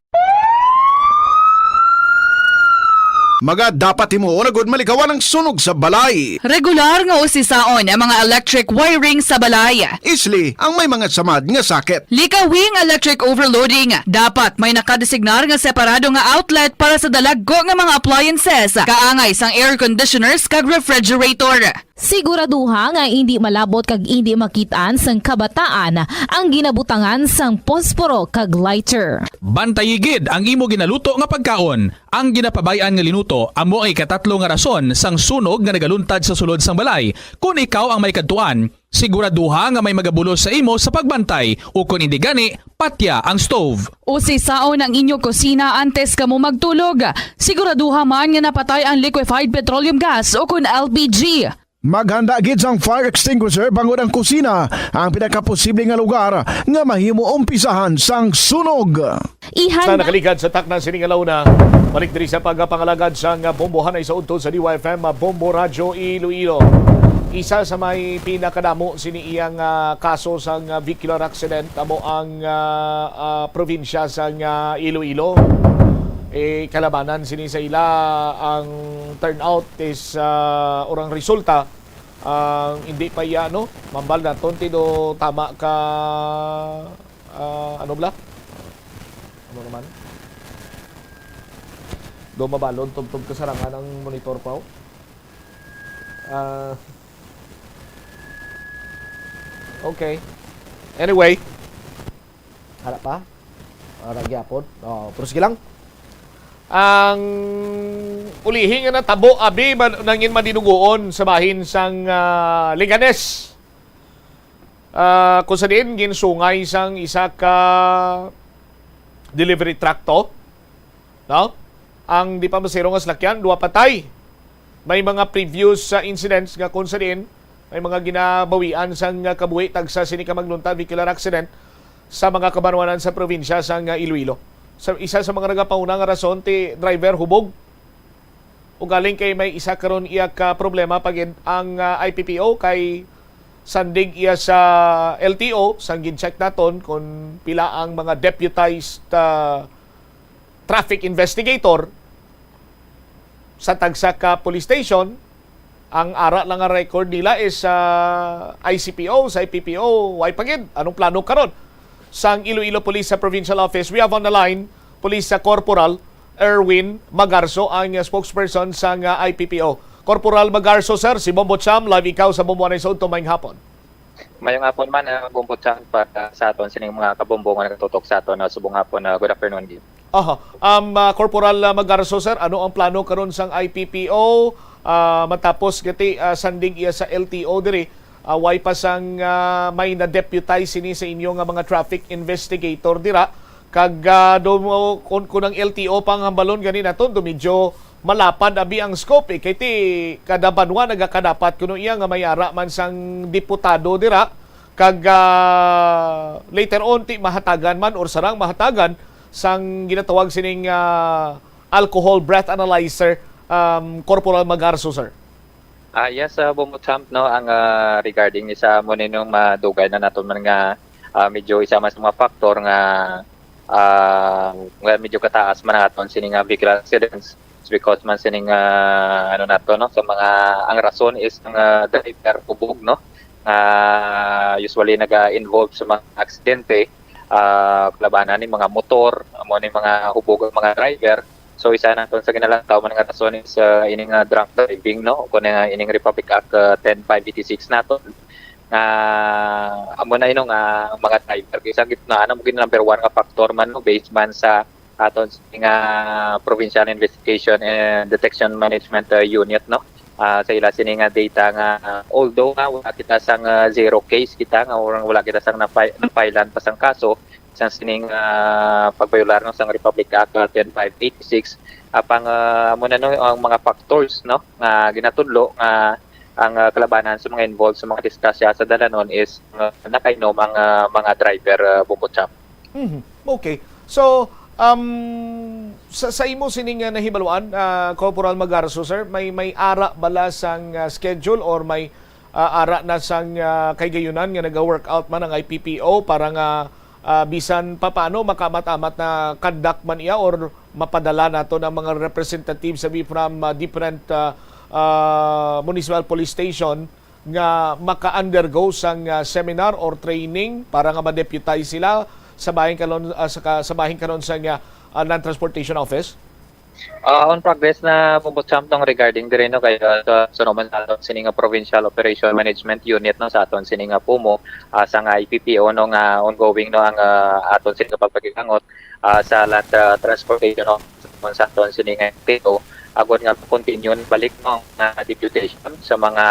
Mga dapat himuon agud malikawan ang sunog sa balay. Regular nga usisaon ang mga electric wiring sa balay. Isli ang may mga samad nga sakit. Likawi ang electric overloading. Dapat may nakadesignar nga separado nga outlet para sa dalagko nga mga appliances, kaangay sang air conditioners kag refrigerator. Siguraduha nga indi malabot kag indi makit-an sang kabataan ang ginabutangan sang posporo kag lighter. Bantayi gid ang imo ginaluto nga pagkaon. Ang ginapabay-an nga linuto To, amo ang ikatatlo nga rason sang sunog nga nagaluntad sa sulod sang balay. Kon ikaw ang may kadtuan, siguraduha nga may magabulos sa imo sa pagbantay, o kon indi gani, patya ang stove. Usisaon ang inyo kusina antes kamo magtulog. Siguraduha man nga napatay ang liquefied petroleum gas o kon L P G. Maghanda gid sang fire extinguisher bangod ang kusina ang pinakaposible nga lugar nga mahimo umpisahan sang sunog. Sa Ihanda. Nakaligad sa takna sining alauna, balik diri sa pagpangalagad sang bombohanay sa udto sa D Y F M, Bombo Radyo Iloilo. Isa sa may pinakadamo sini iyang, ah, kaso sang, ah, vehicular accident amo ang, ah, ah, probinsya sang, ah, Iloilo. Eh, kalabanan sini sa ila ang turnout is, ah, or ang resulta, ang hindi pa iya, no? Mambal naton ti do tama ka, ah, ano bala? Ano naman? Do mabalon tubtob kasarangan ang monitor pa, oh. Ah, okay. Anyway. Ara pa? Ara gyapon? Oh, pero sige lang. Ang ulihi nga natabo, abi, man, nangin madinugoon sa bahin sang, ah, Leganes. Ah, kung sa diin ginsungay sang isa ka delivery truck to, no? Ang di pa masiro nga salakyan, duwa patay. May mga previous, ah, incidents nga kung sa diin may mga ginabawian sang, ah, kabuhi tagsa sini ka magluntad vehicular accident sa mga kabanwanan sa probinsya sang, ah, Iloilo. Sa isa sa mga nagapauna nga rason ti driver hubog. Ugaling kay may isa karon iya ka problema pa gid ang, ah, I P P O kay sandig iya sa L T O, sang gin-check naton kung pila ang mga deputized, ah, traffic investigator sa tagsa ka police station, ang ara lang nga record nila is sa I C P O, sa I P P O, way pa gid. Anong plano karon sang Iloilo Police sa Provincial Office? We have on the line, Police sa Corporal Erwin Magarso, ang spokesperson sang, ah, I P P O. Corporal Magarso, sir, si Bombo Cham, live ikaw sa Bombo Anay sa Udto, maayong hapon. Mayong hapon man, ah, Bombo Cham, para sa aton sining mga kabombo nga nagatutok sa aton, ah, subong hapon, ah, good afternoon gid. Aha. Um, ah, Corporal, ah, Magarso, sir, ano ang plano karon sang I P P O, ah, matapos gati, ah, sandig iya sa L T O diri? Ah, way pa sang, ah, may na-deputize sini sa inyo nga mga traffic investigator dira. Kag, ah, do mo, kun, kun ang L T O pa ang hambalon gani naton, do medyo malapad abi ang scope, eh, kay ti kada banwa nagakadapat kuno iya nga may ara man sang diputado dira, kag, ah, later on ti mahatagan man or sarang mahatagan sang ginatawag sining, ah, alcohol breath analyzer, um, Corporal Magarso, sir. Ah, yes, ah, Bombo Cham, no, ang, ah, regarding ni sa amo ninong madugay na naton man nga, ah, medyo isa man sa mga factor nga, ah, nga medyo kataas man ang aton sini nga vehicle accidents. It's because man sining, ah, ano nato, no, sa mga, ang rason is ang, ah, driver hubog, no, nga usually naga-involve sa mga aksidente, ah, kalabanan ni mga motor, amo ni mga hubog ang mga driver. So, isa naton sa ginalantaw man nga rason is, ah, ining, ah, drunk driving, no, kung, ah, ining Republic Act, ah, ten five eighty-six naton, nga amo na ino nga ang mga driver kay sa gitna na mo gid number one nga factor man, no, based man sa aton sini nga Provincial Investigation and Detection Management, uh, Unit, no? Ah, sa ila sini nga data nga, ah, although nga wala kita sang, ah, zero case kita nga wala, wala kita sang napi-, napilan pa sang kaso sang sining, ah, pagbayolar, no, sang Republic Act, ah, ten five eighty-six, apang, ah, amo na, no, ang mga factors, no, nga ginatudlo nga ang, ah, kalabanan sa mga involved sa mga disgrasya sa dalanon is, ah, nakainom ang, ah, mga driver, ah, Bombo Cham. Mhm. Okay. So, um, sa, sa imo sining, ah, nahibaluan, ah, Corporal Magarso, sir, may, may ara bala sang, ah, schedule or may, ah, ara na sang, ah, kahigayonan nga naga-work out man ang I P P O para nga, ah, bisan papaano makaamat-amat na conduct man iya or mapadala nato ang mga representatives sabi from, ah, different, ah, ah, municipal police station nga maka-undergo sang, ah, seminar or training para nga ma-deputize sila sa bahin karon, ah, sa ka-, sa bahin karon sang, ah, ah, Land Transportation Office? Ah, on progress na, Bombo Cham, tong regarding diri, no, kay, ah, sa, sa naman sa aton sini nga Provincial Operation Management Unit, no, sa aton sini nga PUMO, ah, sa nga I P P O, no, nga ongoing, no, ang, ah, aton sini nga pagpakilangot, ah, sa Land, ah, Transportation Office, sa aton sini nga P O, agod nga continue balik, no, nga deputation sa mga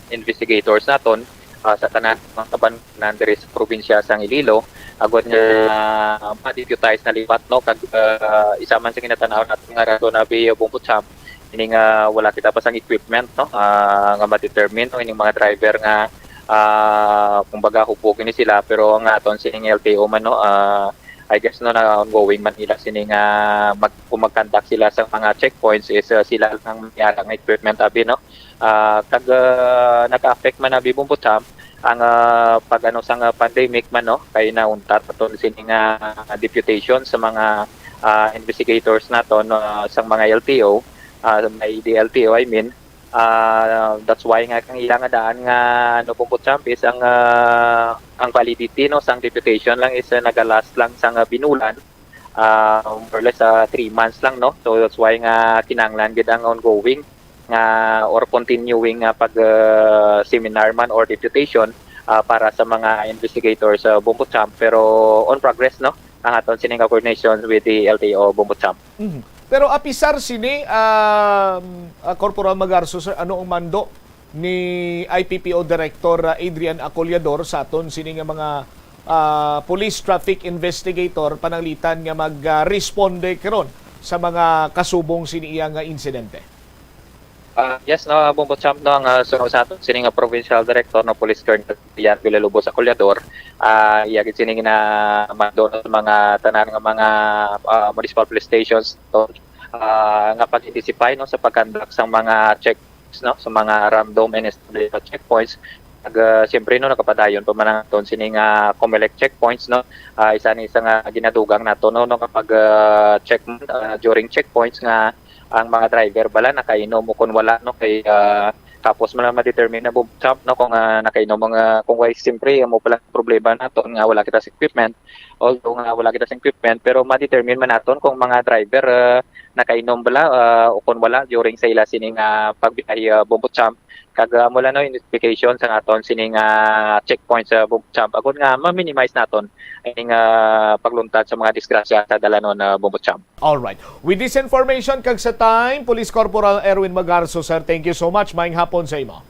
investigators naton, ah, sa tanan mga kaban-, nan diri sa probinsya sang Iloilo, agod nga, ah, ma-deputize na liwat, no, kag, ah, isa man sa ginatan-aw naton nga rason, abi, Bombo Champ, ini nga wala kita pa sang equipment, no, ah, nga ma-determine, no, ining mga driver nga, ah, kumbaga, hubog ini sila, pero ang aton sining L T O man, no, ah, I guess, no, na ongoing man nila sini nga mag-, kung mag-conduct sila sa mga checkpoints is, ah, sila lang ang may ara nga equipment, abi, no? Ah, kag, ah, naka-affect man, abi, Bombo Champ, ang, ah, pag-ano sang, ah, pandemic man, no? Kay nauntat aton sini nga deputation sa mga, ah, investigators naton, no, sang mga L T O, ah, may D L T O, I mean. Ah, that's why nga kang ila nga daan nga, ano, Bombo Champ, is ang, ah, ang validity, no, sang deputation lang is, ah, naga-last lang sang, ah, binulan, ah, more or less, ah, three months lang, no? So, that's why nga kinahanglan gid ang ongoing nga or continuing nga pag, ah, seminar man or deputation, ah, para sa mga investigators sa Bombo Champ, pero on progress, no, ang aton sining coordination with the L T O Bombo Champ. Mhm. Pero apisar sini, um, ah, Corporal Magarso, sir, ano ang mando ni I P P O Director, ah, Adrian Acolyador sa aton sini nga mga, ah, police traffic investigator pananglitan nga mag, ah, responde karon sa mga kasubong sini iya nga insidente? Ah, yes, no, Bombo Champ, no, ang, ah, suno sa aton sini nga provincial director, no, Police Colonel Ian Villalobos Acolyador, ah, iya gid sini ginamando, no, sa mga tanan nga mga, ah, municipal police stations to, ah, nga pag-intensify, no, sa pag-conduct sang mga checks, no, sa mga random and established checkpoints. Ag, ah, siyempre, no, nakapadayon pa man ang aton sini nga Comelec checkpoints, no. Ah, isa ni isa nga ginadugang nato, no, no, kapag, ah, check, ah, during checkpoints nga ang mga driver bala nakainom o kung wala, no, kay, ah, tapos man lang ma-determine na, Bombo Champ, no, kung, ah, nakainom ang, ah, kung why, siyempre, amo pala ang problema naton nga wala kita sa equipment. Although nga wala kita sa equipment, pero ma-determine man naton kung mga driver, ah, nakainom bala, ah, o kung wala during sa ila sining, ah, pagbiyahe, ah, Bombo Champ. Kag, ah, mula, no, investigation sa aton sining, ah, checkpoint sa Bombo Champ, agod nga ma-minimize naton ang, ah, pagluntad sa mga disgrasya sa dalanon, ah, Bombo Champ. Alright. With this information, kag sa time, Police Corporal Erwin Magarso, sir, thank you so much. Maayong hapon sa imo.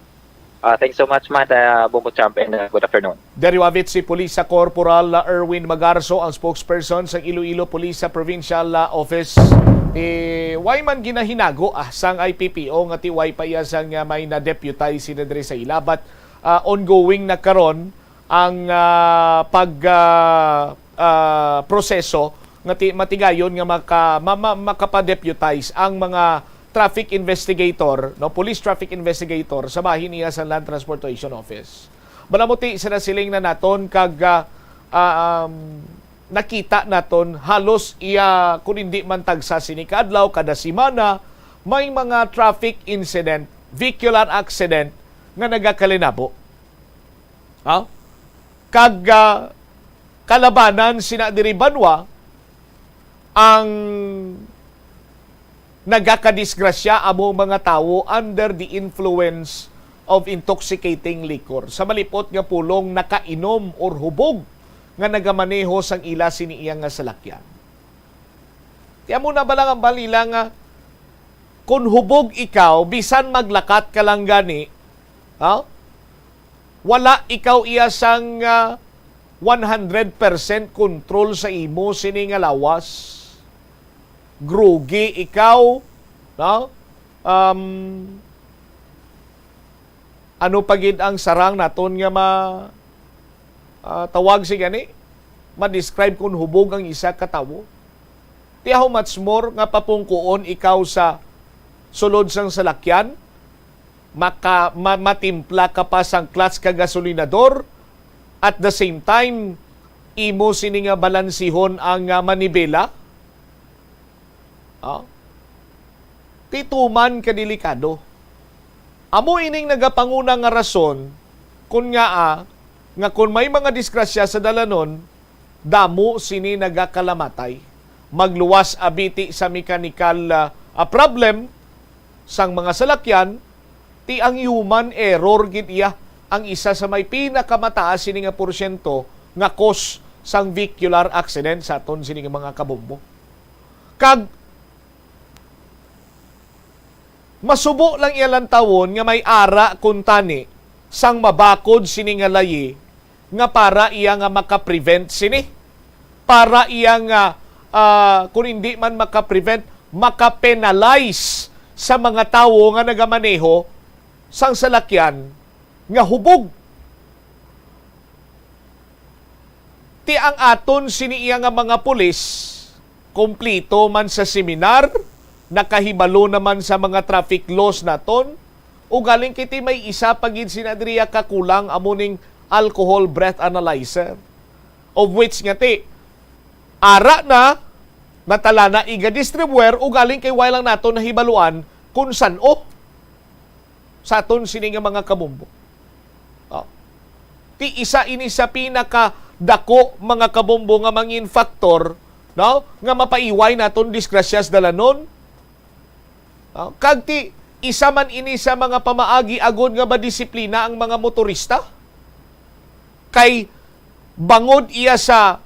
Ah, thanks so much, Matt, ah, Bombo Champ, and, ah, good afternoon. There you have it, si Police Corporal Erwin Magarso, ang spokesperson sa Iloilo Police sa Provincial, ah, Office. Eh, why man ginahinago, ah, sang I P P O nga ti why pa iya sang, ah, may na-deputize sila diri sa ila, but, ah, ongoing na karon ang, ah, pag, ah, ah, proseso nga ti-, matigayon nga maka-, ma-, ma-, makapa-deputize ang mga traffic investigator, no, police traffic investigator sa bahin niya sa Land Transportation Office. Balamuti sa nasiling na naton kag, ah, ah, um, nakita naton halos iya, kun hindi man tagsa sini ka adlaw, kada semana, may mga traffic incident, vehicular accident nga nagakalinabo. Ha? Kag, ah, kalabanan sina diri banwa ang nagakadisgrasya amo mga tawo under the influence of intoxicating liquor. Sa malipot nga pulong, nakainom or hubog nga nagamaneho sang ila sini iya nga salakyan. Ti amo na bala nga balila nga kung hubog ikaw, bisan maglakat ka lang gani, ha? Wala ikaw iya sang, ah, one hundred percent control sa imo sini nga lawas. Groggy ikaw, no? Um, ano pa gid ang sarang naton nga ma-, ah, tawag si gani? Ma-describe kung hubog ang isa ka tawo? Ti how much more nga papungkuon ikaw sa sulod sang salakyan? Maka-, ma-, matimpla ka pa sang clutch ka gasolinador, at the same time, imo sini nga balansihon ang, ah, manibela? Ah? Ti tuman ka delikado. Amo ining nagapanguna nga rason kun ngaa nga kun may mga disgrasya sa dalanon, damo sini nagakalamatay. Magluwas abiti sa mechanical, ah, ah, problem sang mga salakyan, ti ang human error gid iya ang isa sa may pinakamataas sini nga porsyento nga cause sang vehicular accident sa aton sini nga mga kabombo. Kag Masubo lang iya lantawon nga may ara kuntani sang mabakod sini nga layi nga para iya nga maka-prevent sini, para iya nga, ah, kung hindi man maka-prevent, maka-penalize sa mga tawo nga nagamaneho sang salakyan nga hubog. Ti ang aton sini iya nga mga pulis, kompleto man sa seminar, nakahibalo naman sa mga traffic laws naton, ugaling kiti may isa pa gid sina diriya ka kulang, amo ning alcohol breath analyzer. Of which nga ti, ara na, natala na iga distribuer, ugaling kay wala lang naton nahibaluan kung san-o sa aton sini nga mga kabombo. Oh. Ti isa ini sa pinakadako, mga kabombo, nga mangin factor, no, nga mapaiway naton disgrasya sa dalanon. Oh. Kag ti isa man ini sa mga pamaagi agod nga madisiplina ang mga motorista. Kay bangod iya sa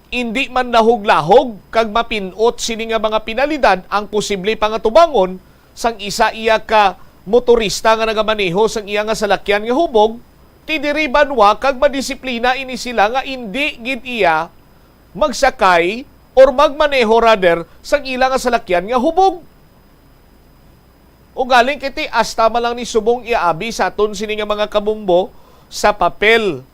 indi man nahuglahog kag mapin-ot sini nga mga penalidad ang posible pangatubangon sang isa iya ka motorista nga nagamaneho sang iya nga salakyan nga hubog, ti diri banwa kag madisiplina ini sila nga indi gid iya magsakay or magmaneho rather sang ila nga salakyan nga hubog. Ugaling kiti, hasta man lang ni subong iaabi sa aton sini nga mga kabombo sa papel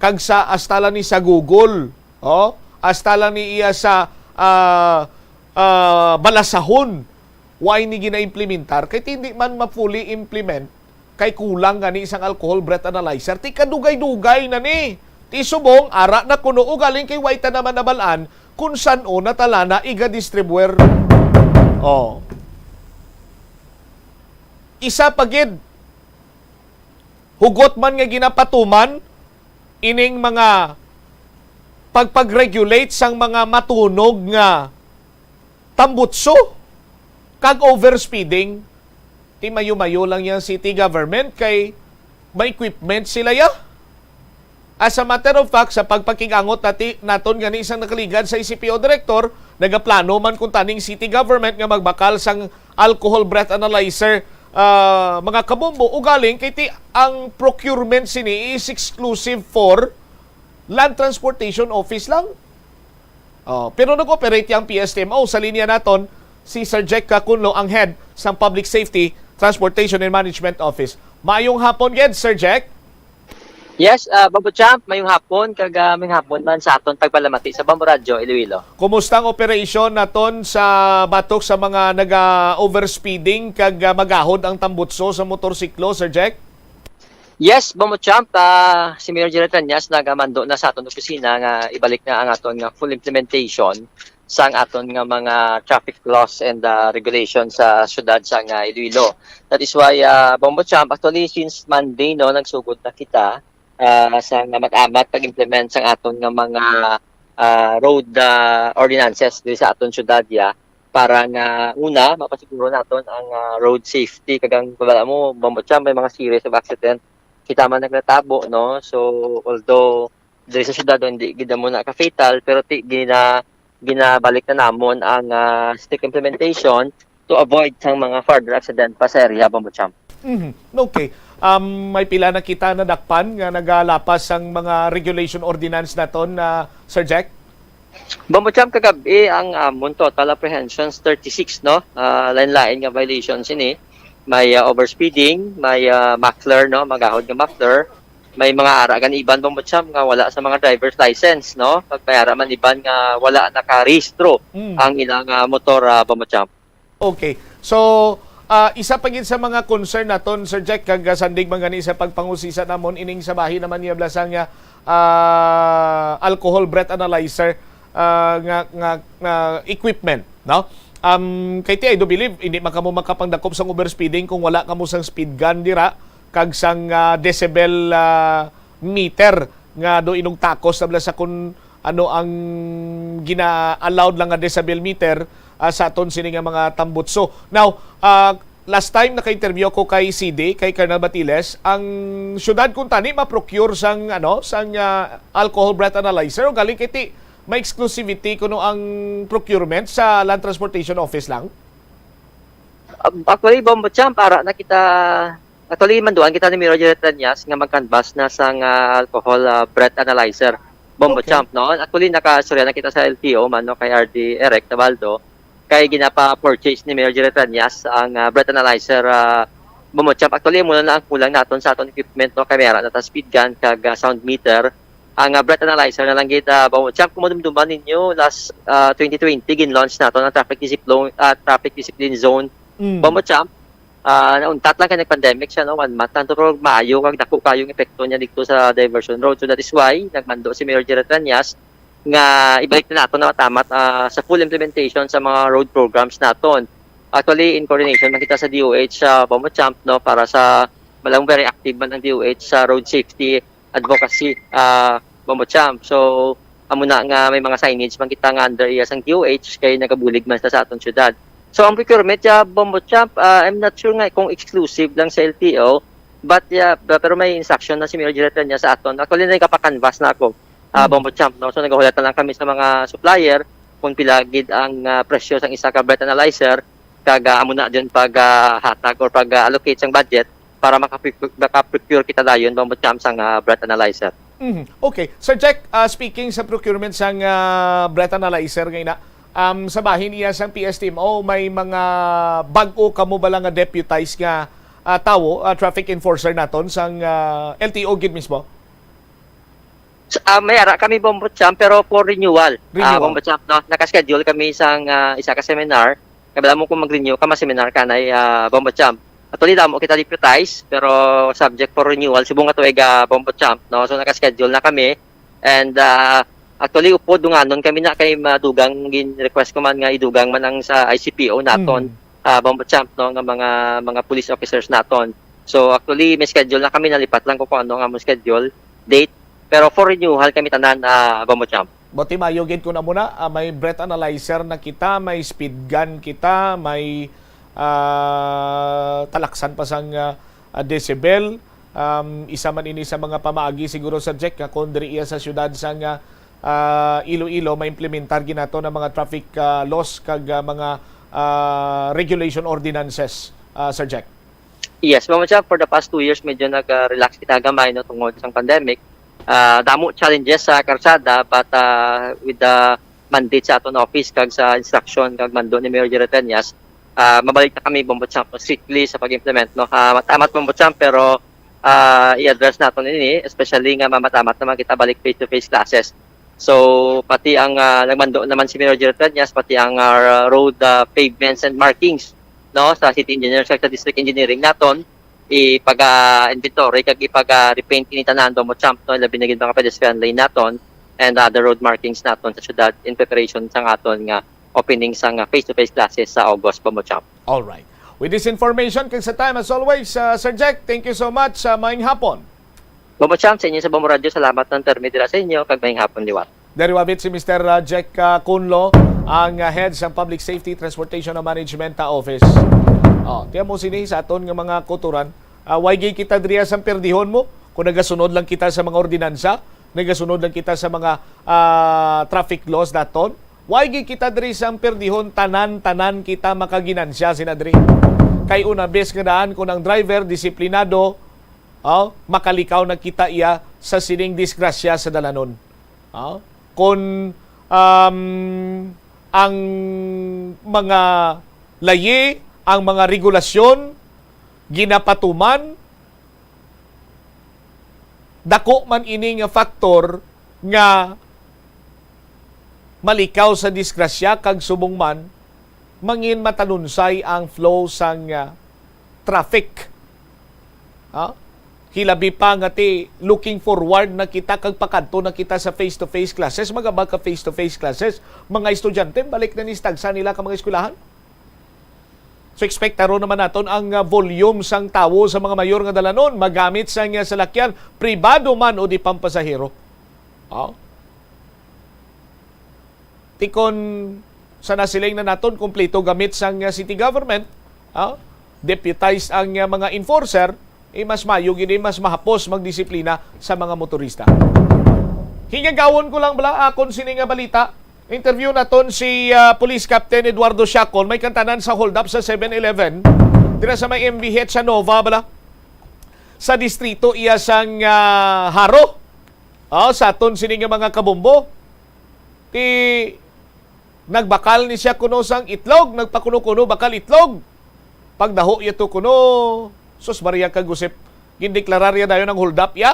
kag sa, hasta lang ni sa Google, oh, hasta lang ni iya sa, ah, ah, balasahon, why ni gina-implementar? Kay ti hindi man ma-fully implement, kay kulang gani sang alcohol breath analyzer, ti kadugay-dugay na ni. Ti subong, ara na kuno, ugaling kay way ta naman nabalaan kung san-o natala na iga distribuer. Oh. Isa pa gid, hugot man nga ginapatuman ining mga pagpag-regulate sang mga matunog nga tambutso kag overspeeding, ti mayo-mayo lang yang city government kay may equipment sila ya. As a matter of fact, sa pagpakig-angot nati, naton gani sang nakaligad sa C P O director, nagaplano man kun taning city government nga magbakal sang alcohol breath analyzer, ah, mga kabombo, ugaling kay ti ang procurement sini is exclusive for Land Transportation Office lang. Oh, pero nag-operate ang P S T M O. Sa linya naton, si Sir Jack Cacunlo, ang head sang Public Safety, Transportation and Management Office. Maayong hapon gid, Sir Jack. Yes, ah, Bombo Champ, mayong hapon, kag, ah, mayong hapon man sa aton pagpalamati sa Bombo Radyo Iloilo. Kumusta ang operation naton sa batok sa mga naga-overspeeding kag, ah, magahod ang tambutso sa motorsiklo, Sir Jack? Yes, Bombo Champ, ah, si Mayor Gerald Cañas nagamando na sa aton opisina nga ibalik na ang aton nga full implementation sang aton nga mga traffic laws and, ah, regulations sa siyudad sang, ah, Iloilo. That is why, ah, Bombo Champ, actually, since Monday, no, nagsugod na kita, ah, sa nga mag-amat pag-implement sang aton nga mga, ah, road, ah, ordinances diri sa aton siyudad, ya, para nga, una, mapasiguro naton ang, ah, road safety. Kag ang babala mo, Bombo Champ, may mga series of accident kita man naglatabo, no? So, although diri sa syudad, hindi gid mo na ka-fatal, pero ti, gina-, ginabalik na namon ang, ah, strict implementation to avoid sang mga further accident pa sa area, Bombo Champ. Mhm. Okay. Um, may pila na kita nadakpan nga nagalapas sang mga regulation ordinance naton, ah, Sir Jack? Bombo Champ, kagab-i ang amon total apprehensions, thirty-six, no? Ah, lain-lain nga violations ini. May, ah, overspeeding, may, ah, muffler, no? Magahod nga muffler. May mga ara gani iban, Bombo Champ, nga wala sa mga driver's license, no? Kag may ara man iban nga wala nakarehistro Mm. ang ilang, ah, motor, ah, Bombo Champ. Okay. So, ah, isa pa gid sa mga concern naton, Sir Jack, kag, ah, sandig man gani sa pagpangusisa namon, ining sa bahin naman niya blasang nga, ah, alcohol breath analyzer, ah, nga, nga, nga equipment, no? Um, kay ti, I do believe, hindi man kamo makapangdakop sang overspeeding kung wala kamo sang speed gun dira, kag sang, ah, decibel, ah, meter nga do inugtakos na bala sa kung ano ang gina-allowed lang nga decibel meter, ah, sa aton sini nga mga tambutso. Now, ah, last time naka-interview ko kay C D, kay Colonel Batiles, ang syudad kuntani ma-procure sang, ano, sang, ah, alcohol breath analyzer, o galing kay ti may exclusivity kuno ang procurement sa Land Transportation Office lang? Um, actually, Bombo Champ, ara na kita, actually, manduan kita ni Mayor Jerry Treñas nga mag-canvass na sang, ah, alcohol, ah, breath analyzer. Bombo Okay. Champ, no? Actually, nakastorya na kita sa L T O man, no, kay R D Eric Tabaldo. Kay ginapa-purchase ni Mayor Jerry Treñas ang, ah, breath analyzer, ah, Bombo Champ. Actually, muna na ang kulang naton sa aton equipment, no? Kay may ara na ta speed gun, kag, ah, sound meter. Ang, ah, breath analyzer na lang gid, ah, Bombo Champ. Kung madumduman ninyo, last, ah, twenty twenty, gin-launch naton ang traffic discipline, ah, traffic discipline zone. Mm. Bombo Champ, ah, nauntat lang kay nag-pandemic siya, no? One month lang to, pero maayo kag dako kayong epekto niya dito sa diversion road. So that is why nagmando si Mayor Jerry Treñas nga ibalik na nato na matamat, ah, sa full implementation sa mga road programs naton. Actually, in coordination man kita sa D O H sa Bombo Champ, no, para sa malang very active man ang D O H sa road safety advocacy, ah, Bombo Champ. So, amo na nga may mga signage man kita nga under iya sang D O H kay nagabulig man sa, sa aton syudad. So, ang procurement ya Bombo Champ, ah, I'm not sure nga kung exclusive lang sa L T O, but yeah, ba- pero may instruction na si Mayor Jerry Treñas sa aton. Actually, nagapa-canvass na ako, ah, Mm. Bombo Champ, no? So, nagahulat na lang kami sa mga supplier kung pila gid ang, ah, presyo sang isa ka breath analyzer, kag, ah, amo na dyan pag, ah, hatag or pag, ah, allocate sang budget para makaproc-, makaprocure kita dayon, Bombo Champ, sang, ah, breath analyzer. Mhm. Okay. Sir Jack, ah, speaking sa procurement sang, ah, breath analyzer nga ina, um, sa bahin iya sang P S T M O, may mga bag-o kamo bala nga deputized nga, ah, tawo, ah, traffic enforcer naton sang, ah, L T O gid mismo? S-, ah, may ara kami, Bombo Champ, pero for renewal. Renewal. Ah, Bombo Champ, no? Naka-schedule kami sang, ah, isa ka seminar. Kabala mo kung mag-renew ka, ma-seminar ka na, ah, Bombo Champ. Actually, damo kita deputize, pero subject for renewal. Subong nga tuig, ah, Bombo Champ, no? So, naka-schedule na kami. And, ah, actually, upod dunganon kami na kay madugang gin-request ko man nga idugang man ang sa I C P O naton, Mm. ah, Bombo Champ, no? Nga mga, mga police officers naton. So, actually, may schedule na kami. Nalipat lang ko kung ano nga among schedule, date. Pero for renewal kami tanan, ah, Bombo Champ. Buti maayo gid kun amo na, ah, may breath analyzer na kita, may speed gun kita, may, ah, talaksan pa sang, ah, ah, decibel. Um, isa man ini sa mga pamaagi siguro, Sir Jack, nga kung diri iya sa siyudad sang, ah, ah, Iloilo, maimplementar gid naton ang mga traffic, ah, laws kag, ah, mga, ah, regulation ordinances, ah, Sir Jack. Yes, Mama Cha, for the past two years, medyo nag-relax kita gamay, no, tungod sa pandemic. Ah, damo challenges sa karsada, but, ah, with the mandate sa aton office kag sa instruction kag mando ni Mayor Jerry Treñas, ah, mabalik na kami, Bombo Champ, strictly sa pag-implement, no. Ah, matamat, Bombo Champ, pero, ah, i-address naton ini, especially nga mamatamat naman kita balik face-to-face classes. So, pati ang, ah, nagmando naman si Mayor Jerry Treñas, pati ang, ah, road, ah, pavements and markings, no, sa city engineer, sa district engineering naton, ipag-inventory kag ipag-repaint ini tanan, Bombo Champ, no, labi na gid mga pedestrian lane naton and other road markings naton sa syudad in preparation sa aton nga opening sa nga face-to-face classes sa August, Bombo Champ. All right. With this information, kag sa time, as always, uh, Sir Jack, thank you so much. Uh, maayong hapon. Bombo Champ, sa inyo sa Bombo Radio, salamat ng permi dira sa inyo, kag maayong hapon liwat. Dari wabit si Mister uh, Jack uh, Kunlo, ang uh, head sa Public Safety Transportation and Management uh, Office. Oh, tiyan mo sini sa aton nga mga kuturan. Uh, why gay kita diriya sa perdihon mo? Kung nagasunod lang kita sa mga ordinansa, nagasunod lang kita sa mga uh, traffic laws naton, why gay kita diri sa perdihon, tanan-tanan kita makaginansya sina diri. Kay una bes nga daan kung ang driver disiplinado, oh, makalikaw na kita iya sa sining disgrasya sa dalanon. Ah, kung um, ang mga layi, ang mga regulasyon ginapatuman, dako man ini nga faktor nga malikaw sa disgrasya kag subong man mangin matanunsay ang flow sang uh, traffic. Ha? Hilabi pa nga ti looking forward na kita kag pakadto na kita sa face-to-face classes, magabag ka face-to-face classes, mga estudyante balik na ni sa tagsa nila ka mga eskwelahan. So expect taro naman naton ang uh, volume sang tawo sa mga mayor nga dalanon magamit sang uh, salakyan pribado man o di pampasahero. Oh. Tikon sa nasiling na naton kompleto gamit sang uh, city government, ah, deputized ang uh, mga enforcer, eh, mas mayo gid, eh, mas mahapos magdisiplina sa mga motorista. Hingagawon ko lang bala akon sini nga balita. Interview naton si, ah, Police Captain Eduardo Siacon, may kantanan sa hold up sa Seven Eleven dira sa may M B H sa Nova, bala, sa distrito iya sang, ah, Jaro. Oh, sa aton sini nga mga kabombo, ti nagbakal ni siya kuno sang itlog, nagpakuno-kuno bakal itlog. Pagdaho iya to kuno, sus Maria kag Josep, gindeklarar iya dayon ang hold up iya.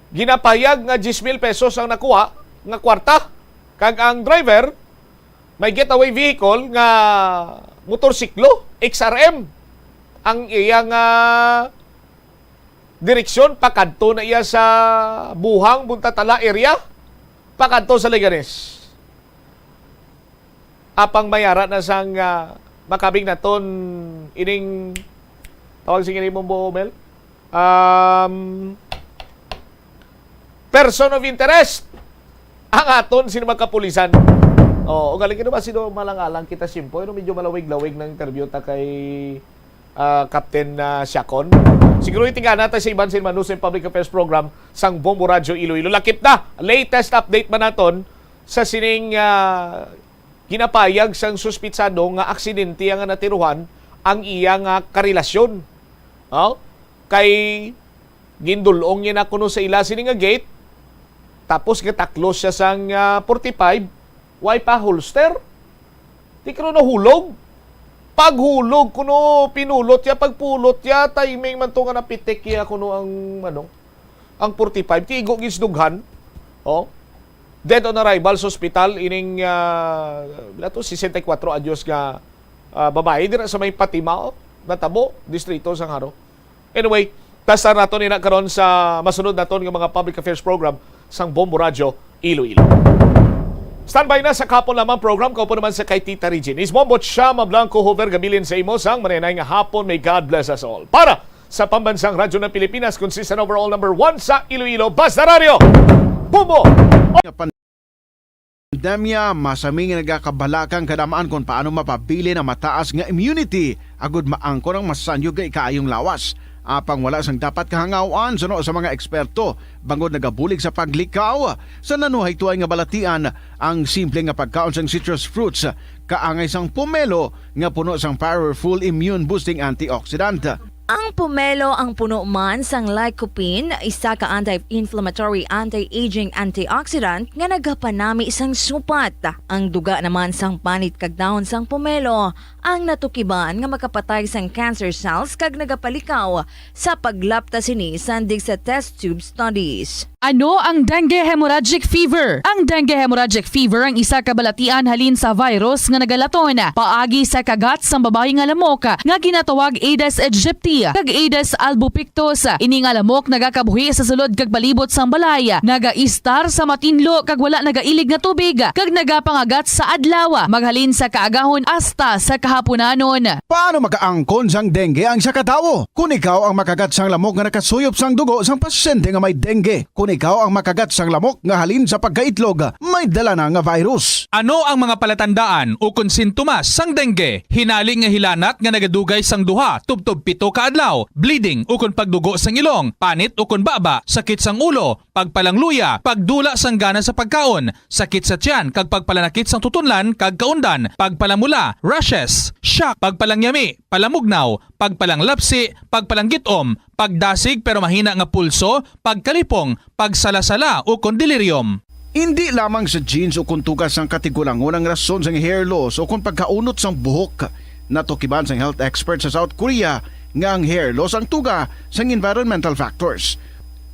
Ginapayag nga diyes mil pesos ang nakuha nga kwarta, kag ang driver may getaway vehicle nga motorsiklo, X R M, ang iya nga direksyon. Pakadto na iya sa Buhang, Buntatala area, pakadto sa Leganes. Apang may ara na sang, ah, makabig naton ining, tawag sing imong buo, Mel? Um, person of interest ang aton sino magkapulisan. Oh, ugaling kino ba sino malang-alang kita simpo, ano, medyo malawig-lawig ng interview ta kay, ah, Captain, ah, Siacon. Siguro itingana ta sa iban sin Manusay Public Affairs Program sang Bombo Radyo Iloilo. Lakip na, latest update man naton sa sining, ah, ginapayag sang suspitsado nga aksidente ang natiruhan ang iya nga karelasyon. Oh? Kay gindul-ong niya na kuno sa ila sini nga gate, tapos gataklos siya sang, ah, forty-five, way pa holster. Di kuno nahulog. Paghulog kuno, pinulot niya, pagpulot niya, timing man to nga napitik niya kuno ang, ano, ang forty-five, tigo gid sa dughan. Oh. Dead on arrival sa ospital ining, ah, bila to, sesenta y kuatro anyos nga, ah, babayi dira sa may Patima, oh, natabo, distrito sang Jaro. Anyway, tasar naton ina karon sa masunod naton nga mga public affairs program sang Bombo Radyo Iloilo. Standby na sa kahapon lamang program, kaupo naman sa kay Tita Regine. Is Bombo Chama Blanco Hover, gabilin sa imo sang marinay nga hapon. May God bless us all. Para sa Pambansang Radyo ng Pilipinas, consistent overall number one sa Iloilo, Basta Radyo, Bombo! Pandemya, masami nga nagakabalaka ang kadam-an kon paano mapabilin ang mataas nga immunity agud maangkon ang masanyog nga ikaayong lawas. Apang wala sang dapat kahangaw-an suno sa mga eksperto, bangod nagabulig sa paglikaw sa nanuhay tuay nga balatian ang simple nga pagkaon sang citrus fruits, kaangay sang pomelo nga puno sang powerful immune-boosting antioxidant. Ang pomelo ang puno man sang lycopene, isa ka anti-inflammatory, anti-aging antioxidant nga nagapanami sang supat. Ang duga naman sang panit kag dahon sang pomelo ang natukiban nga makapatay sang cancer cells kag nagapalikaw sa paglapta sini sandig sa test tube studies. Ano ang dengue hemorrhagic fever? Ang dengue hemorrhagic fever ang isa ka balatian halin sa virus nga nagalaton paagi sa kagat sang babayi nga lamok nga ginatawag Aedes aegypti kag Aedes albopictus. Ini nga lamok nagakabuhi sa sulod kag palibot sang balay, nagaistar sa matinlo kag wala nagailig nga tubig, kag nagapangagat sa adlaw, maghalin sa kaagahon hasta sa kahapunanon. Paano makaangkon sang dengue ang isa ka tawo? Kon ikaw ang makagat sang lamok nga nakasuyop sang dugo sang pasyente nga may dengue, kon ikaw ang makagat sang lamok nga halin sa pagkaitlog, may dala na nga virus. Ano ang mga palatandaan ukon sintomas sang dengue? Hinali nga hilanat nga nagadugay sang duha tubtob pito ka adlaw, bleeding ukon pagdugo sang ilong, panit ukon baba, sakit sang ulo, pagpalangluya, pagdula sang gana sa pagkaon, sakit sa tiyan kag pagpalanakit sang tutunlan kag kaundan, pagpalamula, rashes, shock, pagpalangyami, palamugnaw, pagpalanglapsi, pagpalanggit-om, pagdasig pero mahina nga pulso, pagkalipong, pagsalasala ukon delirium. Indi lamang sa genes ukon tuga sang katigulangon ang rason sang hair loss ukon pagkaunot sang buhok. Natukiban sang health expert sa South Korea nga ang hair loss ang tuga sang environmental factors.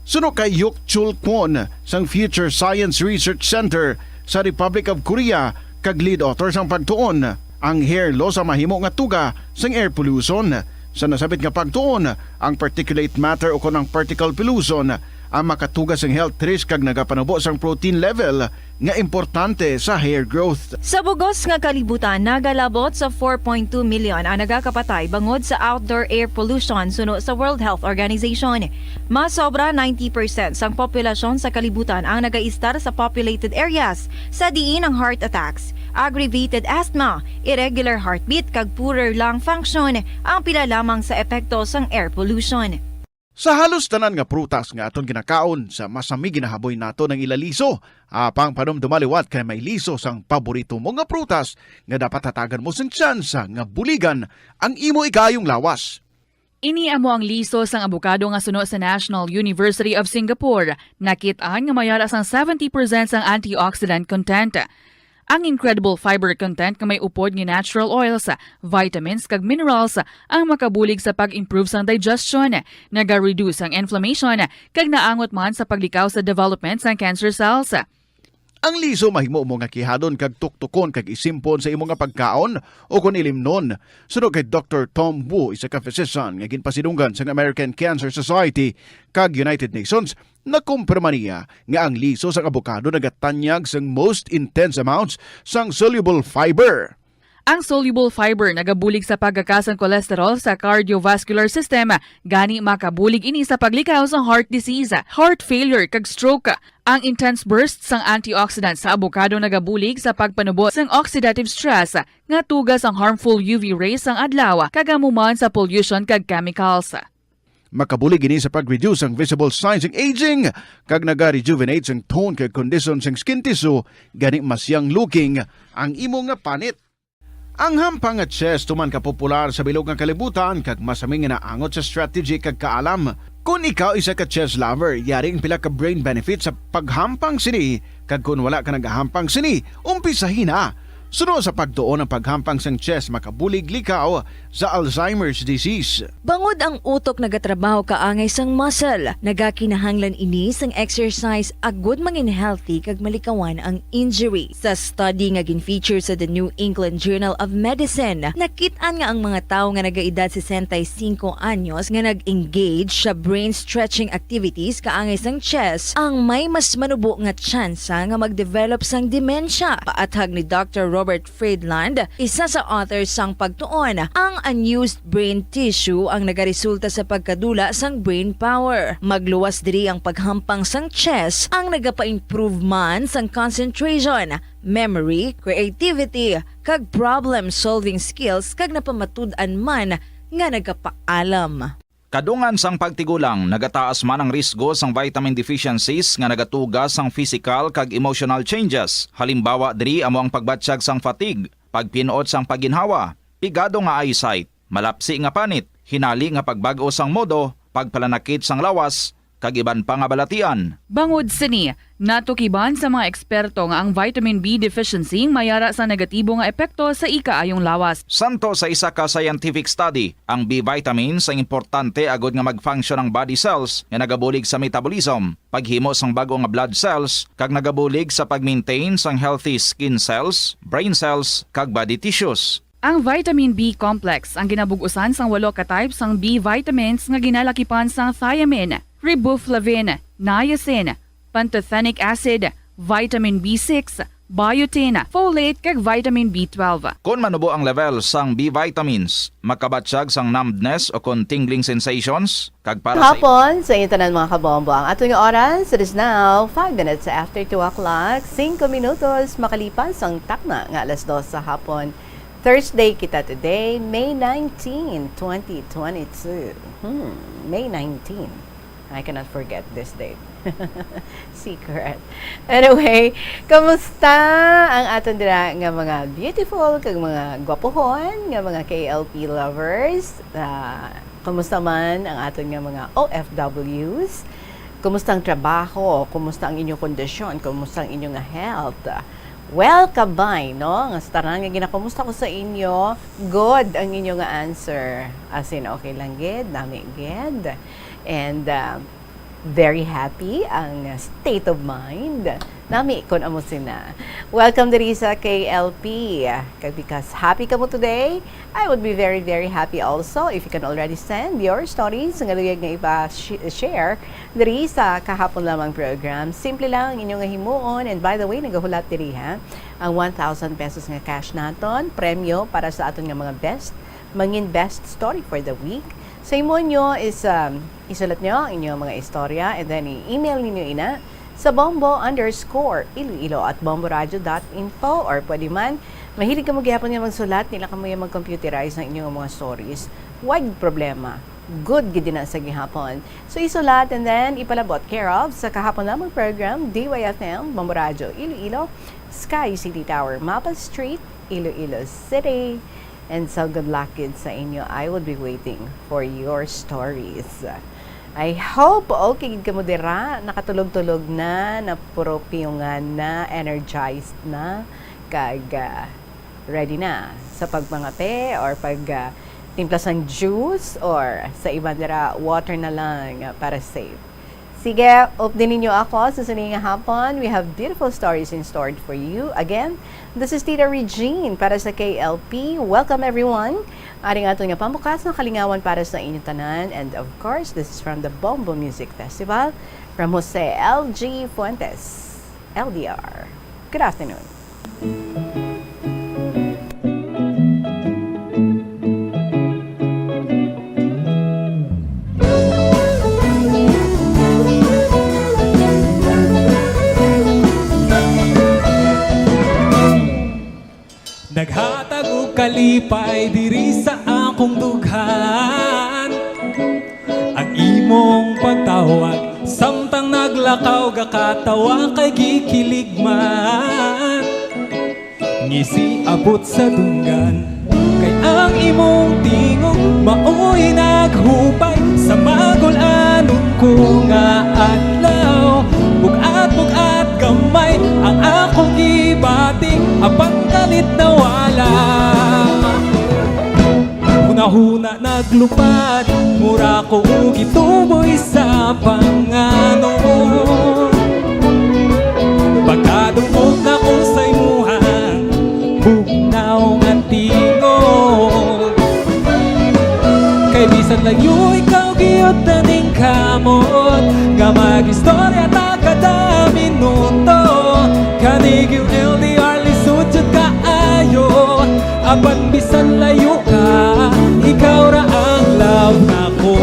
Suno kay Yuk Chul Kwon sang Future Science Research Center sa Republic of Korea kag lead author sang pagtuon, ang hair loss ang mahimo nga tuga sang air pollution. Sa nasabit nga pagtuon, ang particulate matter ukon ang particle pollution ang makatuga sang health risk kag nagapanubo sang protein level nga importante sa hair growth. Sa bugos nga kalibutan, nagalabot sa four point two million ang nagakapatay bangod sa outdoor air pollution suno sa World Health Organization. Mas sobra ninety percent sang populasyon sa kalibutan ang nagaistar sa populated areas, sa diin ang heart attacks, aggravated asthma, irregular heartbeat kag poorer lung function ang pila lamang sa epekto sang air pollution. Sa halos tanan nga prutas nga aton ginakaon, sa masami ginahaboy nato ang ila liso. Apang panumduma liwat kay may liso sang paborito mo nga prutas nga dapat hatagan mo sing tsansa nga buligan ang imo ikaayong lawas. Ini amo ang liso sang abokado nga suno sa National University of Singapore. Nakit-an nga may ara sang seventy percent sang antioxidant content. Ang incredible fiber content nga may upod nga natural oils, vitamins, kag minerals ang makabulig sa pag-improve sang digestion, naga-reduce ang inflammation, kag naangot man sa paglikaw sa development sang cancer cells. Ang liso mahimo mo nga kihadon kag tuktukon kag isimpon sa imo nga pagkaon, o kon ilimnon. Suno kay Doktor Tom Wu, isa ka physician nga ginpasidunggan sang American Cancer Society kag United Nations, nakumpirma niya nga ang liso sang abokado nagatanyag sang most intense amounts sang soluble fiber. Ang soluble fiber nagabulig sa pagkaka sang cholesterol sa cardiovascular system, gani makabulig ini sa paglikaw sa heart disease, heart failure, kag stroke. Ang intense burst sang antioxidant sa abokado nagabulig sa pagpanubo sang oxidative stress nga tuga sang harmful U V rays sang adlaw, kag amo man sa pollution kag chemicals. Makabulig ini sa pag-reduce sang visible signs sang aging, kag naga-rejuvenate sang tone kag kondisyon sang skin tissue, gani mas young looking ang imo nga panit. Ang hampang nga chess tuman ka popular sa bilog nga kalibutan, kag masami nga naangot sa strategy kag kaalam. Kon ikaw isa ka chess lover, yari ang pila ka brain benefits sa paghampang sini, kag kon wala ka nagahampang sini, umpisahi na. Suno sa pagtuon, ang paghampang sang chess makabulig likaw sa Alzheimer's disease. Bangod ang utok nagatrabaho kaangay sang muscle, nagakinahanglan ini sang exercise agud mangin healthy kag malikawan ang injury. Sa study nga gin-feature sa The New England Journal of Medicine, nakit-an nga ang mga tawo nga nagaedad sesenta y cinco anyos nga nag-engage sa brain stretching activities kaangay sang chess ang may mas manubo nga tsansa nga mag-develop sang demensya. Paathag ni Doctor Robert Friedland, isa sa author sang pagtuon, ang unused brain tissue ang nagaresulta sa pagkadula sang brain power. Magluwas diri ang paghampang sang chess ang nagapa-improve man sang concentration, memory, creativity, kag problem-solving skills, kag napamatud-an man nga nagapaalam. Kadungan sang pagtigulang, nagataas man ang risgo sang vitamin deficiencies nga nagatuga sang physical kag emotional changes. Halimbawa diri amo ang pagbatyag sang fatigue, pagpin-ot sang pagginhawa, pigado nga eyesight, malapsi nga panit, hinali nga pagbag-o sang modo, pagpalanakit sang lawas, kag iban pa nga balatian. Bangod sini, natukiban sa mga eksperto nga ang vitamin B deficiency may ara sa negatibo nga epekto sa ikaayong lawas. Santo sa isa ka scientific study, ang B vitamins ang importante agud nga mag-function ang body cells nga nagabulig sa metabolism, paghimo sang bag-o nga blood cells, kag nagabulig sa pag-maintain sang healthy skin cells, brain cells, kag body tissues. Ang vitamin B complex ang ginabug-usan sang walo ka type sang B vitamins nga ginalakipan sang thiamine, riboflavin, niacin, pantothenic acid, vitamin B six, biotin, folate, kag vitamin B twelve. Kon manubo ang level sang B vitamins, makabatyag sang numbness o kon tingling sensations, kag para sa Hapon sa inyo tanan, mga kabombo. Ang aton nga oras, it is now five minutes after two o'clock. Singko minutos makalipas ang takna nga alas dos sa hapon. Thursday kita today, May nineteen, twenty twenty-two. Hmm, May nineteen. I cannot forget this date. Secret. Anyway, kamusta ang aton dira nga mga beautiful kag mga gwapuhon nga mga K L P lovers? Ah, kamusta man ang aton nga mga O F Ws? Kumusta ang trabaho? Kumusta ang inyong kondisyon? Kumusta ang inyong health? Well, kabay, no? Nga sa tanan nga ginakumusta ko sa inyo, good ang inyo nga answer. As in, okay lang gid, nami gid. And, uh, very happy ang state of mind nami kon amo sina. Welcome diri sa K L P. Kag because happy kamo today, I would be very, very happy also if you can already send your stories nga luyag nga ipa-share diri sa Kahapon Lamang program. Simple lang ang inyo nga himuon. And by the way, nagahulat diri, ha, ang one thousand pesos nga cash naton, premyo para sa aton nga mga best, mangin best story for the week. Sa himuon nyo is, um, isulat nyo ang inyong mga istorya and then i-email ninyo ina sa bombo underscore iloilo at bomboradio dot info, or pwede man, mahilig kamo gihapon nga magsulat, di lang kamo nga mag-computerize ang inyong mga stories. Wag problema. Good gid na sa gihapon. So, isulat and then ipalabot care of sa kahapon namang program, D Y F M, Bombo Radyo, Iloilo, Sky City Tower, Mapa Street, Iloilo City. And so, good luck gid sa inyo. I will be waiting for your stories. I hope okay gid kamo dira, nakatulog-tulog na, napurupyungan na, energized na, kag, ah, ready na sa pagmangape or pag, ah, timpla sang juice or sa iban dira, water na lang, ah, para safe. Sige, updi ninyo ako sa sini nga hapon. We have beautiful stories in store for you. Again, this is Tita Regine para sa K L P. Welcome, everyone. Ari nga aton nga pambukas nga kalingawan para sa inyo tanan. And of course, this is from the Bombo Music Festival, from Jose L G Fuentes, L D R. Good afternoon. Naghatag og kalipay diri sa akong dughan. Ang imong pagtawag, samtang naglakaw gakatawa kay gikilig man. Ngisi abot sa dunggan, kay ang imong tingog maoy naghupay sa magul-anon ko nga adlaw. Bugat-bugat gamay ang akong gibati, apan kalit nawala. Hunahuna naglupad, mura ko gituboy sa panganon. Pagkadungog nako sa imuhang bugnaw nga tingog. Kay bisan layo ikaw gihapon na ningkamot nga mag-istorya ta kada minuto. Kani gyud L D R lisod jud kaayo. Apan bisan layo ka, ikaw ra ang love nako.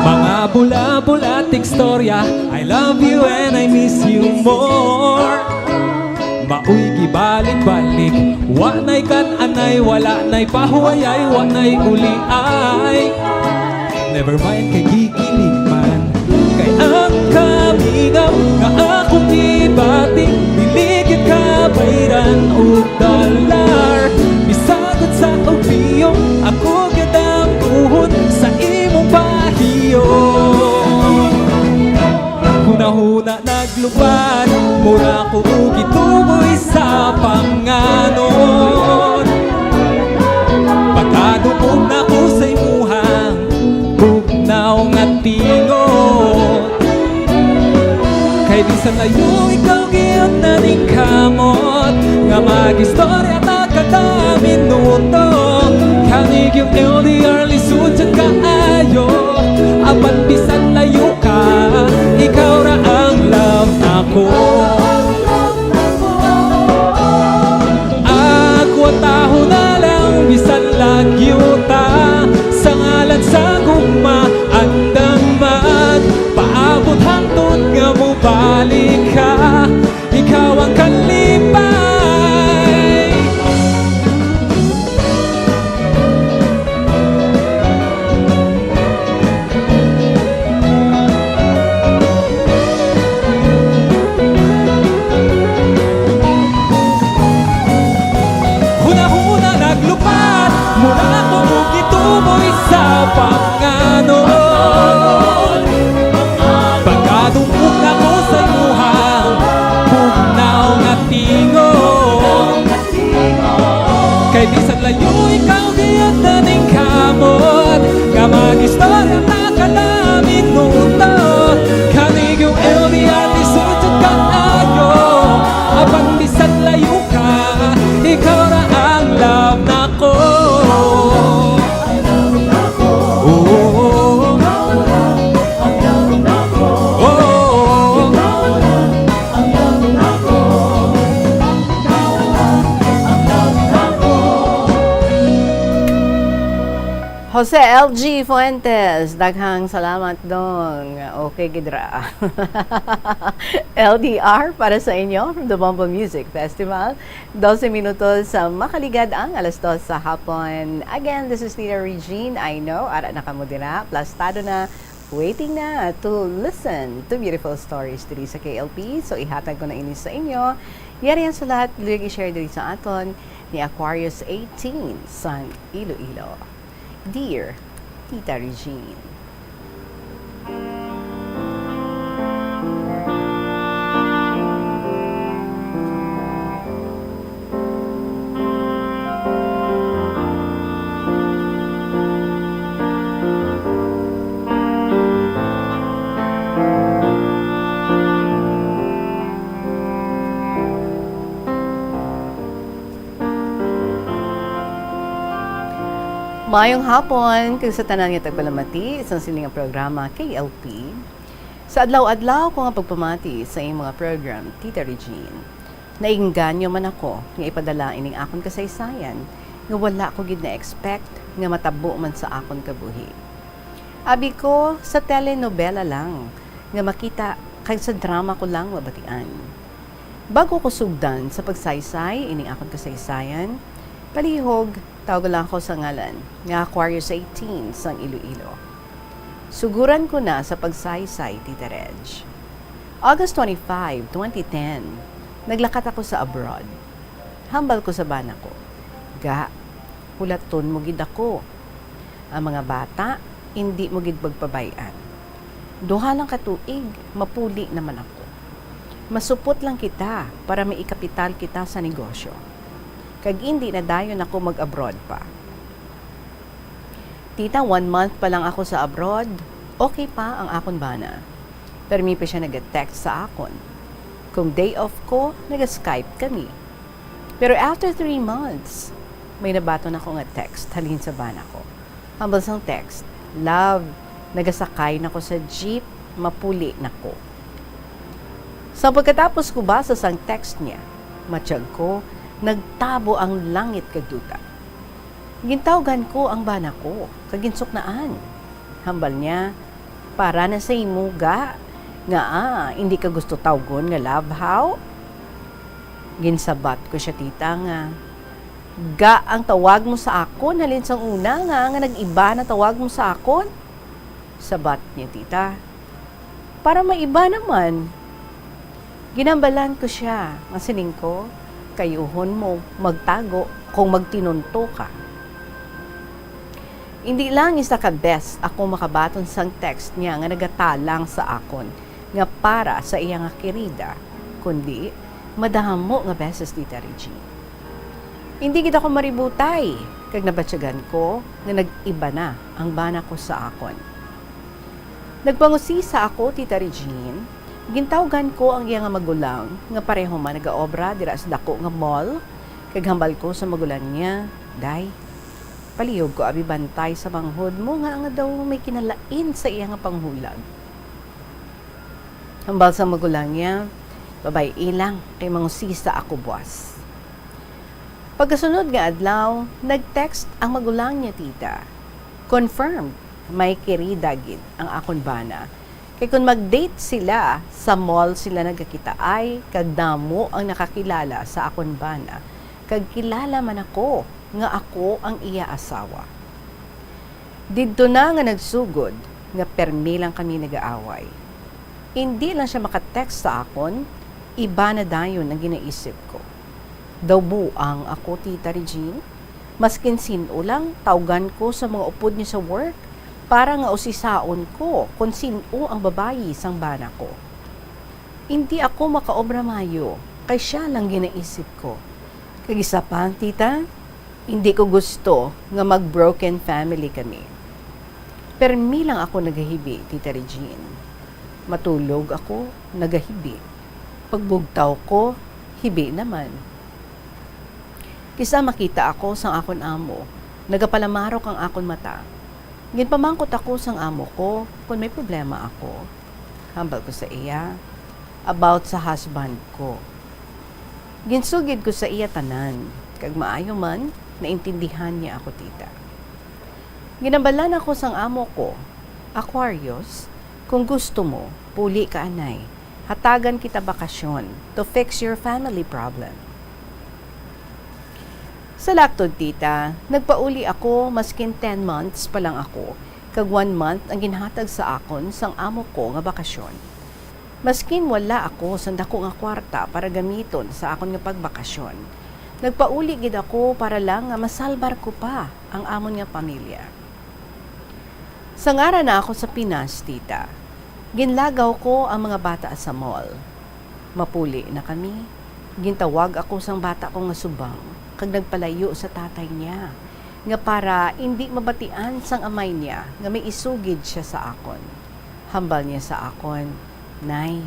Mga bula-bula, tigstorya, I love you and I miss you more. Maoy gibalik-balik, wa na'y kan-anay, wala na'y pahuwayay, wa na'y uliay. Never mind kay gikilig man. Kay ang kamingaw nga akong gibati, dili gyud kabayran og dollar. Bisag unsa og biyong, ako gyud ang tuhod sa imong pahiyom. Hunahuna naglupad, mura ko gituboy sa panganon. Pagkadungog nako sa imuhang bugnaw nga tingog. Kay bisan layo ikaw gyud na ningkamot nga mag-istorya ta kada minuto. Kani gyud L D R lisod jud kaayo. Apan bisan layo ka, ikaw ra ang love nako. Ako taho na lang bisan lagyo ta, sa ngalan sa gugma andam magpaabot hangtod nga mobalik ka. Ikaw ang kalipay. Jose L G Fuentes, daghang salamat, Dong. Okay gid ra. L D R para sa inyo from the Bombo Music Festival. Dose minutos sa makaligad ang alas dos sa hapon. Again, this is Nina Regine. I know, ara na kamo dira. Plastado na, waiting na to listen to beautiful stories diri sa K L P. So, ihatag ko na ini sa inyo. Yari ang sulat, luyag i-share diri sa aton ni Aquarius eighteen sang Iloilo. Dear Tita Regine. Maayong hapon, kag sa tanan nga tagpalamati sa sining nga programa, K L P. Sa adlaw-adlaw ko nga pagpamati sa iyang mga program, Tita Regine, nainganyo man ako nga ipadala ining akon kasaysayan nga wala ko gid na-expect nga matabo man sa akon kabuhi. Abi ko, sa telenobela lang nga makita kag sa drama ko lang mabatian. Bago ko sugdan sa pagsaysay ining akon kasaysayan, palihog, tawag lang ako sa ngalan nga Aquarius eighteen sang Iloilo. Suguran ko na sa pagsaysay, Tita Reg. August twenty-five, twenty ten, naglakat ako sa abroad. Hambal ko sa bana ko, "Ga, hulaton mo gid ako. Ang mga bata, indi mo gid pagpabay-an. Duha lang ka tuig, mapuli naman ako. Masupot lang kita para may ikapital kita sa negosyo. Kag indi na dayon ako mag-abroad pa." Tita, one month pa lang ako sa abroad, okay pa ang akon bana. Permi pa siya nag-text sa akon. Kung day off ko, nag-Skype kami. Pero after three months, may nabaton ako nga text halin sa bana ko. Hambal sang text, "Love, nagasakay na ko sa jeep, mapuli na ko." Sa pagkatapos ko basa sang text niya, matiyag ko, nagtabo ang langit kag duta. Gintawgan ko ang bana ko, kag ginsuknaan. Hambal niya, "Para na sa imo, ga, nga, ah, hindi ka gusto tawgon nga love, haw?" Ginsabat ko siya, Tita, nga, "Ga ang tawag mo sa akon halin sang una, nga, nga nag-iba na tawag mo sa akon?" Sabat niya, Tita, "Para maiba naman." Ginambalan ko sia nga siling ko, "Kayuhon mo magtago kung magtinunto ka." Indi lang isa ka bes ako makabaton sang text niya nga nagatalang sa akon nga para sa iya nga kirida, kundi madamo nga beses, Tita Regine. Indi gid ako maributay, kag nabatyagan ko nga nag-iba na ang bana ko sa akon. Nagpangusisa ako, Tita Regine, gintawgan ko ang iya nga magulang nga pareho man nagaobra dira sa dako nga mall, kag hambal ko sa magulang niya, "Day, palihog ko abi bantay sa manghod mo nga, nga daw may kinalain sa iya nga panghulag." Hambal sa magulang niya, "Babay-i lang, kay mangusisa ako buas." Pagkasunod nga adlaw, nag-text ang magulang niya, Tita. Confirmed, may kirida gid ang akon bana. Kay kon mag-date sila, sa mall sila nagakitaay, kag damo ang nakakilala sa akon bana, kag kilala man ako nga ako ang iya asawa. Didto na nga nagsugod nga permi lang kami nagaaway. Indi lang sia maka-text sa akon, iba na dayon ang ginaisip ko. Daw buang ako, Tita Regine. Maskin sin-o lang, tawgan ko sa mga upod niya sa work para nga usisaon ko kon sin-o ang babayi sang bana ko. Indi ako makaobra mayo, kay sia lang ginaisip ko. Kag isa pa, Tita, indi ko gusto nga mag-broken family kami. Permi lang ako nagahibi, Tita Regine. Matulog ako, nagahibi. Pagbugtaw ko, hibi naman. Kis-a makita ako sang akon amo, nagapalamarok ang akon mata. Ginpamangkot ako sang amo ko kon may problema ako. Hambal ko sa iya about sa husband ko. Ginsugid ko sa iya tanan, kag maayo man, naintindihan niya ako, Tita. Ginambalan ako sang amo ko, "Aquarius, kung gusto mo, puli ka anay. Hatagan kita bakasyon to fix your family problem." Sa laktod, tita, nagpauli ako maskin ten months pa lang ako, kag one month ang ginhatag sa akon sang amo ko nga bakasyon. Maskin wala ako sang dako nga kwarta para gamiton sa akon nga pagbakasyon, nagpauli gid ako para lang nga masalbar ko pa ang amon nga pamilya. Sang ara na ako sa Pinas, tita, ginlagaw ko ang mga bata sa mall. Mapuli na kami. Gintawag ako sang bata ko nga subang kag nagpalayo sa tatay niya, nga para indi mabatian sang amay niya nga may isugid sia sa akon. Hambal niya sa akon, "Nay,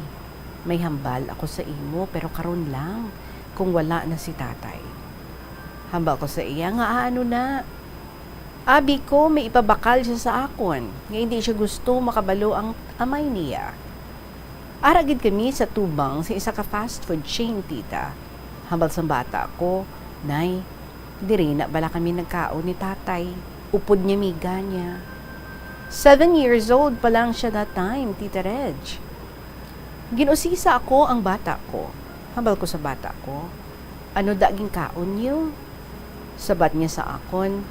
may hambal ako sa imo, pero karon lang, kung wala na si tatay." Hambal ko sa iya nga, "Ah, ano na?" Abi ko, may ipabakal sia sa akon, nga indi sia gusto makabalo ang amay niya. Ara gid kami sa tubang sa isa ka fast food chain, tita. Hambal sang bata ko, "Nay, diri na bala kami nagkaon ni tatay. Upod niya miga niya." Seven years old pa lang sia that time, Tita Reg. Gin-usisa ako ang bata ko. Hambal ko sa bata ko, "Ano da ginkaon niyo?" Sabat niya sa akon,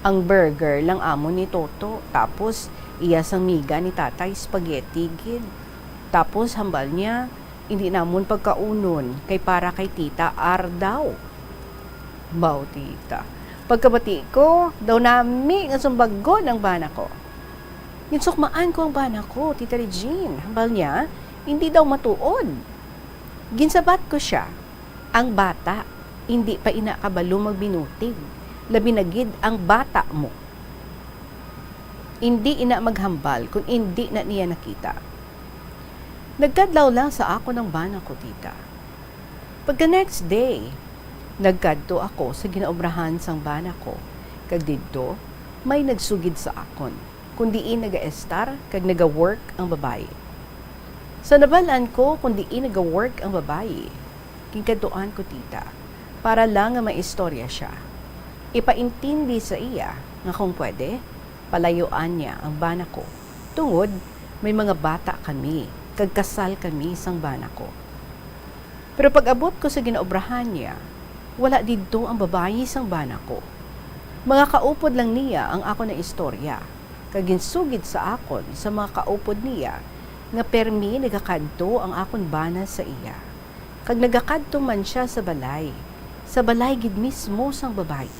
"Ang burger lang amo ni Toto, tapos iya sang miga ni Tatay, spaghetti gid. Tapos hambal niya, indi namon pagkaunon kay para kay Tita R daw." Baw, tita, pagkabati ko, daw nami nga sumbagon ang bana ko. Ginsukmaan ko ang bana ko, Tita Regine. Hambal niya, indi daw matuod. Ginsabat ko sia, "Ang bata indi pa ina kabalo magbinutig, labi na gid ang bata mo. Indi ina maghambal kon indi na niya nakita." Nagkadlaw lang sa akon ang bana ko, tita. Pagka next day, nagkadto ako sa ginaobrahan sang bana ko, kag didto may nagsugid sa akon kon diin nagaestar kag nagawork ang babayi. Sa nabal-an ko kon diin nagawork ang babayi, ginkadtuan ko, tita, para lang nga maistorya sia. Ipaintindi sa iya nga kung pwede, palayuan niya ang bana ko, tungod may mga bata kami kag kasal kami sang bana ko. Pero pag-abot ko sa ginaobrahan niya, wala didto ang babayi sang bana ko. Mga kaupod lang niya ang akon naistorya, kag ginsugid sa akon sa mga kaupod niya nga permi nagakadto ang akon bana sa iya. Kag nagakadto man sia sa balay, sa balay gid mismo sang babayi.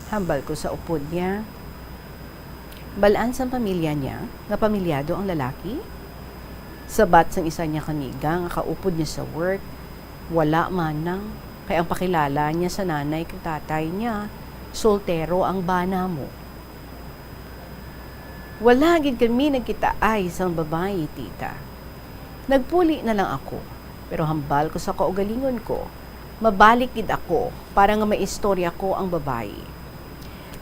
Hambal ko sa upod niya, "Bal-an sang pamilya niya nga pamilyado ang lalaki?" Sabat sang isa niya ka amiga nga kaupod niya sa work, "Wala, manang, kay ang pakilala niya sa nanay kag tatay niya, soltero ang bana mo." Wala gid kami nagkitaay sang babayi, tita. Nagpuli na lang ako, pero hambal ko sa kaugalingon ko, mabalik gid ako para nga maistorya ko ang babayi.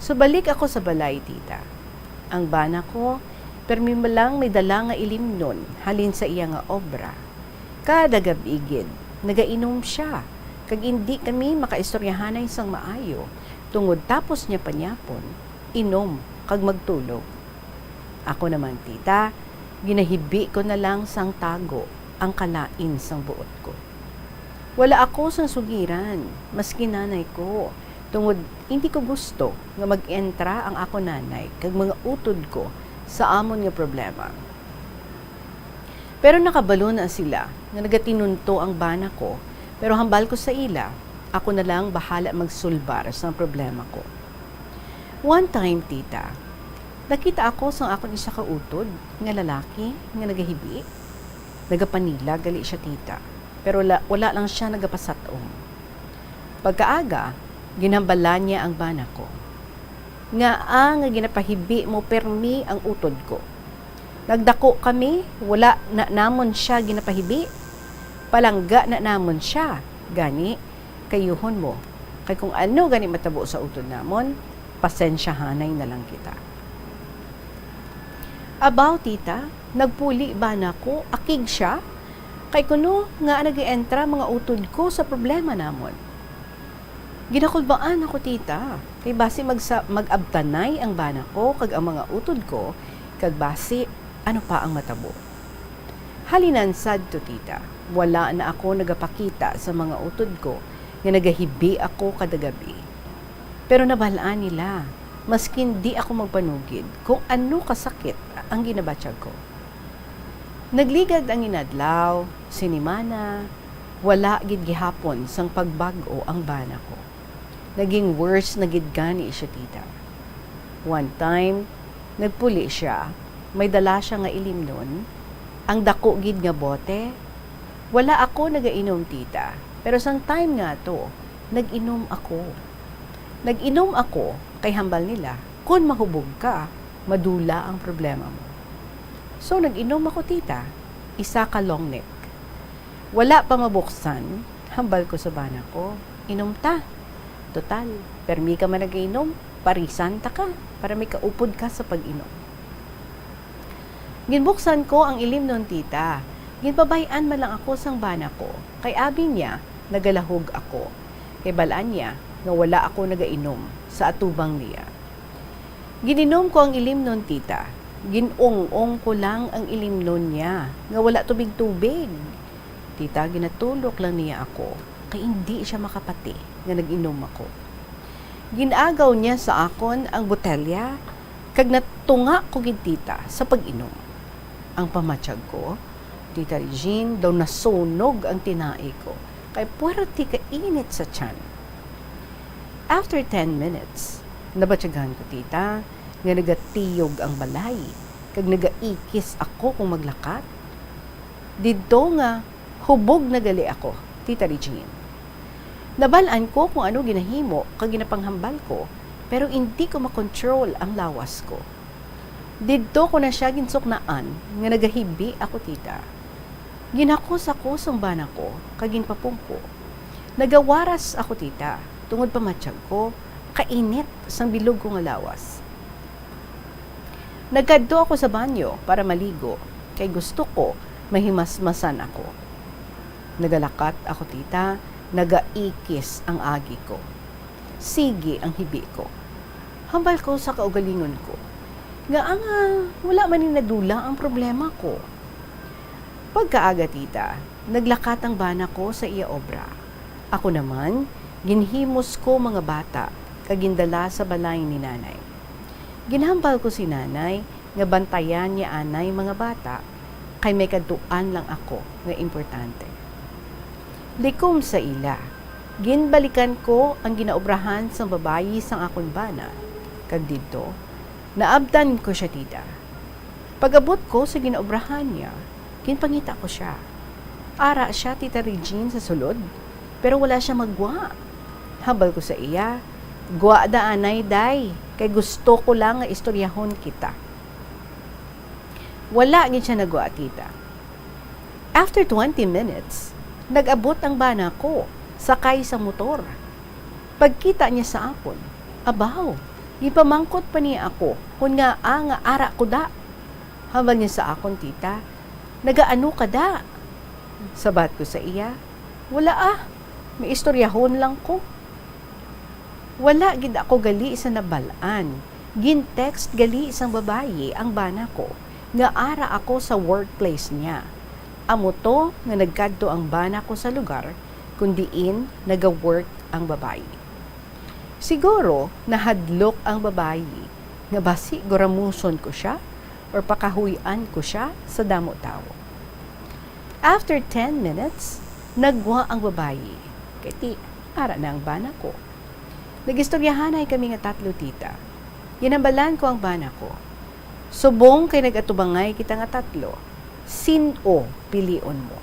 So, balik ako sa balay, tita. Ang bana ko, permi man lang may dala nga ilimnon halin sa iya nga obra. Kada gab-i gid, nagainom sia, kag indi kami makaistoryahanay sang maayo, tungod tapos niya panyapon, inom, kag magtulog. Ako naman, tita, ginahibi ko na lang sang tago ang kalain sang buot ko. Wala ako sang sugiran, maski nanay ko, tungod indi ko gusto nga mag-entra ang akon nanay kag mga utod ko sa amon nga problema. Pero nakabalo na sila nga nagatinunto ang bana ko, pero hambal ko sa ila, ako na lang bahala magsulbar sang problema ko. One time, tita, nakita ako sang akon isa ka utod nga lalaki nga nagahibi. Nagapanila gali sia, tita, pero la-, wala lang sia nagapasat-om. Pagkaaga, ginhambalan niya ang bana ko. "Ngaa nga ginapahibi mo permi ang utod ko? Nagdako kami, wala na namon sia ginapahibi. Palangga na namon sia, gani kayuhon mo, kay kung ano gani matabo sa utod namon, pasensyahanay na lang kita." Abaw, tita, nagpuli bana ko, akig sia, kay kuno nga nag-entra mga utod ko sa problema namon. Ginakulbaan ako, tita, kay basi magsa-, mag-abtanay ang bana ko kag ang mga utod ko, kag basi ano pa ang matabo. Halinan sad to, tita, wala na ako nagapakita sa mga utod ko nga nagahibi ako kada gab-i. Pero nabal-an nila, maskin di ako magpanugid, kung ano kasakit ang ginabatyag ko. Nagligad ang inadlaw, sinimana, wala gid gihapon sang pagbag-o ang bana ko. Naging worse na gid gani siya, tita. One time, nagpuli sia, may dala sia nga ilimnon, ang dako gid nga bote. Wala ako nagainom, tita, pero sang time nga to, nag-inom ako. Nag-inom ako kay hambal nila, kon mahubog ka, madula ang problema mo. So, nag-inom ako, tita, isa ka long neck. Wala pa mabuksan, hambal ko sa bana ko, "Inom ta. Total, permi ka man nagainom, parisan ta ka para may kaupod ka sa pag-inom." Ginbuksan ko ang ilimnon, tita. Ginpabay-an man lang ako sang bana ko, kay abi niya, nagalahog ako. Kay bal-an niya nga wala ako nagainom sa atubang niya. Gininom ko ang ilimnon, tita. Gin-ung-ong ko lang ang ilimnon niya nga wala tubig-tubig. Tita, ginatulok lang niya ako, kay indi siya makapati nga nag-inom ako. Gin-agaw niya sa akon ang botelya, kag natunga ko gid, tita, sa pag-inom. Ang pamatyag ko, Tita Regine, daw nasunog ang tinai ko, kay puwerte ka init sa tiyan. After ten minutes, nabatyagan ko, tita, nga nagatiyog ang balay, kag nagaikis ako kung maglakat. Didto nga hubog na gali ako, Tita Regine. Nabal-an ko kung ano ginahimo kag ginapanghambal ko, pero indi ko makontrol ang lawas ko. Didto ko na sia ginsuknaan nga nagahibi ako, tita. Ginhakos ako sang bana ko kag ginpapungko. Nagawaras ako, tita, tungod pamatyag ko kainit sang bilog ko nga lawas. Nagkadto ako sa banyo para maligo, kay gusto ko mahimasmasan ako. Nagalakat ako, tita, nagaikis ang agi ko. Sige ang hibi ko. Hambal ko sa kaugalingon ko, nga anga wala man ni nadula ang problema ko. Pagkaaga, tita, naglakat ang bana ko sa iya obra. Ako naman, ginhimos ko mga bata kag gindala sa balay ni nanay. Ginhambal ko si nanay nga bantayan niya anay mga bata, kay may kadtuan lang ako nga importante. Likom sa ila, ginbalikan ko ang ginaobrahan sang babayi sang akon bana, kag didto, naabtan ko sia, tita. Pag-abot ko sa ginaobrahan niya, ginpangita ko sia. Ara sia, Tita Regine, sa sulod, pero wala sia maggwa. Hambal ko sa iya, "Gwa da anay, day, kay gusto ko lang nga istoryahon kita." Wala gid sia naggwa, tita. After twenty minutes, nag-abot ang bana ko, sakay sa motor. Pagkita niya sa akon, abaw, gipamangkot pa niya ako kon ngaa nga ara ko da. Hambal niya sa akon, tita, "Nagaano ka da?" Sabat ko sa iya, "Wala, ah, may istoryahon lang ko." Wala gid ako gali sa nabal-an. Gin-text gali sang babayi ang bana ko nga ara ako sa workplace niya. Amo to nga nagkadto ang bana ko sa lugar kon diin naga-work ang babayi. Siguro nahadlok ang babayi nga basi guramuson ko sia or pakahuy-an ko sia sa damo tawo. After ten minutes, naggwa ang babayi. Kay ti, ara na ang bana ko. Nagistoryahanay kami nga tatlo, tita. Ginhambalan ko ang bana ko, "Subong kay nag-atubangay kita nga tatlo, sin-o pilion mo?"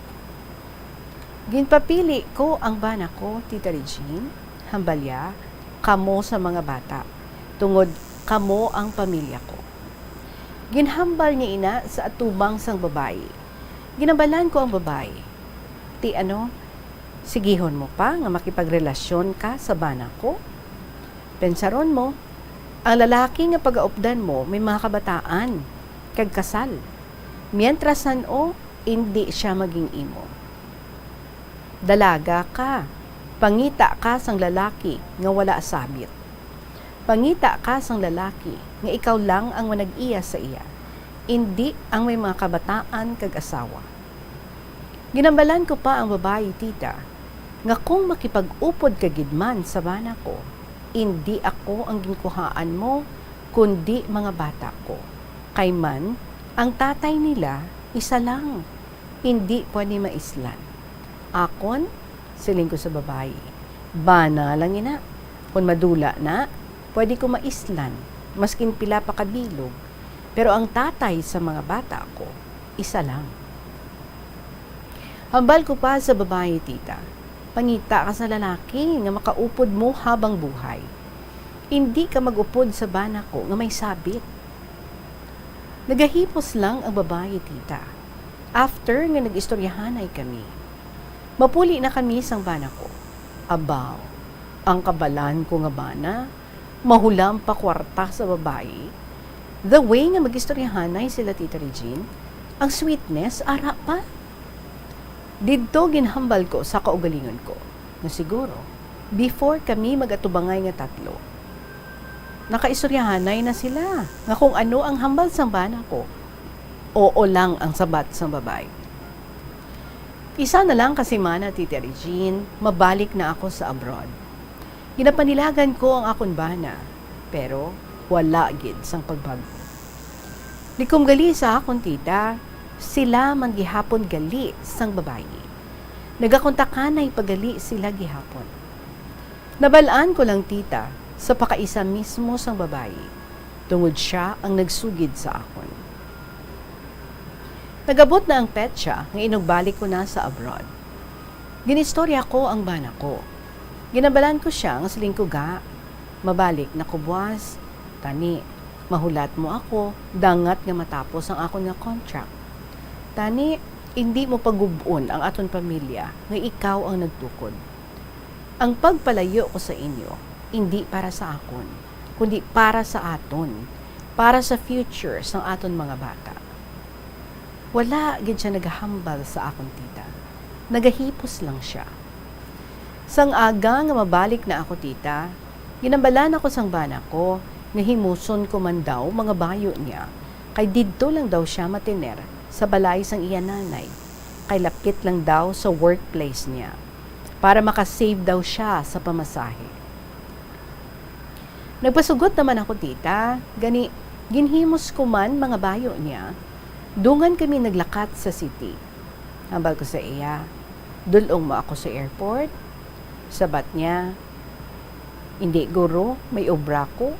Ginpapili ko ang bana ko, Tita Regine, hambal niya, "Kamo sa mga bata, tungod kamo ang pamilya ko." Ginhambal niya ina sa atubang sang babayi. Ginhambalan ko ang babayi, "Ti ano, sigihon mo pa nga makipagrelasyon ka sa bana ko? Pensaron mo, ang lalaki nga pagaupdan mo may mga kabataan kag kasal. Mientras san-o, indi sia maging imo. Dalaga ka, Pangita ka sang lalaki nga wala sabit. Pangita ka sang lalaki nga ikaw lang ang manag-iya sa iya, indi ang may mga kabataan kag asawa. Ginambalan ko pa ang babayi, tita, nga kung makipag-upod ka gid man sa bana ko, indi ako ang ginkuhaan mo, kundi mga bata ko. Kay man, ang tatay nila isa lang, indi pwede maislan. Akon, siling ko sa babayi, bana lang ina. Kon madula na, pwede ko maislan, maskin pila pa ka bilog. Pero ang tatay sa mga bata ko, isa lang. Hambal ko pa sa babayi, tita, pangita ka sa lalaki nga makaupod mo habang buhay. Indi ka mag-upod sa bana ko nga may sabit. Nagahipos lang ang babayi, tita, after nga nag-istoryahanay kami. Mapuli na kami sang bana ko. Abaw, ang kabalan ko nga bana, mahulam pa kwarta sa babayi. The way nga mag-istoryahanay sila, Tita Regine, ang sweetness, ara pa. Didto ginhambal ko sa kaugalingon ko nga siguro, before kami mag-atubangay nga tatlo, nakaistoryahanay na sila nga kung ano ang hambal sang bana ko, oo lang ang sabat sang babayi. Isa na lang ka semana, Tita Regine, mabalik na ako sa abroad. Ginapanilagan ko ang akon bana, pero wala gid sang pagbag-o. Likom gali sa akon tita, sila man gihapon gali sang babayi. Nagakontakanay pa gali sila gihapon. Nabal-an ko lang, tita, sa pakaisa mismo sang babayi, tungod sia ang nagsugid sa akon. Nag-abot na ang petsa nga inugbalik ko na sa abroad. Ginistorya ko ang bana ko. Ginabalan ko sia nga siling ko ga, mabalik na ko buas. Tani, mahulat mo ako, dangat nga matapos ang akon nga contract. Tani, indi mo pagub-on ang aton pamilya nga ikaw ang nagtukod. Ang pagpalayo ko sa inyo, indi para sa akon, kundi para sa aton, para sa future sang aton mga bata. Wala gid sia nagahambal sa akon, tita. Nagahipos lang sia. Sang aga nga mabalik na ako, tita, ginambalan ako sang bana ko nga himuson ko man daw mga bayo niya, kay didto lang daw sia matiner sa balay sang iya nanay, kay lapit lang daw sa workplace niya, para makasave daw sia sa pamasahe. Nagpasugot naman ako, tita, gani ginhimos ko man mga bayo niya. Dungan kami naglakat sa city. Hambal ko sa iya, "Dul-ong mo ako sa airport?" Sabat niya, "Indi, guro, may obra ko."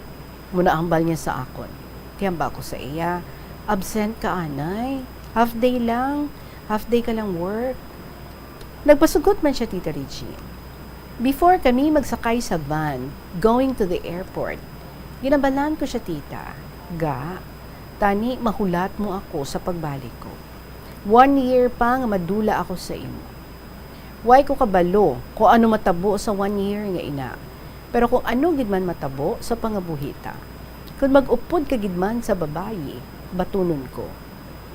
Munahambal niya sa akon. Tihambal ko sa iya, "Absent ka anay. Half day lang. Half day ka lang work." Nagpasugot man sia, Tita Regine. Before kami magsakay sa van, going to the airport, ginabalan ko sia, tita, ga, tani mahulat mo ako sa pagbalik ko. One year pa nga madula ako sa imo. Way ko kabalo kung ano matabo sa one year nga ina, pero kung ano gid man matabo sa pangabuhi ta, kon mag-upod ka gid man sa babayi, batunon ko.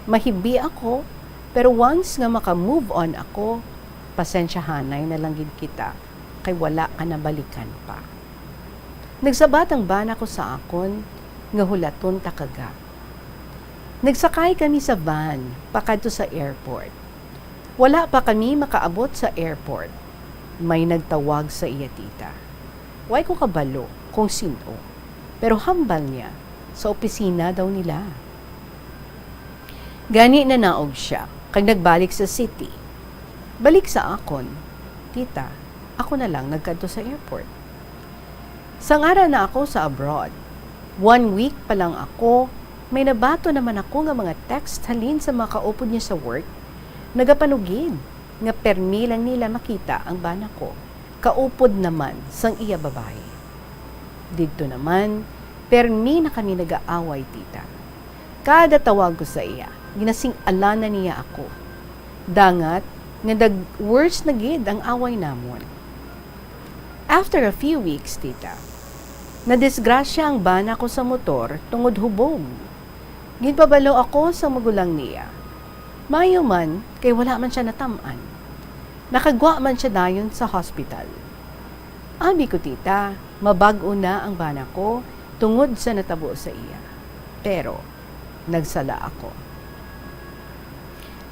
Mahibi ako, pero once nga maka-move on ako, pasensyahanay na lang gid kita, kay wala ka na balikan pa. Nagsabat ang bana ko sa akon nga hulaton ta ka ga. Nagsakay kami sa van pakadto sa airport. Wala pa kami makaabot sa airport, may nagtawag sa iya tita. Way ko kabalo kung sin-o, pero hambal niya sa opisina daw nila. Gani nanaog sia kag nagbalik sa city. Balik sa akon, tita, ako na lang nagkadto sa airport. Sang ara na ako sa abroad, one week pa lang ako, may nabaton naman ako nga mga text halin sa mga kaupod niya sa work, nagapanugid nga permi lang nila makita ang bana ko, kaupod naman sang iya babayi. Didto naman, permi na kami nag-aaway, tita. Kada tawag ko sa iya, ginasing-alan na niya ako. Dangat nga nag-worse na gid ang away namon. After a few weeks, tita, nadisgrasya ang bana ko sa motor tungod hubog. Ginpabalo ako sa magulang niya. Maayo man, kay wala man sia natam-an. Nakagwa man sia dayon sa hospital. Abi ko, "Tita, mabag-o na ang bana ko tungod sa natabo sa iya." Pero nagsala ako.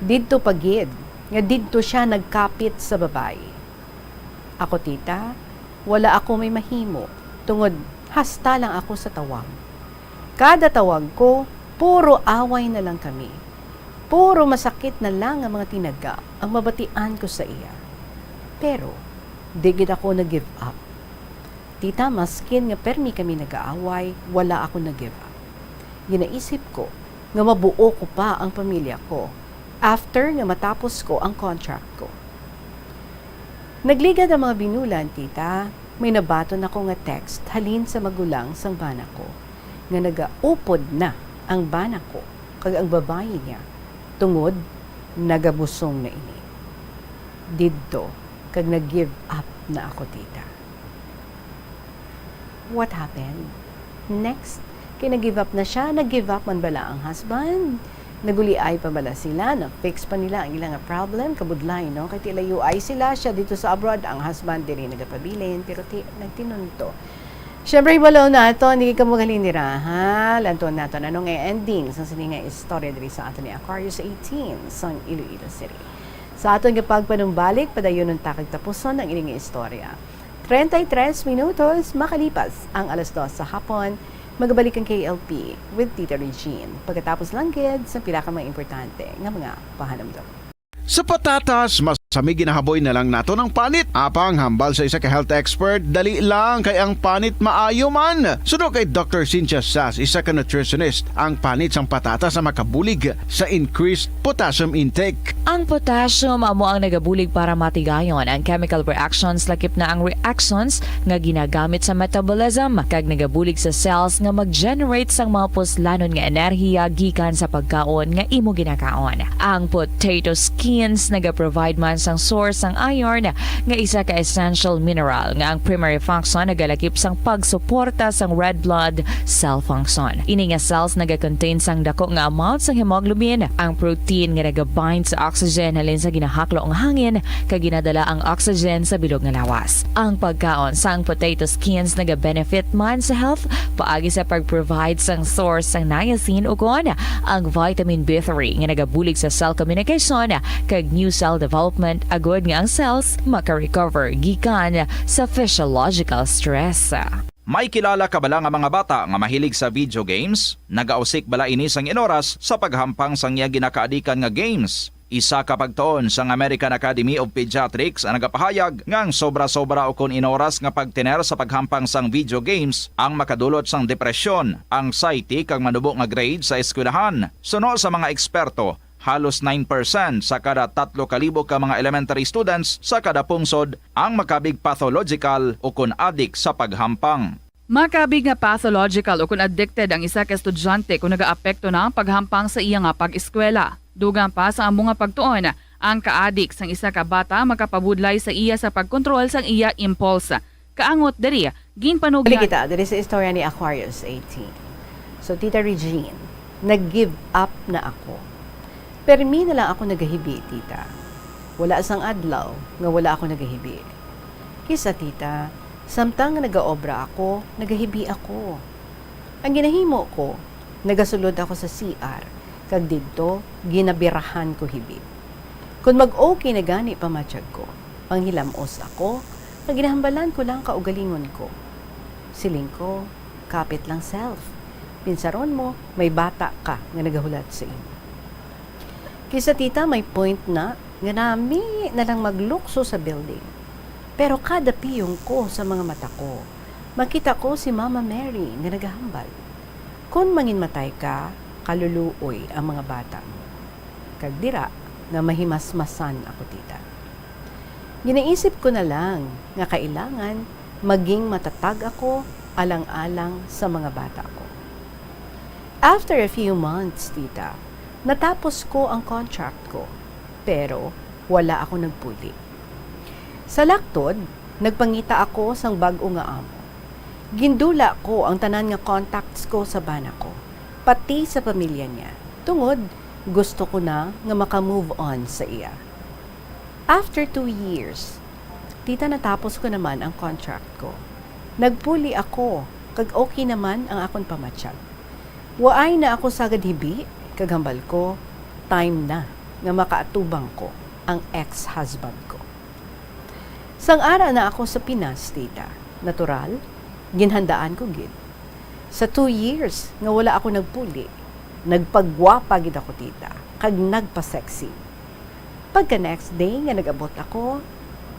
Didto pa gid nga didto siya nagkapit sa babayi. Ako, tita, wala ako may mahimo, tungod hasta lang ako sa tawag. Kada tawag ko, puro away na lang kami. Puro masakit na lang ang mga tinaga ang mabatian ko sa iya. Pero di gid ako nag-give up. Tita, maskin nga permi kami nag-aaway, wala ako nag-give up. Ginaisip ko nga mabuo ko pa ang pamilya ko after nga matapos ko ang contract ko. Nagligad ang mga binulan, tita. May nabaton ako nga text halin sa magulang sang bana ko nga nagaupod na ang bana ko kag ang babayi niya tungod nagabusong na ini. Didto kag nag-give up na ako, tita. What happened? Next, kay nag-give up na siya, nag-give up man bala ang husband? Naguliay pa bala sila? Na-fix pa nila ang ilang problem? Kabudlay, no? Kay ti layo ay sila, siya dito sa abroad, ang husband diri nagapabilin, pero ti nagtinunto. Siyempre, hibalon nato, hindi ka magaling nira, ha? Lanton nato, ano nga ending sa sini nga istorya diri sa ato ni Aquarius eighteen sang Iloilo City? Sa aton nga pagpanumbalik, padayonon ta kag tapuson ang ini nga istorya. Treinta y tres minutos makalipas ang alas dos sa hapon, magabalik ang K L P with Tita Regine. Pagkatapos lang gid sa pila ka mga importante nga mga pahanumdom. Sa patatas, mas kami ginahaboy na lang naton ang panit. Apang hambal sa isa ka health expert, dali lang kay ang panit maayo man. Suno kay Doctor Cynthia Sas, isa ka nutritionist, ang panit sang patatas ang makabulig sa increased potassium intake. Ang potassium amo ang nagabulig para matigayon ang chemical reactions, lakip na ang reactions nga ginagamit sa metabolism, kag nagabulig sa cells nga mag-generate sang mga puslanon nga enerhiya gikan sa pagkaon nga imo ginakaon. Ang potato skins nagaprovide man sang source sang iron, nga isa ka essential mineral nga ang primary function nagalakip sang pagsuporta sang red blood cell function. Ini nga cells nagakontain sang dako nga amount sang hemoglobin, ang protein nga nagabind sa oxygen halin sa ginahaklo nga hangin kag ginadala ang oxygen sa bilog nga lawas. Ang pagkaon sang potato skins nagabenefit man sa health paagi sa pag-provide sang source sang niacin ukon ang vitamin B three nga nagabulig sa cell communication kag new cell development, agod nga ang cells maka-recover gikan sa physiological stress. May kilala ka bala nga mga bata nga mahilig sa video games? Nagausik bala ini sang inoras sa paghampang sang iya ginakaadikan nga games? Isa ka pagtuon sang American Academy of Pediatrics ang nagapahayag nga ang sobra-sobra ukon inoras nga pagtener sa paghampang sang video games ang makadulot sang depresyon, anxiety, kag manubo nga grade sa eskwelahan. Suno sa mga eksperto, halos nine percent sa kada tatlo ka libo ka mga elementary students sa kada pungsod ang makabig pathological ukon adik sa paghampang. Makabig nga pathological ukon addicted ang isa ka estudyante kon nagaapekto na ang paghampang sa iya nga pag-eskwela. Dugang pa sa amo nga pagtuon, ang kaadik sang isa ka bata makapabudlay sa iya sa pagkontrol sang iya impulse. Kaangot diri, ginpanugyan. Balik kita diri sa istorya ni Aquarius eighteen. So, Tita Regine, nag-give up na ako. Permi na lang ako nagahibi, tita. Wala sang adlaw nga wala ako nagahibi. Kisa, tita, samtang nga nagaobra ako, nagahibi ako. Ang ginahimo ko, nagasulod ako sa C R, kag didto ginabirahan ko hibi. Kon mag-okay na gani pamatyag ko, manghilam-os ako, nga ginahambalan ko lang kaugalingon ko. Siling ko, "Kapit lang, self. Pinsaron mo, may bata ka nga nagahulat sa imo." Kisa, tita, may point na nga nami na lang maglukso sa building. Pero kada piyong ko sa mga mata ko, makita ko si Mama Mary nga nagahambal, "Kon manginmatay ka, kaluluoy ang mga bata mo." Kag dira nga mahimasmasan ako, tita. Ginaisip ko na lang nga kailangan maging matatag ako alang-alang sa mga bata ko. After a few months, tita, natapos ko ang contract ko, pero wala ako nagpuli. Sa laktod, nagpangita ako sang bag-o nga amo. Gindula ko ang tanan nga contacts ko sa bana ko, pati sa pamilya niya, tungod gusto ko na nga maka-move on sa iya. After two years, Tita, natapos ko naman ang contract ko. Nagpuli ako, kag okay naman ang akon pamatyag. Waay na ako sagad hibi, kag hambal ko, time na nga makaatubang ko ang ex-husband ko. Sang ara na ako sa Pinas, tita, natural, ginhandaan ko gid. Sa two years nga wala ako nagpuli, nagpagwapa gid ako, tita, kag nagpa-sexy. Pagka next day nga nag-abot ako,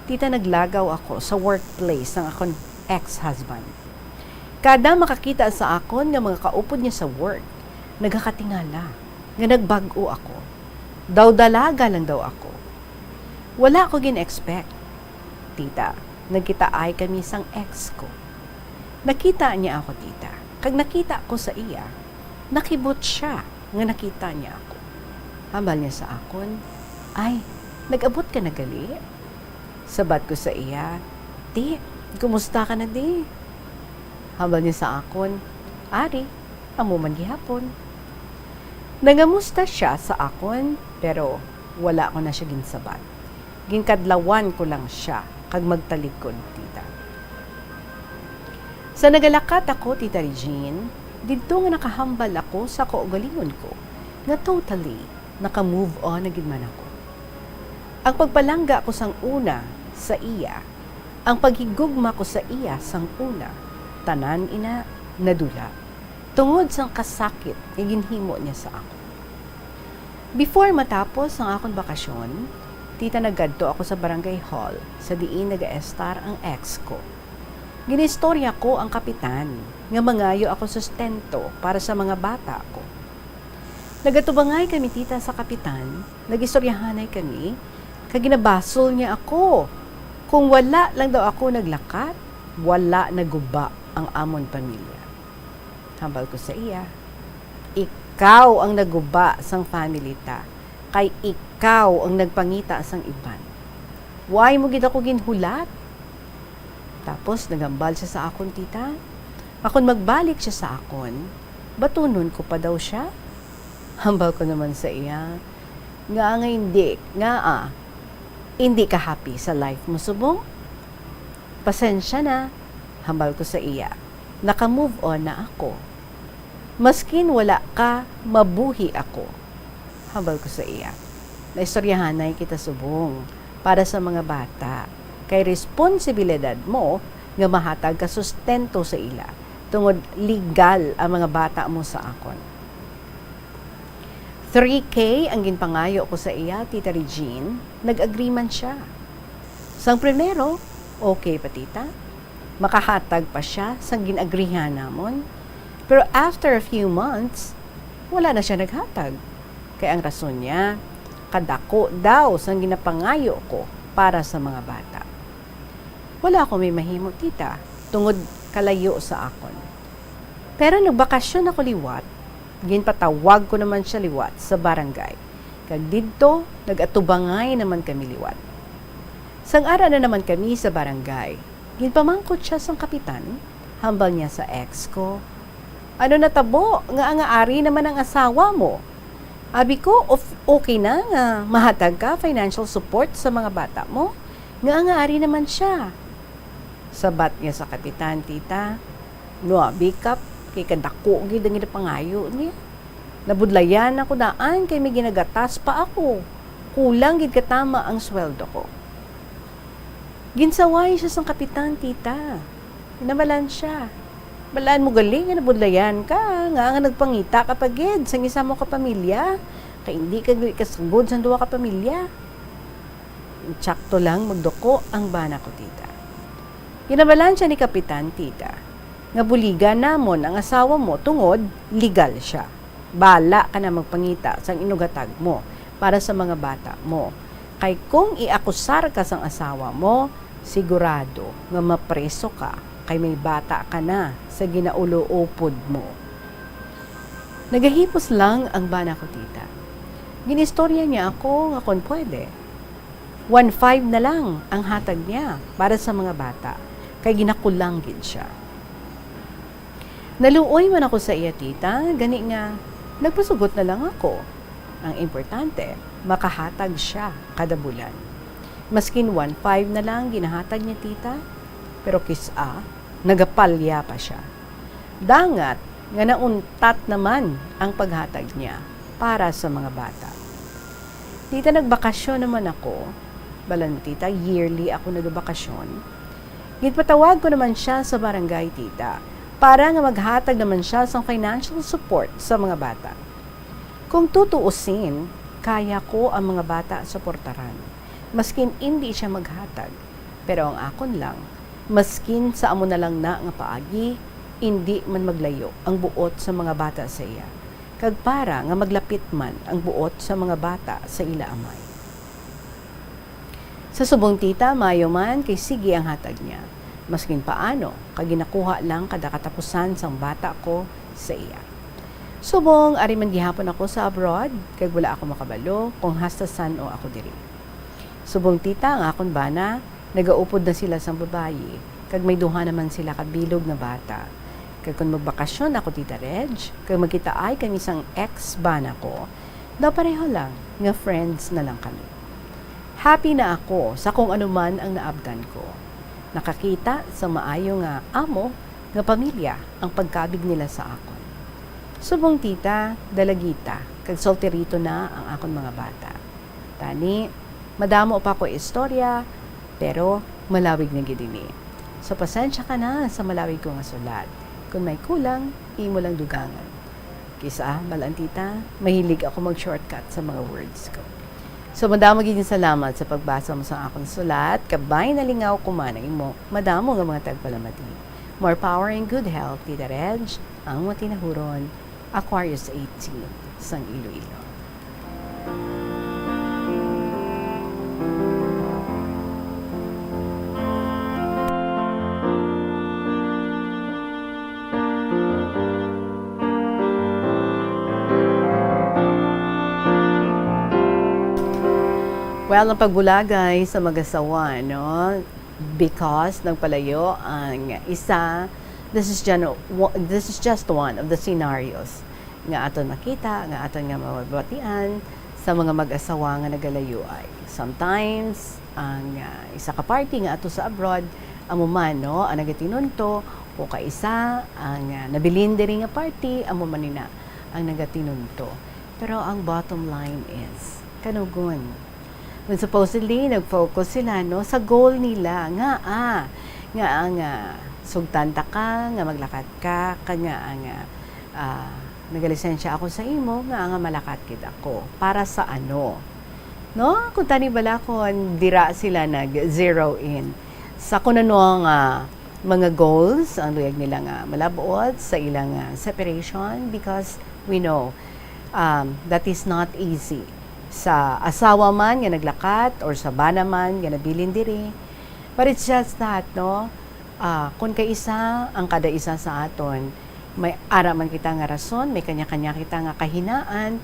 tita, naglagaw ako sa workplace sang akon ex-husband. Kada makakita sa akon nga mga kaupod niya sa work, nagakatingala nga nagbag-o ako. Daw dalaga lang daw ako. Wala ko gin-expect. Tita, nagkitaay kami sang ex ko. Nakita niya ako, tita, kag nakita ko sa iya. Nakibot siya nga nakita niya ako. Hambal niya sa akon, "Ay, nag-abot ka na gali?" Sabat ko sa iya, "Ti, kumusta ka na di?" Hambal niya sa akon, "Ari, amo man gihapon." Nangamusta siya sa akon, pero wala ko na siya ginsabat. Ginkadlawan ko lang siya kag magtalikod, tita. Sa nagalakat ako, Tita Regine, didto nga nakahambal ako sa kaugalingon ko nga totally naka-move on na gid man ako. Ang pagpalangga ko sang una sa iya, ang paghigugma ko sa iya sang una, tanan ina nadula tungod sang kasakit nga ginhimo niya sa akon. Before matapos ang akon bakasyon, tita, nagkadto ako sa barangay hall sa diin nagaestar ang ex ko. Ginistorya ko ang kapitan nga mangayo ako sustento para sa mga bata ko. Nagatubangay kami, tita, sa kapitan, nagistoryahanay kami, kag ginabasol niya ako. Kung wala lang daw ako naglakat, wala naguba ang amon pamilya. Hambal ko sa iya, "Ikaw ang naguba sang family ta, kay ikaw ang nagpangita sang iban. Why mo gid ako ginhulat?" Tapos naghambal siya sa akon, tita, nga kon magbalik siya sa akon, batunon ko pa daw siya. Hambal ko naman sa iya, "Nga nga hindi, nga ah, hindi ka happy sa life mo subong?" "Pasensya na," hambal ko sa iya. "Naka-move on na ako. Maskin wala ka, mabuhi ako," hambal ko sa iya. Naistoryahanay kita subong para sa mga bata, kay responsibilidad mo nga mahatag ka sustento sa ila, tungod legal ang mga bata mo sa akon. Three K ang ginpangayo ko sa iya, Tita Regine, nag-agree man siya. Sang primero, okay pa, tita. Makahatag pa siya sang gin-agrihan namon. Pero after a few months, wala na siya naghatag. Kay ang rason niya, kadako daw sang ginapangayo ko para sa mga bata. Wala ako may mahimo, tita, tungod kalayo sa akon. Pero nagbakasyon ako liwat, ginpatawag ko naman siya liwat sa barangay, kag didto nag-atubangay naman kami liwat. Sang ara na naman kami sa barangay, ginpamangkot siya sang kapitan, hambal niya sa ex ko, "Ano natabo nga, nga ari naman ang asawa mo?" Abi ko, "Of, okay na nga mahatag ka financial support sa mga bata mo, nga, nga ari naman siya." Sabat niya sa kapitan, tita, "No, abi kap, kay kadako gid ang ginapangayo niya. Nabudlayan ako daan kay may ginagatas pa ako. Kulang gid katama ang sweldo ko." Ginsaway siya sang kapitan, tita. Namalan siya, "Balaan mo gali nga nabudlayan ka, nga, nga nagpangita ka pa gid sang isa mo ka pamilya, kay hindi ka gali kasagod sang duha ka pamilya." Tsakto lang magduko ang bana ko, tita. Ginabalaan siya ni kapitan, tita, nga buligan namon ang asawa mo tungod legal siya. Bala ka na magpangita sang inugatag mo para sa mga bata mo. Kay kung iakusar ka sang asawa mo, sigurado nga mapreso ka, kay may bata ka na sa ginauloupod mo. Nagahipos lang ang bana ko, tita. Ginistorya niya ako nga kon pwede, one five na lang ang hatag niya para sa mga bata, kay ginakulang gid siya. Naluoy man ako sa iya, tita, gani nga nagpasugot na lang ako. Ang importante, makahatag siya kada bulan. Maskin one five na lang ginahatag niya, tita, pero kis-a, nagapalya pa sia. Dangat nga nauntat naman ang paghatag niya para sa mga bata. Tita, nagbakasyon naman ako. Balan mo, tita, yearly ako nagabakasyon. Ginpatawag ko naman sia sa barangay, tita, para nga maghatag naman sia sang financial support sa mga bata. Kung tutuusin, kaya ko ang mga bata suportaran, maskin indi sia maghatag. Pero ang akon lang, maskin sa amo na lang na nga paagi, indi man maglayo ang buot sa mga bata sa iya, kag para nga maglapit man ang buot sa mga bata sa ila amay. Sa subong, tita, maayo man kay sige ang hatag niya. Maskin paano, kag ginakuha lang kada katapusan sang bata ko sa iya. Subong ari man gihapon ako sa abroad, kag wala ako makabalo kung hasta san-o ako diri. Subong, tita, ang akon bana, nagaupod na sila sang babayi, kag may duha naman sila ka bilog nga bata. Kag kon magbakasyon ako, Tita Reg, kag magkitaay kami sang ex bana ko, daw pareho lang nga friends na lang kami. Happy na ako sa kung ano man ang naabtan ko. Nakakita sa maayo nga amo nga pamilya ang pagkabig nila sa akon. Subong, tita, dalagita kag solterito na ang akon mga bata. Tani, madamo pa ko istorya, pero malawig na gid ini. So, pasensya ka na sa malawig ko nga sulat. Kon may kulang, imo lang dugangan. Kis-a, balan, tita, mahilig ako mag-shortcut sa mga words ko. So, madamo gid nga salamat sa pagbasa mo sa akon sulat. Kabay nalingaw ko man ang imo madamo nga mga tagpalamati. More power and good health, Tita Reg, ang matinahuron, Aquarius eighteen, sang Iloilo. Well, ang pagbulagay sa mag-asawa, no? Because nagpalayo ang isa, this is, gen- wa- this is just one of the scenarios nga aton makita, nga aton nga mabatian sa mga mag-asawa nga nagalayoay. Sometimes, ang ah, isa ka party nga ato sa abroad, amo man, no, ang nagatinunto, o kaisa, ang ah, nabilin diri nga party, amo man ina ang nagatinunto. Pero ang bottom line is, kanugon. When supposedly, nag-focus sila, no, sa goal nila, nga, ah, nga ang ah, sugtan ta ka, nga maglakat ka, kag nga ang ah, ah, nagalisensya ako sa imo, nga ang malakat gid ako. Para sa ano? No? Kung tani bala kung dira sila nag-zero in sa kung ano nga mga goals ang luyag nila nga malab-ot sa ilang ah, separation, because we know um, that is not easy sa asawa man nga naglakat or sa bana man nga nabilin diri. But it's just that, no, ah, kung kaisa ang kada isa sa aton, may ara man kita nga rason, may kanya-kanya kita nga kahinaan,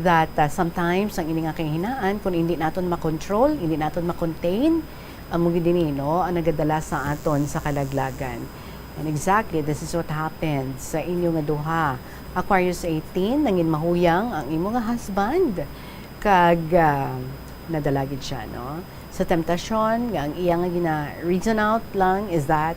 that ah, sometimes ang ini nga kahinaan, kung hindi naton makontrol, hindi naton makontain, amo gid ini, no, ang nagadala sa aton sa kalaglagan. And exactly, this is what happened sa inyo nga duha. Aquarius eighteen, nangin mahuyang ang imo nga husband, kag ah, nadala gid siya, no, sa temptasyon nga ang iya nga gina-reason out lang is that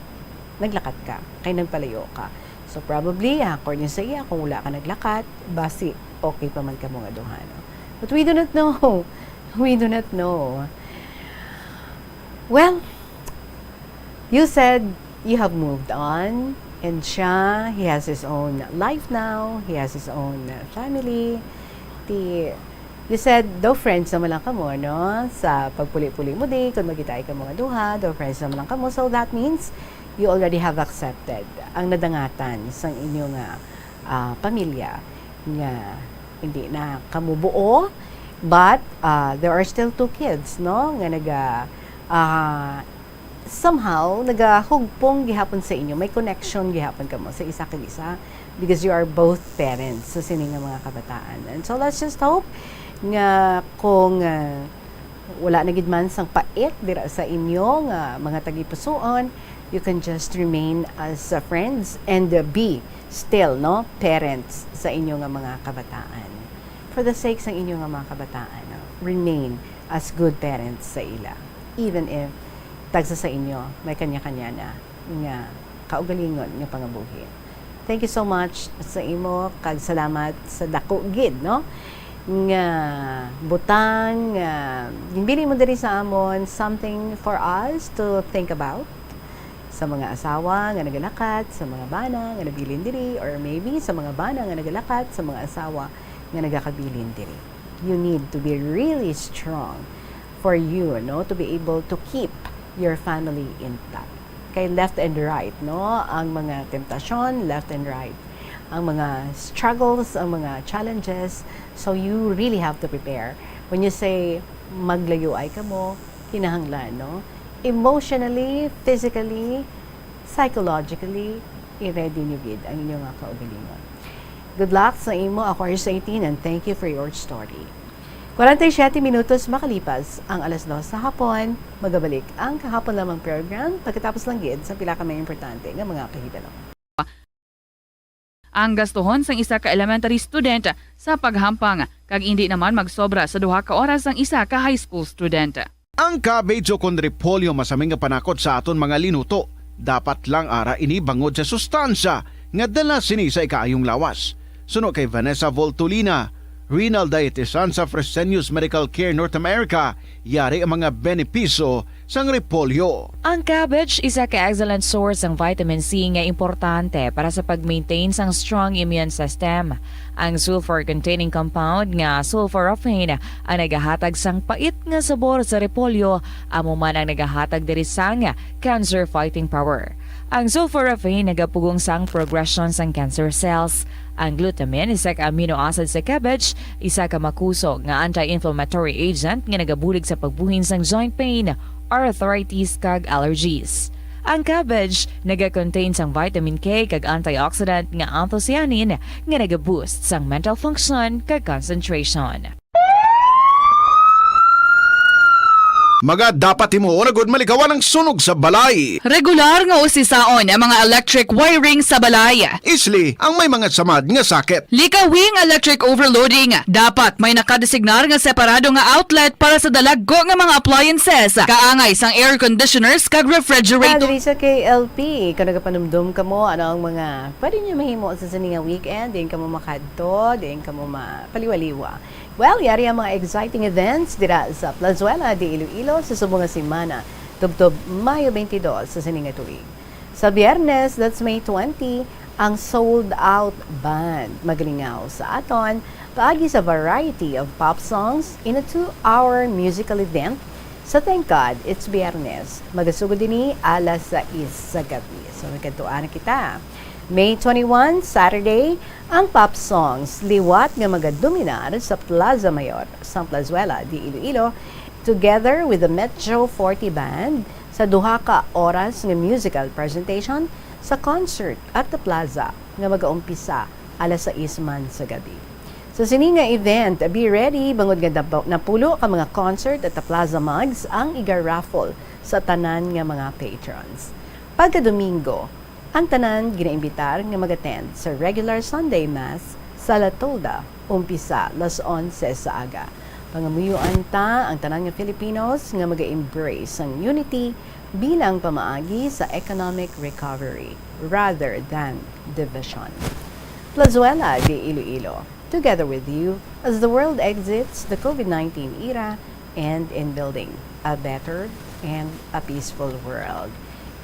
naglakat ka, kay nagpalayo ka. So probably, according sa iya, kung wala ka naglakat, basi okay pa man kamo nga duha, no? But we do not know. We do not know. Well, you said you have moved on, and siya, he has his own life now, he has his own uh, family. Ti, you said, daw friends naman lang kamo, no? Sa pagpuli-puli mo di, kung magkitaay ka mga duha, daw friends naman lang kamo. So that means, you already have accepted ang nadangatan sang inyo nga ah, pamilya nga hindi na kamo buo, but ah, there are still two kids, no, nga naga ah, somehow nagahugpong gihapon sa inyo, may connection gihapon kamo sa isa kag isa, because you are both parents sa sini nga mga kabataan. And so let's just hope nga kung ah, wala na gid man sang pait dira sa inyo nga mga tagipusoon, you can just remain as uh, friends and uh, be still, no, parents sa inyo nga mga kabataan. For the sake sa inyo nga mga kabataan, no, remain as good parents sa ila. even if tagsa sa inyo may kanya-kanya na nga kaugalingon nga pangabuhi. Thank you so much sa imo, kag salamat sa dako gid, no, nga butang nga ginbili mo diri sa amon, something for us to think about, sa mga asawa nga nagalakat sa mga bana nga nabilin diri, or maybe sa mga bana nga nagalakat sa mga asawa nga nagakabilin diri. You need to be really strong for you, no, to be able to keep your family intact. Kay left and right, no, ang mga temptasyon, left and right, ang mga struggles, ang mga challenges. So you really have to prepare. When you say maglayuay kamo, kinahanglan, no, emotionally, physically, psychologically, i-ready nyo gid ang inyo nga kaugalingon. Good luck sa imo, Aquarius eighteen, and thank you for your story. Kwarenta y siyete minutos makalipas ang alas dos sa hapon, magabalik ang Kahapon Lamang program pagkatapos lang gid sa pila ka mga importante nga mga pahibalo. Ang gastuhon sang isa ka elementary student sa paghampang, kag indi naman magsobra sa duha ka oras sang isa ka high school student. Ang cabbage ukon repolyo masami nga panakot sa aton mga linuto. Dapat lang ara ini bangod sa sustansya nga dala sini sa ikaayong lawas. Suno kay Vanessa Voltolina, renal dietitian sa Fresenius Medical Care North America, yari ang mga benepisyo sang repolyo. Ang cabbage isa ka excellent source sang vitamin C nga importante para sa pag-maintain sang strong immune system. Ang sulfur-containing compound nga sulforaphane ang nagahatag sang pait nga sabor sa repolyo, amo man ang nagahatag diri sang cancer-fighting power. Ang sulforaphane nagapugong sang progression sang cancer cells. Ang glutamine, isa ka amino acid sa cabbage, isa ka makusog nga anti-inflammatory agent nga nagabulig sa pagbuhin sang joint pain, arthritis, kag allergies. Ang cabbage nagakontain sang vitamin K kag antioxidant nga anthocyanin nga nagaboost sang mental function kag concentration. Mga dapat himuon agud malikawan ang sunog sa balay. Regular nga usisaon ang mga electric wiring sa balay. Isli ang may mga samad nga sakit. Likawing electric overloading. Dapat may nakadesignar nga separado nga outlet para sa dalagko nga mga appliances, kaangay sang air conditioners kag refrigerator. Diri sa K L P, kung nagapanumdom kamo ano ang mga pwede niyo mahimo sa sini nga weekend, diin kamo makadto, diin kamo mapaliwaliwa. Well, yari ang mga exciting events dira sa Plazuela de Iloilo sa subong nga semana, tubtob Mayo twenty-two sa sini nga tuig. Sa Biyernes, that's May twenty, ang Sold Out Band magalingaw sa aton paagi sa variety of pop songs in a two-hour musical event sa Thank God It's Biyernes. Magasugod ini alas sais sa gabi. So, magkadtuan na kita. May twenty-one, Saturday, ang pop songs liwat nga magadominar sa Plaza Mayor sang Plazuela de Iloilo, together with the Metro forty Band, sa duha ka oras nga musical presentation sa concert at the plaza nga magaumpisa alas sais man sa gabi. Sa sini nga event, be ready bangod nga napu-, napulo ka mga concert at the plaza mugs ang iga-raffle sa tanan nga mga patrons. Pagka Domingo, ang tanan ginaimbitar nga mag-attend sa regular Sunday Mass sa La Tolda, umpisa las onse sa aga. Pangamuyoan ta ang tanan nga Filipinos nga maga-embrace sang unity bilang pamaagi sa economic recovery rather than division. Plazuela de Iloilo, together with you as the world exits the COVID nineteen era and in building a better and a peaceful world.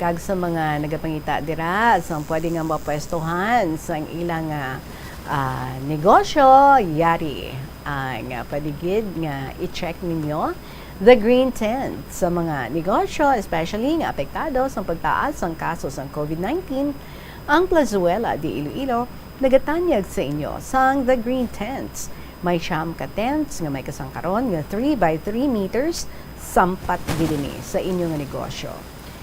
Kag sa mga nagapangita dira sang pwede nga mapwestuhan sang ilang, ah, ah, negosyo, yari ang, ah, pwede gid nga i-check ninyo the green tent sa mga negosyo, especially nga apektado sang pagtaas sang kaso sang COVID nineteen. Ang Plazuela de Iloilo nagatanyag sa inyo sang The Green Tents. May siyam ka tents nga may kasangkaron nga three by three meters sampat gid ini sa inyo nga negosyo.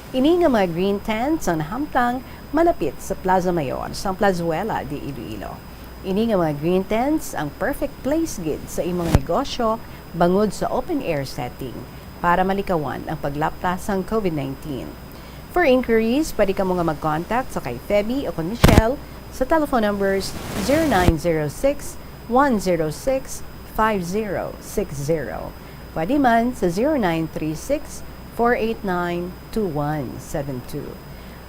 Ini nga mga green tents ang nahamtang malapit sa Plaza Mayor sang Plazuela de Iloilo. Ini nga mga green tents ang perfect place gid sa imong negosyo bangod sa open air setting para malikawan ang paglapta sang COVID nineteen. For inquiries, pwede kamo nga mag-contact sa kay Feby o kon Michelle sa telephone numbers zero nine zero six, one zero six, five zero six zero. Pwede man sa zero nine three six, four eight nine, two one seven two.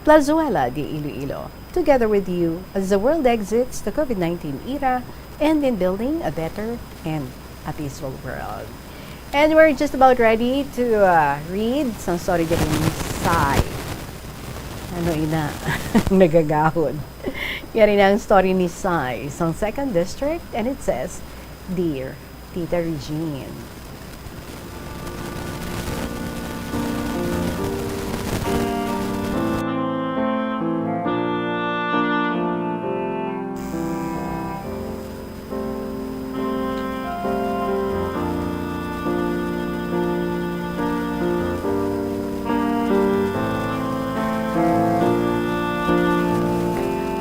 Plazuela de Iloilo, together with you as the world exits the COVID nineteen era and in building a better and a peaceful world. And we're just about ready to, uh, read sang story diri ni Sai. Ano ina? Nagagahod. Yari na ang story ni Sai sang Second District, and it says, Dear Tita Regine.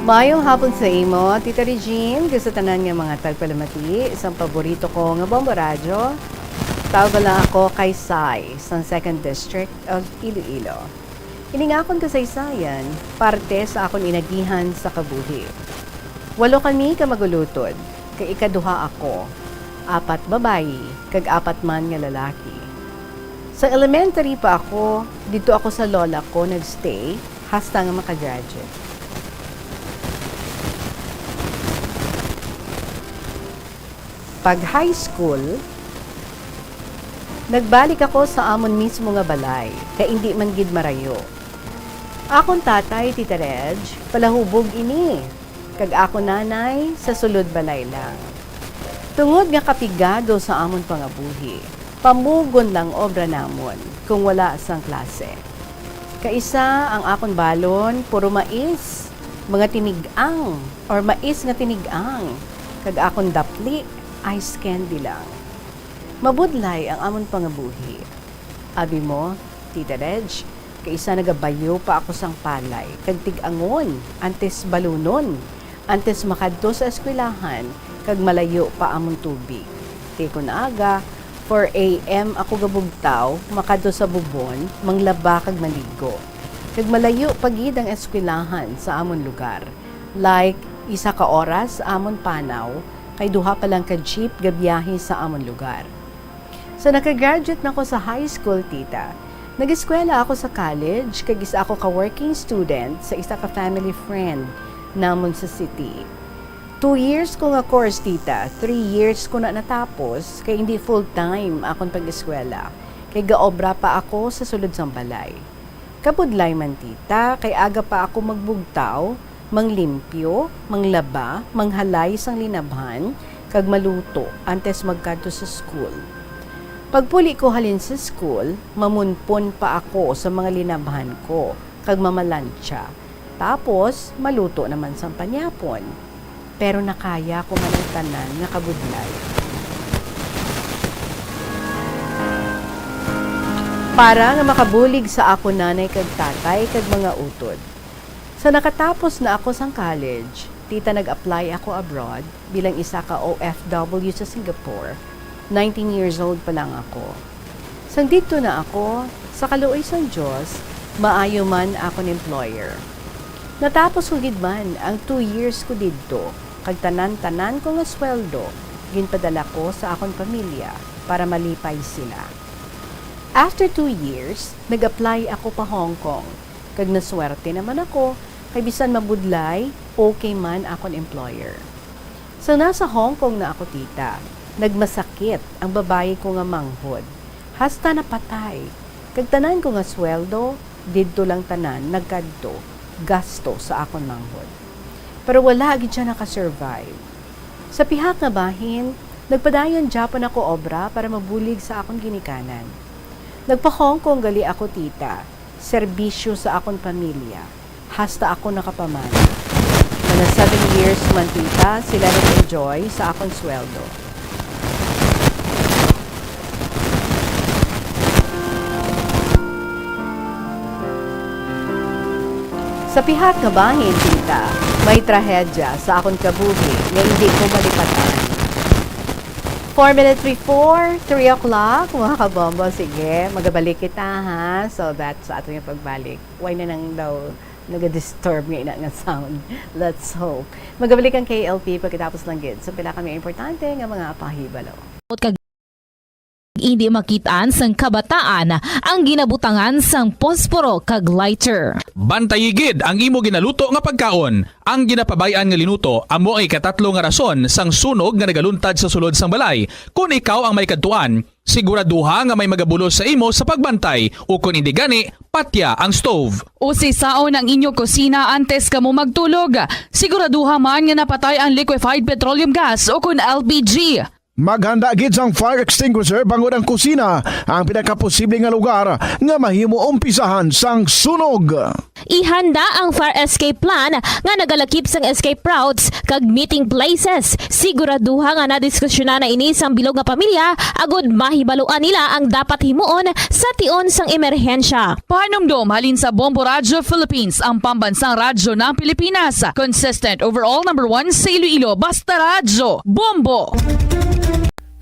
Maayong hapon sa imo, Tita Regine, kag sa tanan nga mga tagpalamati sang paborito ko nga Bombo Radyo. Tawag lang ako kay Sai, sang Second District of Iloilo. Ining akon kasaysayan, parte sa akon inagihan sa kabuhi. Walo kami ka magulutod, kay ikaduha ako, apat babayi, kag apat man nga lalaki. Sa elementary pa ako, didto ako sa lola ko nagstay, hasta nga makagraduate. Pag high school, nagbalik ako sa amon mismo nga balay, kay indi man gid marayo. Akon tatay, Tita Reg, palahubog ini, kag akon nanay sa sulod balay lang. Tungod nga kapigado sa amon pangabuhi, pamugon lang obra namon kung wala sang klase. Kaisa ang akon balon, puro mais, mga tinig-ang, or mais nga tinig-ang, kag akon dapli, ice candy lang. Mabudlay ang amon pangabuhi. Abi mo, Tita Reg, kaisa nagabayo pa ako sang palay, kag tig-angon, antes balunon, antes makadto sa eskwelahan, kag malayo pa amon tubig. Kay kon aga, four A M ako gabugtaw, makadto sa bubon, manglaba kag maligo. Kag malayo pa gid ang eskwelahan sa amon lugar. Like, isa ka oras sa amon panaw, kay duha pa lang ka jeep gabiyahe sa amon lugar. Sa nakagraduate na ko sa high school, Tita, nag-eskwela ako sa college, kag isa ako ka working student sa isa ka family friend namon sa city. Two years ko nga course, Tita. Three years ko na natapos, kay hindi full-time akon pag-eskwela. Kay gaobra pa ako sa sulod sang balay. Kabudlay man, Tita, kay aga pa ako magbugtaw, manglimpyo, manglaba, manghalay sang linabhan, kag maluto antes magkadto sa school. Pagpuli ko halin sa school, mamunpon pa ako sa mga linabhan ko, kag mamalantsa. Tapos, maluto naman sang panyapon. Pero nakaya ko man ang tanan nga kabudlay. Para nga makabulig sa akon nanay kag tatay kag mga utod. Sa nakatapos na ako sang college, Tita, nag-apply ako abroad bilang isa ka O F W sa Singapore. Nineteen years old pa lang ako. Sang didto na ako, sa kaluoy sang Dios, maayo man akon employer. Natapos ko gid man ang two years ko didto, kag tanan-tanan ko nga sweldo ginpadala ko sa akon pamilya para malipay sila. After two years, nag-apply ako pa Hong Kong, kag naswerte naman ako, kay bisan mabudlay, okay man akon employer. Sang nasa Hong Kong na ako, Tita, nagmasakit ang babayi ko nga manghod, hasta napatay, kag tanan ko nga sweldo, didto lang tanan nagkadto, gasto sa akon manghod. Pero wala gid sia naka-survive. Sa pihak nga bahin, nagpadayon gyapon ako obra para mabulig sa akon ginikanan. Nagpa-Hong Kong gali ako, Tita, serbisyo sa akon pamilya, hasta ako nakapamana. Mga seven years man, Tita, sila nag-enjoy sa akon sweldo. Sa pihak nga bahin, Tita, may trahedya sa akon kabuhi nga hindi ko malipatan. Four minutes before three o'clock, mga kabombo. Sige, magabalik kita, ha? So, that's sa ato nga pagbalik. Why na nang daw naga-disturb nga ina nga sound? Let's hope. Magabalik ang K L P pagkatapos lang gid sa pila kami importante nga mga pahibalo. Hindi makit-an sang kabataan ang ginabutangan sang posporo kag lighter. Bantayi gid ang imo ginaluto nga pagkaon. Ang ginapabay-an nga linuto amo ang ikatatlo nga rason sang sunog nga nagaluntad sa sulod sang balay. Kon ikaw ang may kadtuan, siguraduha nga may magabulos sa imo sa pagbantay, o kon indi gani, patya ang stove. Usisaon ang inyo kusina antes kamo magtulog. Siguraduha man nga napatay ang liquefied petroleum gas o kon L P G. Maghanda gid sang fire extinguisher bangod ang kusina ang pinakaposible nga lugar nga mahimo umpisahan sang sunog. Ihanda ang fire escape plan nga nagalakip sang escape routes kag meeting places. Siguraduha nga nadiskusyunan na ini sang bilog nga pamilya agud mahibaluan nila ang dapat himuon sa tion sang emerhensya. Pahanumdom halin sa Bombo Radyo Philippines, ang pambansang radyo ng Pilipinas. Consistent overall number one sa Iloilo, basta radyo, Bombo!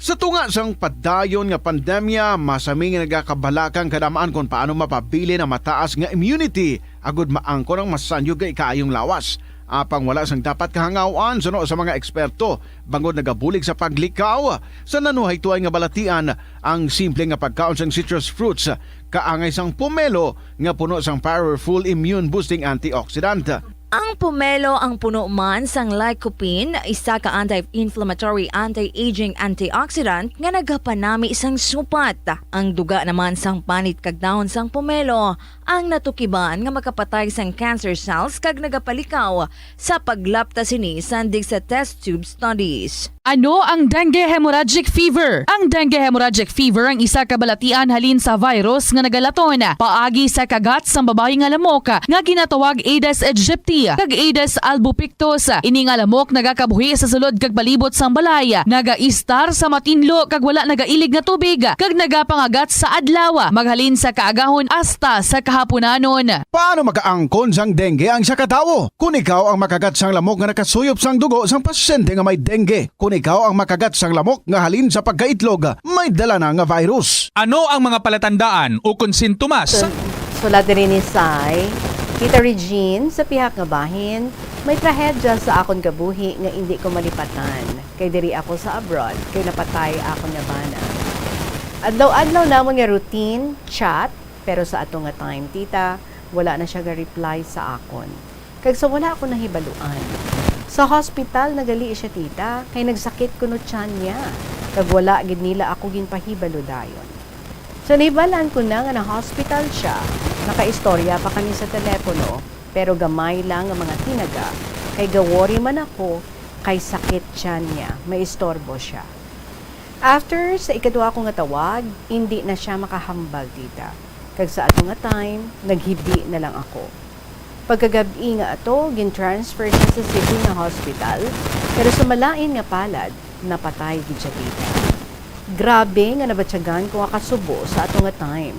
Sa tunga sang padayon nga pandemya, masami nga nagakabalaka ang kadamaan kon paano mapabilin ang mataas nga immunity agud maangkon ang masanyog nga ikaayong lawas. Apang wala sang dapat kahangaw-an suno sa mga eksperto, bangod nagabulig sa paglikaw sa nanuhaytoay nga balatian ang simple nga pagkaon sang citrus fruits, kaangay sang pomelo nga puno sang powerful immune-boosting antioxidant. Ang pomelo ang puno man sang lycopene, isa ka anti-inflammatory, anti-aging antioxidant nga nagapanami sang supat. Ang duga naman sang panit kag dahon sang pomelo ang natukiban nga makapatay sang cancer cells kag nagapalikaw sa paglapta sini sa andig sa test tube studies. Ano ang dengue hemorrhagic fever? Ang dengue hemorrhagic fever ang isa ka balatian halin sa virus nga nagalaton paagi sa kagat sang babayi nga lamok nga ginatawag Aedes aegypti kag Aedes albopictus. Ini nga lamok nagakabuhi sa sulod kag palibot sang balay, nagaistar sa matinlo kag wala nagailig nga tubig, kag nagapangagat sa adlaw, maghalin sa kaagahon hasta sa kahaponanon. Paano makaangkon sang dengue ang isa ka tawo? Kon ikaw ang makagat sang lamok nga nakasuyop sang dugo sang pasyente nga may dengue, kon ikaw ang makagat sang lamok nga halin sa pagkaitlog, may dala na nga virus. Ano ang mga palatandaan o kon sintomas? Sul-, sulat diri ni Sai, Tita Regine, sa pihak nga bahin, may trahedya sa akon kabuhi nga indi ko malipatan, kay diri ako sa abroad, kay napatay akon nga bana. Adlaw-adlaw namon nga routine, chat, pero sa ato nga time, tita, wala na siya ga-reply sa akon. Kag sa wala ko nahibaluan, sa hospital na gali siya, tita, kay nagsakit kuno tiyan niya, kag wala gid nila ako ginpahibalo dayon. Sa nahibal-an ko na nga na-hospital siya, nakaistorya pa kami sa telepono, pero gamay lang nga mga tinaga, kay ga-worry man ako, kay sakit tiyan niya, maistorbo siya. After sa ikaduha ko nga tawag, indi na siya makahambal, tita. Kag sa ato nga time, naghibi na lang ako. Pagkagab-i nga ato, gin-transfer siya sa city nga hospital, pero sa malain nga palad, napatay gid siya, tita. Grabe nga nabatyagan ko nga kasubo sa ato nga time.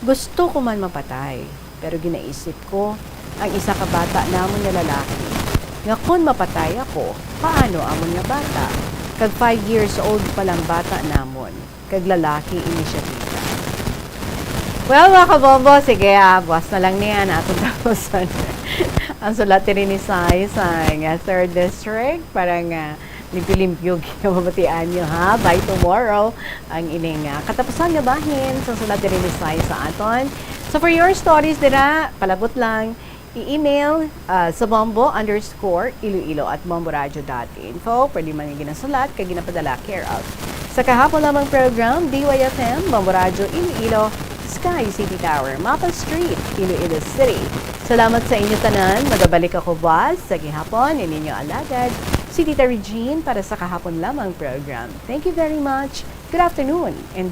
Gusto ko man mapatay, pero ginaisip ko ang isa ka bata namon nga lalaki, nga kon mapatay ako, paano amon nga bata? Kag five years old pa lang bata namon, kag lalaki ini siya, tita. Well, mga kabombo, sige, ah, buwas na lang niya na atong tapuson. Ang sulat diri ni Sai sa nga third district, para nga limpyo-limpyo ginamabatian nyo, ha? By tomorrow, ang ining, ah, katapusan nga bahin sa sulat diri ni Sai sa aton. So, for your stories dira, palabot lang, i-email, ah, sa bombo underscore iloilo at bomboradio dot info. Pwede man nga ginasulat kag ginapadala care of sa kahapon lamang program, D Y F M, Bombo Radio Iloilo, Sky City Tower, Mapa Street, Iloilo City. Salamat sa inyo tanan. Magabalik ako buwas sa gihapon, ininyo alagad, si Tita Regine, para sa kahapon lamang program. Thank you very much. Good afternoon and